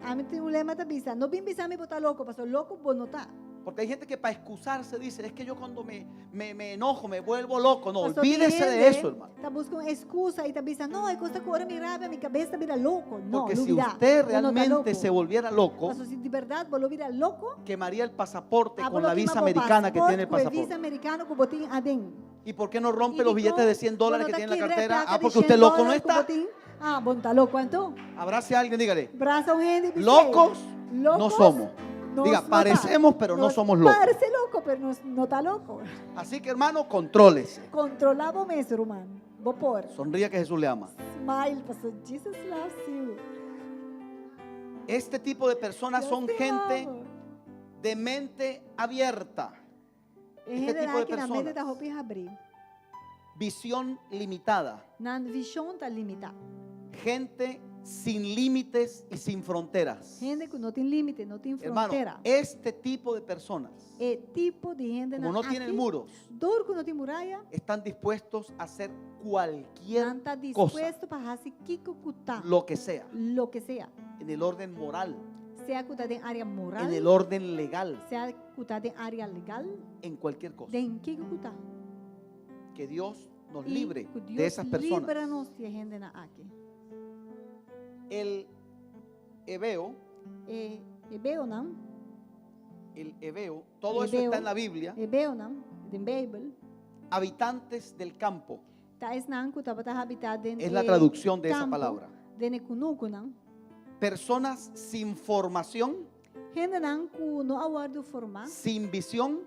Ami tin un lema ta bisa, no bin bisa mi bo ta loko, paso loko bo no ta. Porque hay gente que para excusarse dice, es que yo cuando me, me, me enojo me vuelvo loco. No, Paso tin olvídese de hende eso, hermano. Ta buska un ekskusa i ta bisa, no, e kos ta ku ora mi rabia, mi kabes ta bira loko. No, Porque si lubidá, usted bo no ta realmente loko. se volviera loco, Paso si di bèrdat bo lo bira loko, quemaría el pasaporte abo con lo la kima visa bo americana que paspòrt tiene el ku e visa pasaporte. amerikano ku bo tin aden. ¿Y por qué no rompe I los di billetes kon de 100 dólares bo que no tiene en ta la kibra e cartera? plaka Ah, di porque usted shen loco no dòler ku bo está. tin. Ah, bo no ta loko anto. Abrace a alguien, dígale. Brasa un hende i bis'é, Locos no Locos somos. nos Diga, no ta. parecemos, pero no Nos somos locos. Parse loko, pero nos no ta loko. Así que, hermano, contrólese. Kontrolá bo mes, ruman. Bo por. Sonría que Jesús le ama. Smile, paso Jesus loves you. Este tipo de personas Dios son te gente ama. de mente abierta. Este hende tipo de aki nan mente ta personas. hopi habrí. Visión limitada. Nan vishon ta limitá. Gente sin límites y sin fronteras. Hende ku no tin límite, no tin Hermano, frontera. este tipo de personas, E tipo di hende como no tienen aki, muros, dor ku no tin muraya, están dispuestos a hacer cualquier nan ta cosa, dispuesto pa hasi kiko ku ta, lo que sea, loke sea. en el orden moral, Sea ku ta den área moral, en el orden legal, sea ku ta den área legal, en cualquier cosa. den kiko ku ta. Que Dios nos I libre ku de Dios esas personas. libra nos di e hendenan aki. El heveo, E heveonan, el heveo, todo eso Heveo. está en la Biblia, heveonan, den Beibel, habitantes del campo, ta esnan ku tabata habitá den es la e traducción de esa campo, palabra. den e kunukunan. Personas sin formación, Hendenan ku no a wòrdu formá, sin visión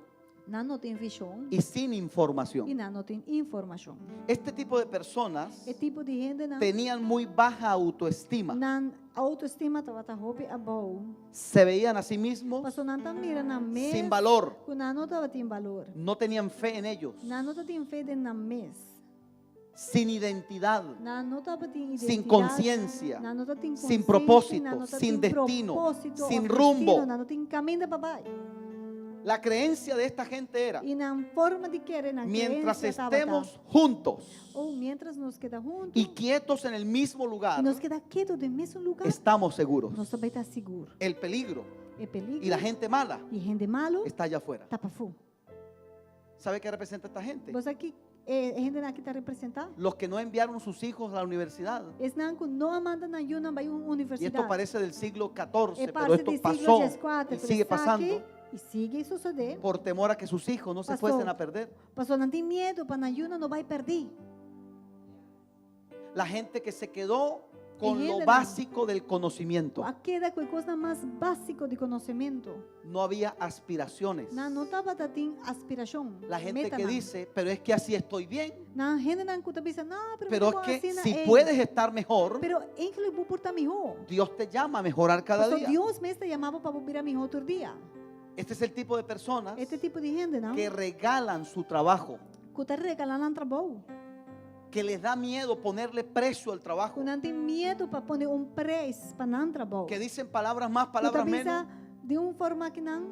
nan no tin vishon y sin i información. nan no tin informashon. Este tipo de personas E tipo di hendenan, tenían muy baja autoestima. nan outoestima tabata hopi abou. Se veían a sí mismos Paso nan ta mira nan mes sin valor. ku nan no tabatin balor. No tenían fe en ellos. Nan no tabatin fe den nan mes. Sin identidad. Nan no tabatin Sin identidat. conciencia. Nan no tabatin Sin konsenshi, propósito, nan no sin tabatin destino, propósito sin òf rumbo. destino, nan no tin kaminda pa bai. La creencia de esta gente era, I nan forma di kere, nan mientras kreensia tabata, estemos juntos Oh, mientras nos keda huntu y quietos en el mismo lugar, i nos keda ketu den mesun lugá, estamos seguros. nos ta bai ta sigur. El peligro E peliger y la gente mala i hende malu está allá afuera. ta pafó. ¿Sabe qué representa esta gente? Bo sa ki e hendenan aki ta representá? Los que no enviaron sus hijos a la universidad. Esnan ku no a manda nan yunan bai un Y esto universidat. parece del siglo XIV, E pero parse esto di siglo pasó 14, y pero sigue esaki pasando i sigui sosodé. por temor a que sus hijos no se Pasó. fuesen a perder. Paso nan tin miedu pa nan yunan no bai pèrdí. La gente que se quedó con lo hendenan. básico del conocimiento. A keda ku e kosnan mas básiko di konosementu. No había aspiraciones. Nan no tabatin aspirashon. La gente que metanan. dice, pero es que así estoy bien. Nan hendenan ku ta bisa, no, pero, Pero mi es que asina si ei. puedes estar mejor, Pero eigenlijk bo por ta mihó. Dios te llama a mejorar cada Paso día. Dios mes ta yama bo pa bo bira mihó tur dia. Este es el tipo de personas Este tipo di hendenan que regalan su trabajo, ku ta regalá nan trabou. que les da miedo ponerle precio al trabajo, Ku nan tin miedu pa pone un preis pa nan trabou. que dicen palabras más, Ku ta palabras bisa menos. di un forma ku nan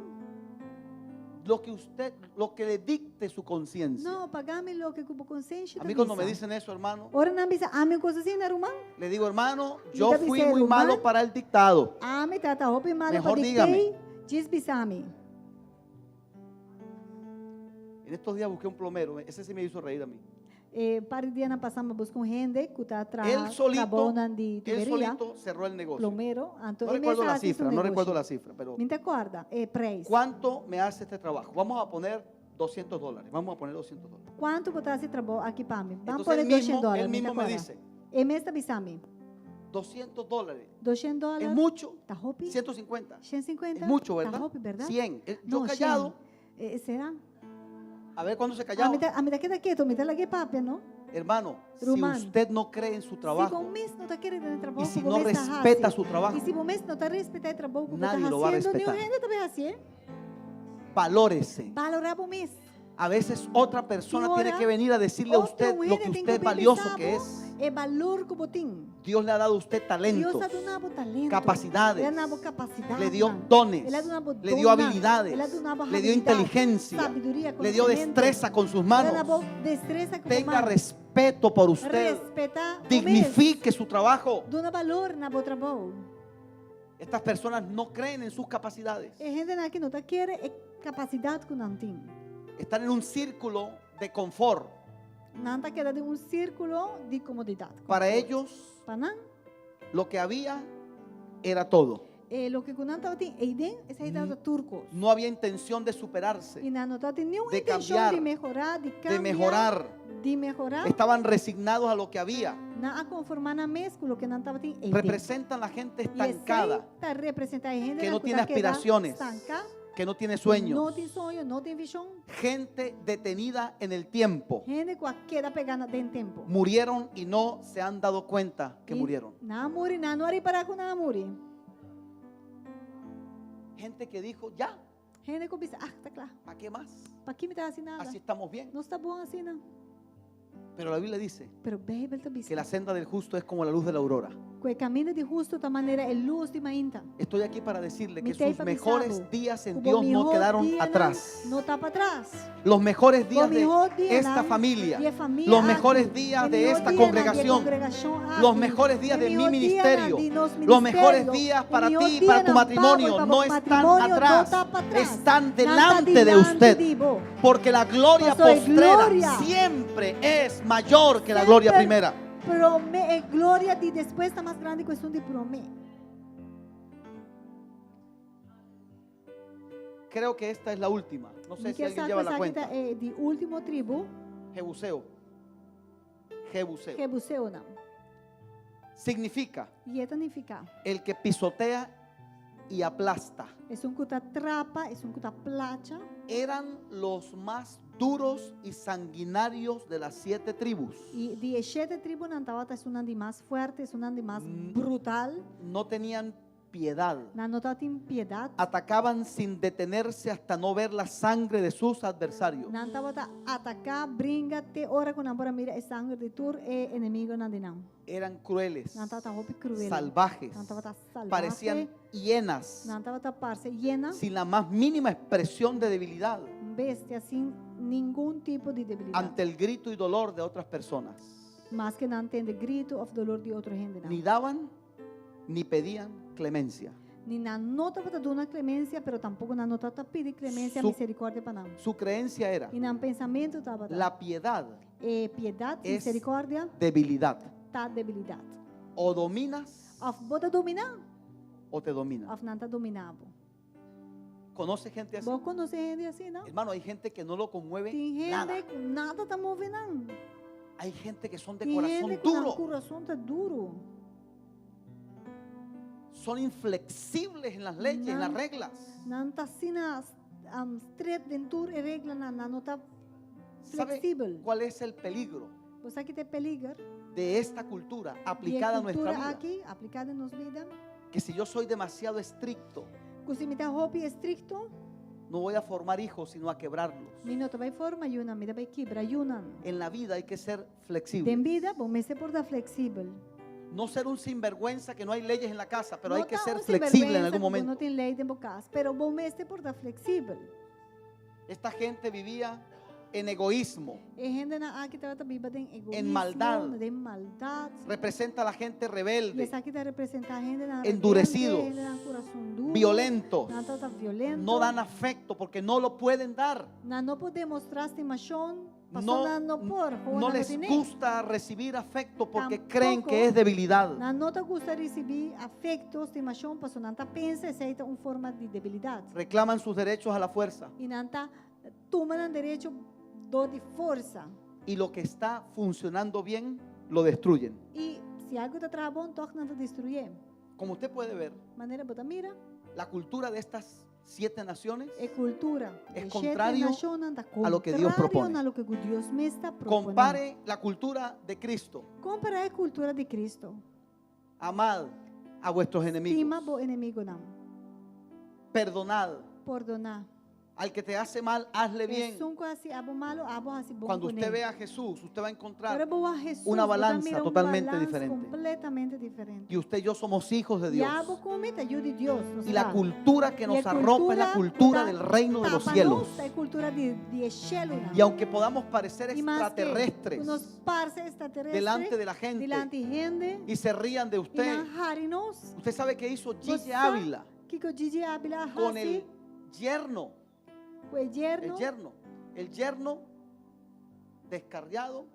Lo que usted, lo que le dicte su conciencia. no, paga mi loke ku bo konsenshi A mí cuando me dicen eso, hermano, Ora nan bisa ami un kos asina, ruman. le digo, hermano, yo ta fui bisa, muy ruman. malo para el dictado. Ami tabata hopi malu Mejor pa dígame. diktei, djis bisa mi. En estos días busqué un plomero, ese sí me hizo reír a mí. E par di dianan pasá mi a buska un hende ku ta tra Él solito, trabounan di él tuberia, solito cerró el negocio. plomero, anto No e mes recuerdo la a hasi su cifra, no negoshi. recuerdo la cifra, pero Mi n' ta kòrda, e preis. ¿cuánto me hace este trabajo? Vamos a poner 200 dólares, vamos a poner 200 dólares. Kuantu bo ta hasi e trabou aki pa mi? Ban Entonces pone él 200 mismo, dòler, él mi mismo ta me kòrda. dice, E mes ta bisa mi, 200 dólares, 200 es dòler, mucho, ta hopi? 150, 150, es mucho, ta ¿verdad? hopi, bèrdat? 100. Yo No, callado, 100. Será? a ver cuándo se A callaba. mi ta, ami ta keda ketu, mi ta lag'é papia, no? Hermano, si Ruman. usted no cree en su Si bo trabajo mes no ta kere den e trabou y si ku bo no mes ta respeta hasi, su trabajo, i si bo mes no ta respetá e trabou ku bo ta Nadie lo va a hasiendo, respetar. niun hende ta bai hasié. valórese. Valorá bo mes. A veces otra persona Tin tiene ora, que venir a decirle a otro usted lo hende que tin usted ku es bin valioso bisa que bo es. E balor ku bo tin. Dios le ha dado a usted Dios talentos, a duna bo talento. capacidades, El a duna bo kapasidat. le dio dones, El a duna bo le dio donnan. habilidades, El a duna bo le dio habilidat, inteligencia, sabiduria, le dio konosementu. destreza con sus El a duna bo manos. destresa ku bo Tenga man. respeto por usted. Respetá bo mes. Dignifique su trabajo. Duna balor na bo trabou. Estas personas no creen en sus capacidades. E hendenan aki no ta kere e kapasidat ku nan tin. Están en un círculo de confort. Nan ta keda den un sírkulo di komodidat. Para Confort. ellos, Pa nan, lo que había era todo. e loke ku nan tabatin eiden, esei tabata tur kos. No había intención de superarse, I nan no tabatin niun De intenshon cambiar, di mehorá, di de kambia, mejorar. di mehorá. Estaban resignados a lo que había. Nan a konformá nan mes ku loke nan tabatin eiden. Representan la gente I esei estancada, ta representá e hende que no ku tiene ta keda aspiraciones, stanká, que no tiene no sueños. tin soño, no tin vishon. Gente detenida en el tiempo. Hende ku a keda pegá den tempu. Murieron y no se han dado cuenta que I murieron. Nan a muri, nan no a ripará ku nan a muri. Gente que dijo, ya, Hende ku bisa, ah, ta kla. ¿para qué más? Pakiko mi ta hasi nada? Así estamos bien. Nos ta bon asina, no? Pero la Biblia dice Pero Beibel ta bisa que la senda del justo es como la luz de la aurora. ku e kaminda di hustu ta manera e lus di mainta. Estoy aquí para decirle Mi que t'ei sus pa bisa mejores bo, días en ku bo Dios no mihó quedaron dianan atrás. no ta patras. Los mejores Bo días de mihó dianan esta familia, di e famia los mejores aki, días e de mihó esta dianan di e congregación, kongregashon los aki, mejores días e de mi mihó dianan ministerio, di nos los mejores ministerio, días e para mihó ti y para tu dianan pa bo i matrimonio pa no bo están matrimonio no atrás, ta patras. están Nan ta delante de dilanti usted. di bo. Porque la gloria Pasobra e postrera gloria siempre es mayor que la gloria Semper primera. Promé, e gloria di despues ta mas grandi ku esun di promé. Creo que esta es la última. No sé Mi si kier alguien sa ku lleva la esaki cuenta. ta e di último tribu, Jebuseo. Jebuseo. Jebuseonan. Significa I e ta nifiká, el que pisotea y aplasta. esun ku ta trapa, esun ku ta placha. Eran los más duros y sanguinarios de las siete tribus. I di e shete tribunan tabata esunnan di mas fuerte, esunnan di mas brutal. No tenían piedad. Nan no tabatin piedat. Atacaban sin detenerse hasta no ver la sangre de sus adversarios. Nan tabata ataká, bringa te ora ku nan por a mira e sanger di tur e enemigonan di nan. Eran crueles, Nan tabata hopi kruel. salvajes, Nan tabata salvahe. parecían hienas, Nan tabata parse hiena. sin la más mínima expresión de debilidad Un bestia sin ningun tipo di debilidat. ante el grito y dolor de otras personas. Maske nan tende gritu òf dolor di otro hendenan. Ni daban ni pedían clemencia. Ni nan no tabata duna klemensia, pero tampoko nan no tabata pidi klemensia, Su, miserikòrdia pa nan. su creencia era I nan pensamentu tabata, la piedad E piedat, es miserikòrdia, debilidad. ta debilidat. O dominas Òf bo ta dominá, o te dominan. òf nan ta dominá bo. ¿Conoce gente así? Bo konosé hende asina? Hermano, hay gente que no lo conmueve Tin nada. hende ku nada ta move nan. Hay gente que son de Tin corazón hende ku nan duro. kurason ta duru. Son inflexibles en las leyes, en las Nan, reglas. nan ta asina um, stret den tur e reglanan, nan no ta ¿Sabe fleksibel. cuál es el peligro Bo sa ki ta e peliger de esta cultura di e aplicada a nuestra kultura vida? aki apliká den nos bida? Que si yo soy demasiado estricto, Ku si mi ta hopi estrikto, no voy a formar hijos, sino a quebrarlos. mi no ta bai forma yunan, mi ta bai kibra yunan. En la vida hay que ser Den flexible. bida, bo mester por ta fleksibel. No ser un sinvergüenza que no hay leyes en la casa, pero No hay que ta ser un flexible en sinvergüenza algún ku bo no momento. tin lei den bo kas, pero bo mester por ta fleksibel. Esta gente vivía en egoísmo, E hendenan aki tabata biba den en egoismo, maldad. den maldat. Representa a la gente I rebelde, esaki ta representá hendenan rebelde, endurecidos, hendenan kurason duru, violentos. nan tabata violento. No dan afecto porque no lo pueden dar. Nan no por demostrá stimashon, No, pasobra nan no por, hopi no nan no les tiene. gusta recibir afecto porque creen Tampoco que es debilidad. Nan no ta gusta risibí afekto, stimashon, pasobra nan ta pensa esei ta un forma di debilidat. Reclaman sus derechos a la fuerza. I nan ta tuma nan derecho dor di forsa. Y lo que está funcionando bien, lo destruyen. I si algu ta traha bon, tòg nan ta destruyé. Como usted puede ver, Manera bo ta mira, la cultura de estas siete naciones e kultura es di shete contrario nashonnan ta a lo que Dios kontrario propone. na loke ku Dios mes ta proponé. Compare la cultura de Cristo. Kompará e kultura di Cristo. Amad a vuestros Stima enemigos. bo enemigunan. Perdonad. Pordoná. Al que te hace mal, hazle bien. Esun ku hasi abo malu, abo hasi bon Cuando kuné. usted vea a Jesús, usted va a encontrar Ora bo wak Hesus, una bo ta balanza mira un totalmente balans diferente. completamente diferente. Y usted y yo somos hijos de Dios. I abo ku mi ta yu di Dios, nos Y la ta. cultura que I nos e arropa es la kultura cultura del reino de los tapa cielos. nos ta e kultura di, di e shelunan. Y aunque podamos parecer I maske extraterrestres ku nos parse extraterrestre delante de la gente dilanti hende y se rían de i usted, nan hari nos. usted sabe qué hizo Bo Gigi sa Ávila kiko Gigi Ávila a con hasi el yerno, ku e yerno, el yerno, el yerno descarriado,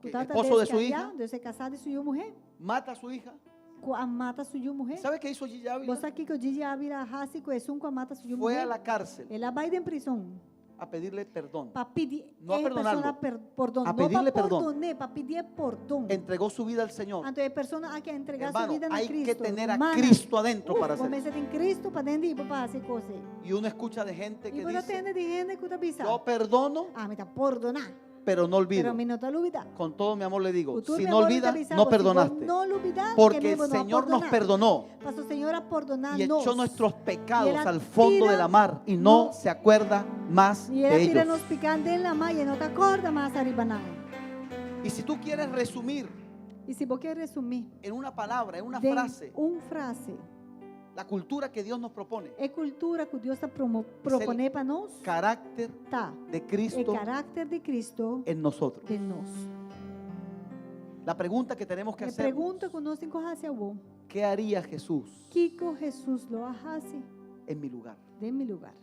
ku que tata esposo de su descarriá, hija, dus e kasá di su yu muhé, mata a su hija. ku a mata su yu muhé. ¿Sabe qué hizo Gigi Ávila? Bo sa kiko Gigi Ávila a hasi ku esun ku a mata su yu Fue muhé? a la cárcel El a bai den prison a pedirle perdón. pa pidi No a e persona perdonarlo, per, pordon, a no pa pedirle perdón. pordon'é, pa pidié pordon. Entregó su vida al Señor. Anto e persona aki a entregá su Hermano, vida na hay que Cristo. tener a Rumannan, Cristo adentro uf, para bo hacer mester tin Cristo paden di bo pa hasi kos ei. Y uno escucha de gente I que bo ta dice, tende di hende ku ta bisa, yo perdono ami ta pordoná. pero no olvido. Pero mi no ta lubidá. Con todo mi amor le digo, Ku tur si mi no amor mi olvida, ta bisa no bo, si bo perdonaste. No lubidá, Porque ke el bo no a Señor nos pordoná. perdonó Paso Señor a pordoná y nos. echó nuestros pecados Y él al fondo tira de la mar y no no- se acuerda más I el de a tira ellos. nos pikánan den lamá i e no ta kòrda mas ariba nan. Y si tú quieres resumir I si bo ke resumí en una palabra, en una den frase, un frase, la cultura que Dios nos propone, e kultura ku Dios ta proponé pa nos, carácter ta de e Cristo karakter di Cristo en nosotros. den nos. La pregunta que tenemos que E hacer, pregunta ku nos tin ku hasi awor, ¿qué haría Jesús Kiko Hesus lo a hasi en mi lugar? den mi lugá?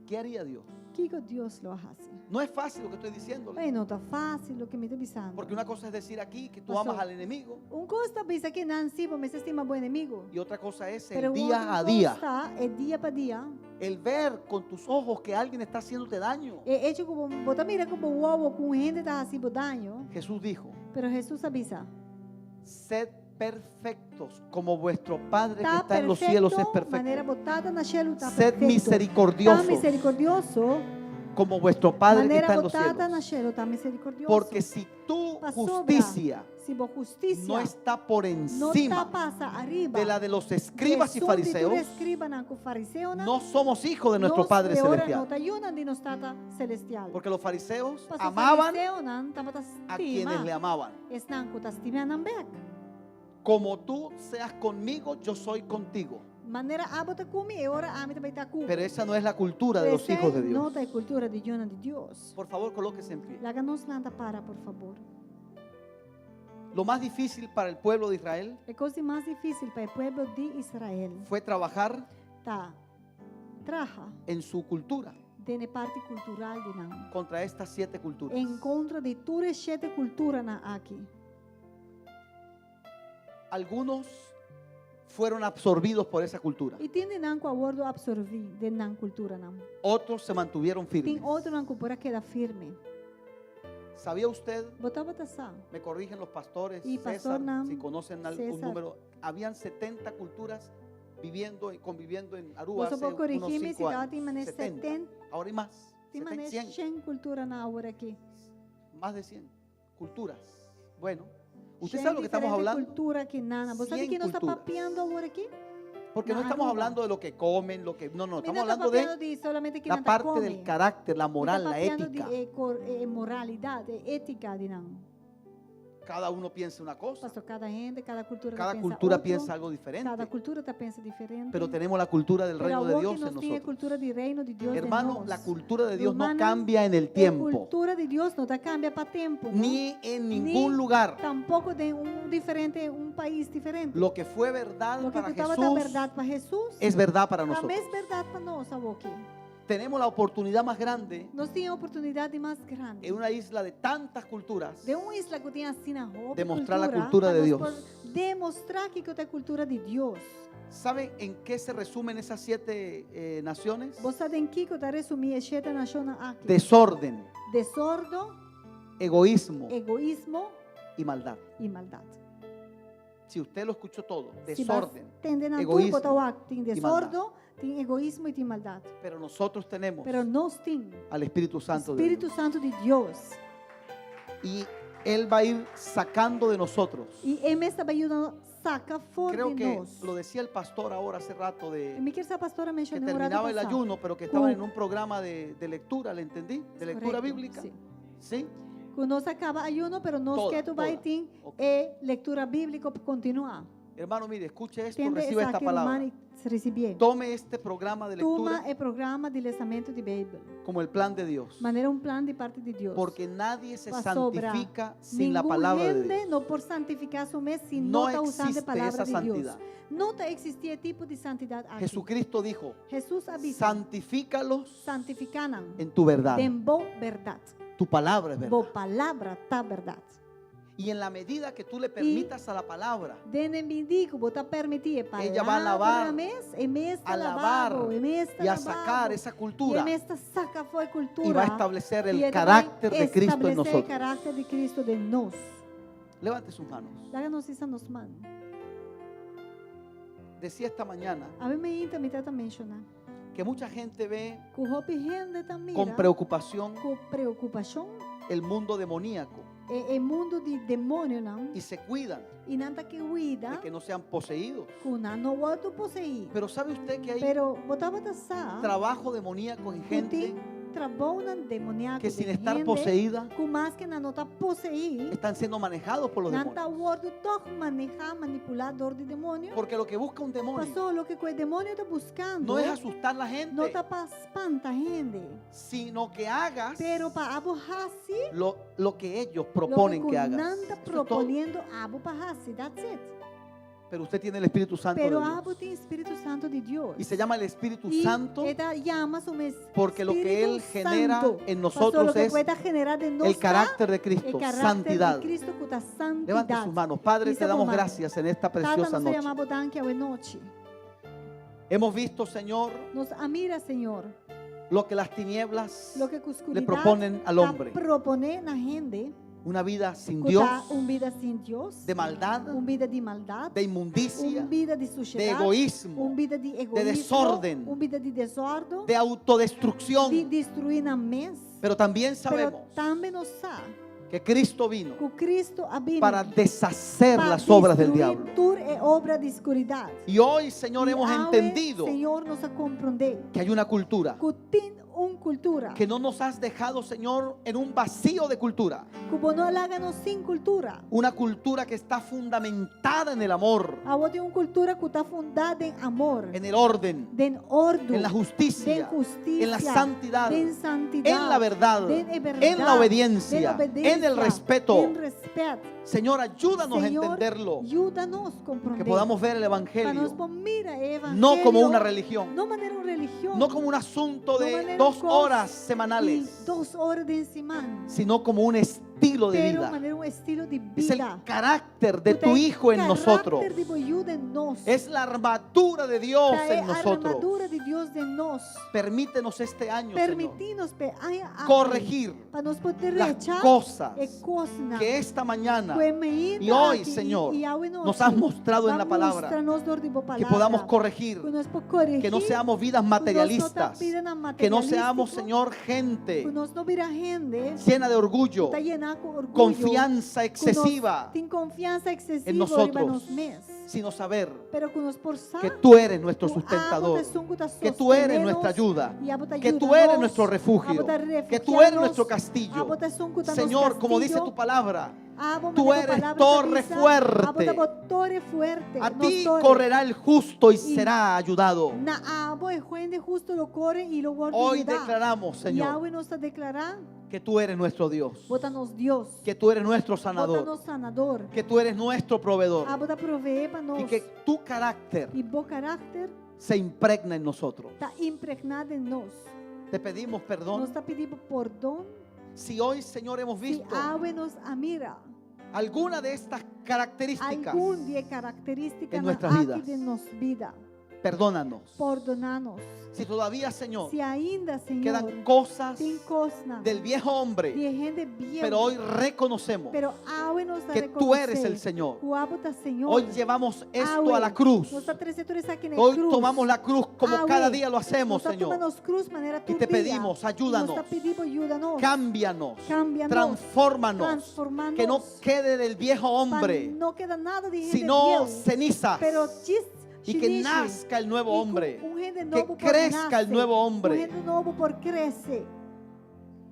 ¿Qué haría Dios? Kiko Dios lo a hasi? No es fácil lo que estoy diciendo, Ei, no ta fásil loke mi ta bisando. porque una cosa es decir aquí que tú Pastor. amas al enemigo Un kos ta bisa akinan si bo mester stima bo enemigu. y otra cosa es el Pero día otro a día, kos ta e dia pa dia. el ver con tus ojos que alguien está haciéndote daño. E echo ku bo ta mira ku bo wowo ku un hende ta hasi bo daño. Jesús dijo, Pero Hesus a bisa, sed perfectos como vuestro Padre que Ta está en los cielos es perfekto, perfecto. manera bo Tata na shelu ta Sed perfekto. Ta misericordiosos miserikordioso, como vuestro Padre que manera está en los bo Tata na cielos. shelu ta miserikordioso. Porque si tu Pasobra, justicia si bo hustisia no está por no ta encima pasa ariba de la de los escribas y di esun di tur fariseos, eskribanan ku fariseonan, no somos hijos de nuestro nos Padre e ora Celestial. no ta yunan di nos Tata Selestial. Porque los fariseos Paso amaban fariseonan tabata a quienes le stima amaban. esnan ku ta stima nan bèk. Como tú seas conmigo, yo soy contigo. Manera abo ta ku mi e ora ami tambe ta ku bo. Pero esa no es la cultura de los Esei hijos de no Dios. ta e kultura di yunan di Dios. Por favor, colóquese en pie. Laga nos lanta para, por fabor. Lo más difícil para el pueblo de Israel E kos di mas difísil pa e pueblo di Israel fue trabajar ta traha en su cultura den e parti kultural di nan. contra estas siete culturas. En kontra di tur e shete kulturanan aki. Algunos fueron absorbidos por esa cultura. I tin di nan ku a wòrdu apsorbí den nan kulturanan. Otros se mantuvieron Tin firmes. otronan ku por a keda firme. ¿Sabía usted? Bo tabata sa. Me corrigen los pastores, Y César, pastor Nam, si conocen algún César. número. Habían 70 culturas viviendo y conviviendo en Aruba Boso hace por unos korigí mi si 5 tabatin años. mané 70. 70, Ahora hay más. tin 70, mané 100. 100 kulturanan awor aki. Más de 100 culturas. Bueno, usted 100 sabe lo que estamos diferente hablando. kultura akinan. Bo sabe 100 ki nos ta culturas. papiando awor aki? Porque no Na estamos Aruba. hablando de lo que comen, lo que. No, no, Mi estamos no ta hablando de papiando di solamente ki la nan ta parte kome. del carácter, la Mi ta moral, la papiando ética. di eh, moralidat, eh, étika di nan. Cada uno piensa una cosa. Paso kada hende, kada kultura Cada ta pensa cultura otro, piensa algo diferente. Kada kultura ta pensa diferente. Pero tenemos la cultura del Pero reino de awor Dios ku en nos tin e nosotros. kultura di reino di Dios den Hermano, nos. la cultura de Dios no Rumannan, cambia en el E tiempo, kultura di Dios no ta kambia pa tempu, no? ni en ningún Ni lugar. Tampoko den un diferente, un pais diferente. Lo que fue verdad Loke para ku tabata Jesús berdat pa Hesus, es verdad para tambe nosotros. ta berdat pa nos, awor aki. Tenemos la oportunidad más grande Nos tin e oportunidat mas grandi. en una isla de tantas culturas Den un isla ku tin asina hopi Demostrar la kultura, cultura pa de nos Dios. por demostrá kiko ta e kultura di Dios. ¿Sabe en qué se resumen esas siete naciones? Bo sa den kiko ta resumí e shete nashonnan aki. Desorden, Desòrdu, egoísmo egoismo y maldad. i maldat. Si usted lo escuchó todo, Si bas desorden. tende nan egoísmo tur bo ta wak, tin y desòrdu, tin egoismo i tin maldat. Pero nosotros tenemos Pero nos tin al Espíritu Santo de Spiritu Dios. Santu di Dios. Y Él va a ir sacando de nosotros. I e mes ta bai yuda saka for Creo di que nos. lo decía el pastor ahora hace rato de Mi ke sa pastor a que menshoná un ratu terminaba el pasá. ayuno, pero que estaban Ku- en un programa de lectura, ¿le entendí? De lectura Korekto, bíblica. sí. ¿Sí? Ku nos a kaba ayuno, pero nos Toda, ke tu bai toda. tin Ok. e lektura bíbliko kontinuá. Hermano, mire, escuche esto, Tende reciba esta esaki palabra. ruman i risibié. Tome este programa de Tuma lectura e programa di lesamentu di Beibel. como el plan de Dios. Manera un plan di parti di Dios. Porque nadie se Pasobra. santifica sin la Ningun palabra de hende Dios. no por santifiká su mes si No no ta usando existe e palabra esa di Dios. santidad. No ta eksistí e tipo di santidat aki. Jesucristo dijo, Hesus a bisa, santifícalos santifiká nan en tu verdad. den bo berdat. Tu palabra es verdad. Bo palabra ta berdat. Y en la medida que tú le permitas a la palabra Den e midí ku bo ta permití e Ella va a lavar, palabra mes, e mes ta a lavar lava bo, e mes ta y a lava bo. sacar esa I cultura e mes ta saka afó e kultura. y va a establecer I el e ta carácter de Cristo en establesé e nosotros. karakter di Cristo den nos. Levante sus manos. Laga nos hisa nos man. Decía esta mañana Awe mainta mi tabata menshoná. Que mucha gente ve Ku hopi hende ta mira con preocupación ku preokupashon el mundo demoníaco e, e mundu di demonionan y se cuidan i nan ta ke kuida de que no sean poseídos. ku nan no wòrdu poseí. Pero ¿sabe usted que hay Pero bo tabata sa trabajo demoníaco en ku gente tin trabounan demoniako que sin den estar hende poseída ku maske nan no ta poseí, están siendo manejados por los nan ta demonios? wòrdu tòg manehá, manipulá dor di demonio? Porque lo que busca un demonio Pasó loke ku e demonio ta buskando no es asustar a la no gente, ta pa spanta hende, sino que hagas pero pa abo hasi lo que ellos loke proponen ku que hagas. nan ta Eso es todo. proponiendo abo pa hasi. That's it. Pero usted tiene el Espíritu Santo de Pero abo Dios. tin Spiritu Santu di Dios. Y se llama el Espíritu I Santo e ta yama su mes porque lo que Él Spiritu genera Santu. en Pasó nosotros loke es ku e ta generá den nos el ta carácter de e Cristo, karakter santidad. di Cristo ku ta Levante santidat. sus manos. Padre, Hisa te damos bo man. gracias en esta Tata, preciosa nos ta noche. yama bo danki awe nochi. Hemos visto, Señor, Nos a mira, Señor, lo que las tinieblas loke ku le skuridat proponen al ta hombre. proponé na hende Una vida sin ku Dios, ta un bida sin Dios, de maldad, un bida di maldat, de inmundicia, un bida di de sushedat, egoísmo, un bida di egoismo, desorden, un bida di desòrdu, de autodestrucción. di destruí nan mes. Pero también Pero sabemos tambe nos sa que Cristo vino ku Cristo a bini para deshacer pa las obras del destruí diablo. tur e obra di skuridat. Y hoy, Señor, I hemos awe, entendido Señor, nos a komprondé que hay una cultura ku tin un kultura que no nos has dejado, Señor, en un vacío de cultura. ku bo no a laga nos sin kultura. Una cultura que está fundamentada en el amor, Awor tin un kultura ku ta fundá den amor, en el orden, den òrdu, en la den justicia, hustisia, en la santidad, den santidat, en la verdad, den e bèrdat, en la obediencia, den obedensia, en el respeto. den rèspèt. Señor, ayúdanos a Señor, entenderlo, yuda nos komprondé. que podamos ver el Pa nos Evangelio por mira e evangelio, no como una religión, no manera un religion, no como un asunto no de manera 2 un kos horas di semanales, 2 ora den siman, sino como un estilo de pero vida. manera un estilo di Es el bida. carácter de Ku ta tu e Hijo en nosotros. karakter di bo Yu den nos. Es la armadura de Dios Ta e en nosotros. armadura di Dios den nos. Permítenos este año, Señor, Permití nos p'e aña aki corregir pa nos por las drecha cosas e kosnan que esta mañana ku e mainta y hoy, aki Señor, i awe nochi nos has mostrado en Bo a la palabra, mustra nos dor di bo que palabra, podamos corregir, ku nos por koregí, que no seamos vidas ku nos no ta materialistas, bidanan que no seamos, materialístiko, Señor, gente ku nos no bira hende llena de orgullo, ku ta yená ku orguyo, confianza ku nos excesiva tin konfiansa eksesivo en riba nosotros, nos mes, sino saber pero ku nos por sa que tú eres nuestro ku abo sustentador, ta esun ku ta que tú eres sostené nuestra nos, ayuda, i abo ta que tú yuda eres nos, nuestro refugio, abo ta que tú eres refugiá nuestro nos, castillo. abo ta esun ku ta nos Señor, como dice castillo, tu palabra, abo tú manera bo eres palabra ta torre bisa, fuerte. abo ta bo torre fuerte, A nos ti torre. correrá el justo y I será ayudado. Na abo e hende hustu lo kore i lo wòrdu Hoy yudá. declaramos, Señor, I awe nos ta deklará, que tú eres nuestro Dios, Bo ta nos Dios, que tú eres nuestro Bo ta sanador, nos sanador, que tú eres nuestro proveedor Abo ta proveé pa nos y que tu carácter i bo karakter se impregna en nosotros. ta impregná den nos. Te pedimos perdón Nos ta pidi pordon si hoy, Señor, hemos si visto awe nos a mira alguna de estas características. algun di e karakterístikanan en nuestras aki vidas. den nos bida. Perdónanos. Pordoná nos. Si todavía, Señor, Si ainda, Señor, quedan cosas tin kosnan del viejo hombre, di hende bieu, pero hoy reconocemos pero awe nos ta que tú eres el Señor. Ku abo ta Señor. Hoy llevamos esto Awe, a la cruz. Nos ta trese tur esaki na Hoy krus. tomamos la cruz como Awe, cada día lo hacemos, nos ta Señor. tuma nos krus manera Y tur te dia. pedimos, ayúdanos. Nos ta pidi bo yuda nos. Cámbianos, Kambia nos. transfórmanos, Transformá nos. que no quede del viejo Pa hombre, no keda nada di hende sino bieu, cenizas, pero djis y que shinishi. nazca el nuevo I ku hombre, un hende que nobo por crezca el nase. nuevo hombre. Un hende nobo por krese.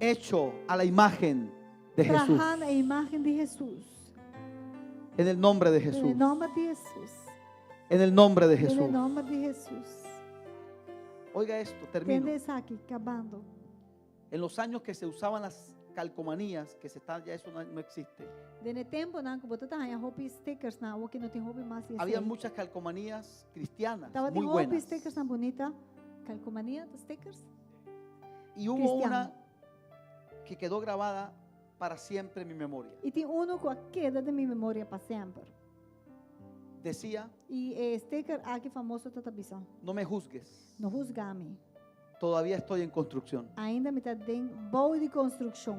hecho a la imagen de Jesús. Trahá na imágen di Hesus. En el nombre de Den Jesús. nòmber di Hesus. En el nombre de Den Jesús. nòmber di Hesus. Oiga esto, termino. Tende esaki, kabando. En los años que se usaban las calcomanías, que se está, ya eso no existe. Den e tempunan ku bo tabata haña hopi stickers nan, awor no tin hopi mas Había muchas calcomanías cristianas, Tabatin muy hopi buenas. stickers nan bunita. Kalkomania, stickers. Y hubo cristiano. una que quedó grabada para siempre en mi memoria. I tin unu ku a keda den mi memoria pa semper. Decía, I e sticker aki famoso tabata bisa. no me juzgues, No husga mi. todavía estoy en construcción. Ainda mi ta den bou di konstrukshon.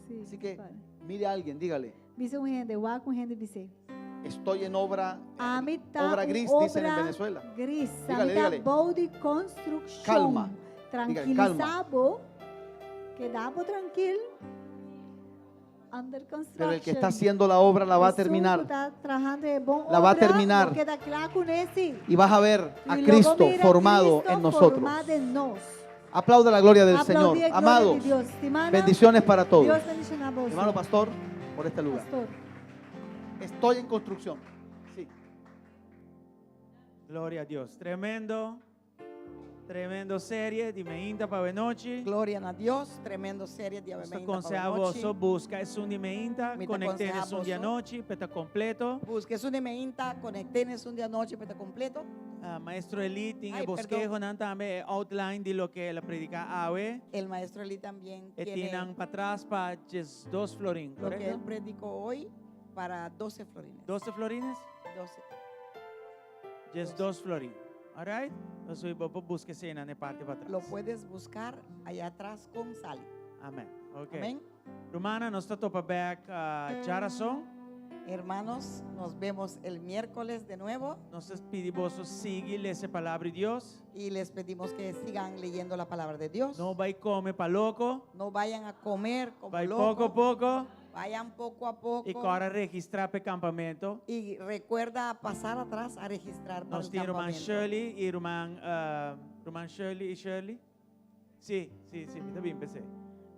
Si, Así que vale. mire a alguien, dígale, Bisa un hende, wak un hende bis'é. Estoy en obra, Ami ta obra un gris, dicen en obra Venezuela. Gris. Dígale, Ami ta dígale. bou di konstrukshon. Calma. Dígale, calma. Trankilisá bo. Keda bo trankil. Under construction. Pero el que está haciendo la obra la va a Esun ku terminar. ta trahando e bon La va a obra, terminar. lo keda kla kuné sí. Y vas a ver a Y lo Cristo mira formado Cristo en nosotros. formado en nos. Aplauda la gloria del Aplaudí Señor. e gloria Amados, di Dios. Stimánan, bendiciones para todos. Dios bendishoná boso. Hermano pastor, por este lugar. Pastor. Estoy en construcción. Sí. Gloria a Dios. Tremendo, tremendo serie di Meinta pa anochi. Gloria a Dios, tremendo serie di Nos Ave Meinta konsehá pa boso, anochi. buska esun di Meinta, Mi ta konektá konsehá esun di boso. anochi, pa e ta kompleto. Buska esun di Meinta, konektá esun di anochi, pa e ta kompleto. Ah, maestro Eli tin Ay, e boskeho nan tambe e outline di loke el a prediká awe. El maestro Eli también E tiene tin nan patras pa 12 florin, lo que él korekto? predicó hoy para 12 florines. 12 florines? 12. 12 florin. All right? Anto, bo por buska esei na e parti patras. Lo puedes buscar allá atrás con Sally. Amèn. Ok. Amén. Rumannan, nos ta topa bèk uh, djárason. Hermanos, nos vemos el miércoles de nuevo Nos ta pidi boso sigui lesa palabra di Dios. y les pedimos que sigan leyendo la palabra de Dios. No bai kome pa loko. No vayan a comer como Bai locos. poko poko. Vayan poco a poco. I kòrda registrá pa e kampamentu. Y recuerda pasar atrás a registrar para Nos el tin ruman campamento. Shirley i ruman, uh, ruman Shirley i Shirley. Si, si, si, mi tambe pensé.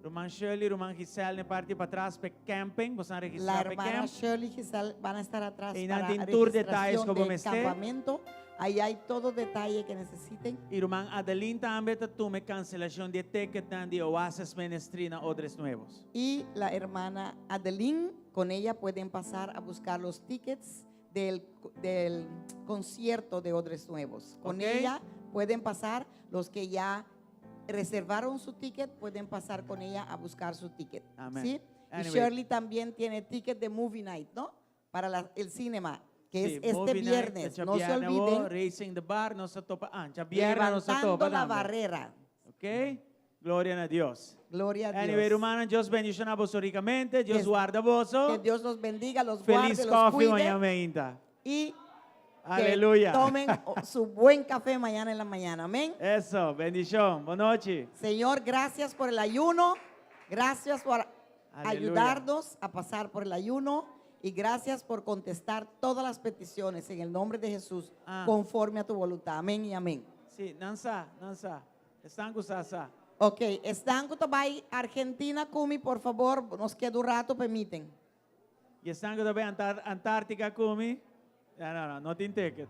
Ruman Shirley, ruman Giselle, na parti patras pa camping, boso La registrá pa hermana camp. Shirley y Giselle van a estar atrás Y para nan tin tur detalles registración ku del mester. campamento. Ahí hay todo detalle que necesiten. I ruman Adeline tambe ta tuma kanselashon di ticket nan di Oasis Ministry na Odres Nuevos. Y la hermana Adeline, con ella pueden pasar a buscar los tickets del, del concierto de Odres Nuevos. Con Ok. ella pueden pasar los que ya reservaron su ticket, pueden pasar con ella a buscar su ticket. Amén. ¿Sí? Anyway. Y Shirley también tiene ticket de Movie Night, ¿no? Para la- el cinema, que Sí, es este Movie Night, viernes. No se djabièrnè, olviden, Raising the Bar, nos ta topa. Ah, djabièrnè nos ta levantando topa la tambe. barrera. Ok? Gloria na Dios. Gloria a Dios. Anyway, rumannan, Dios bendishoná boso rikamente. Dios Que- warda boso. Que Dios los bendiga, los guarde, Feliz los coffee cuide. mañan mainta. Y que Aleluya. tomen su buen café mañana en la mañana. Amén. Eso, bendishon. Bon nochi. Señor, gracias por el ayuno. Gracias por Aleluya. ayudarnos a pasar por el ayuno. Y gracias por contestar todas las peticiones en el nombre de Jesús, Ah. conforme a tu voluntad. Amén y amén. Si, nan sa, nan sa. Esnan ku sa sa. Ok, esnan ku ta bai Argentina, ku mi, por fabor, nos keda un ratu, permiten. I esnan ku ta bai Antar Antártika ku mi? No, no, no, no tin ticket.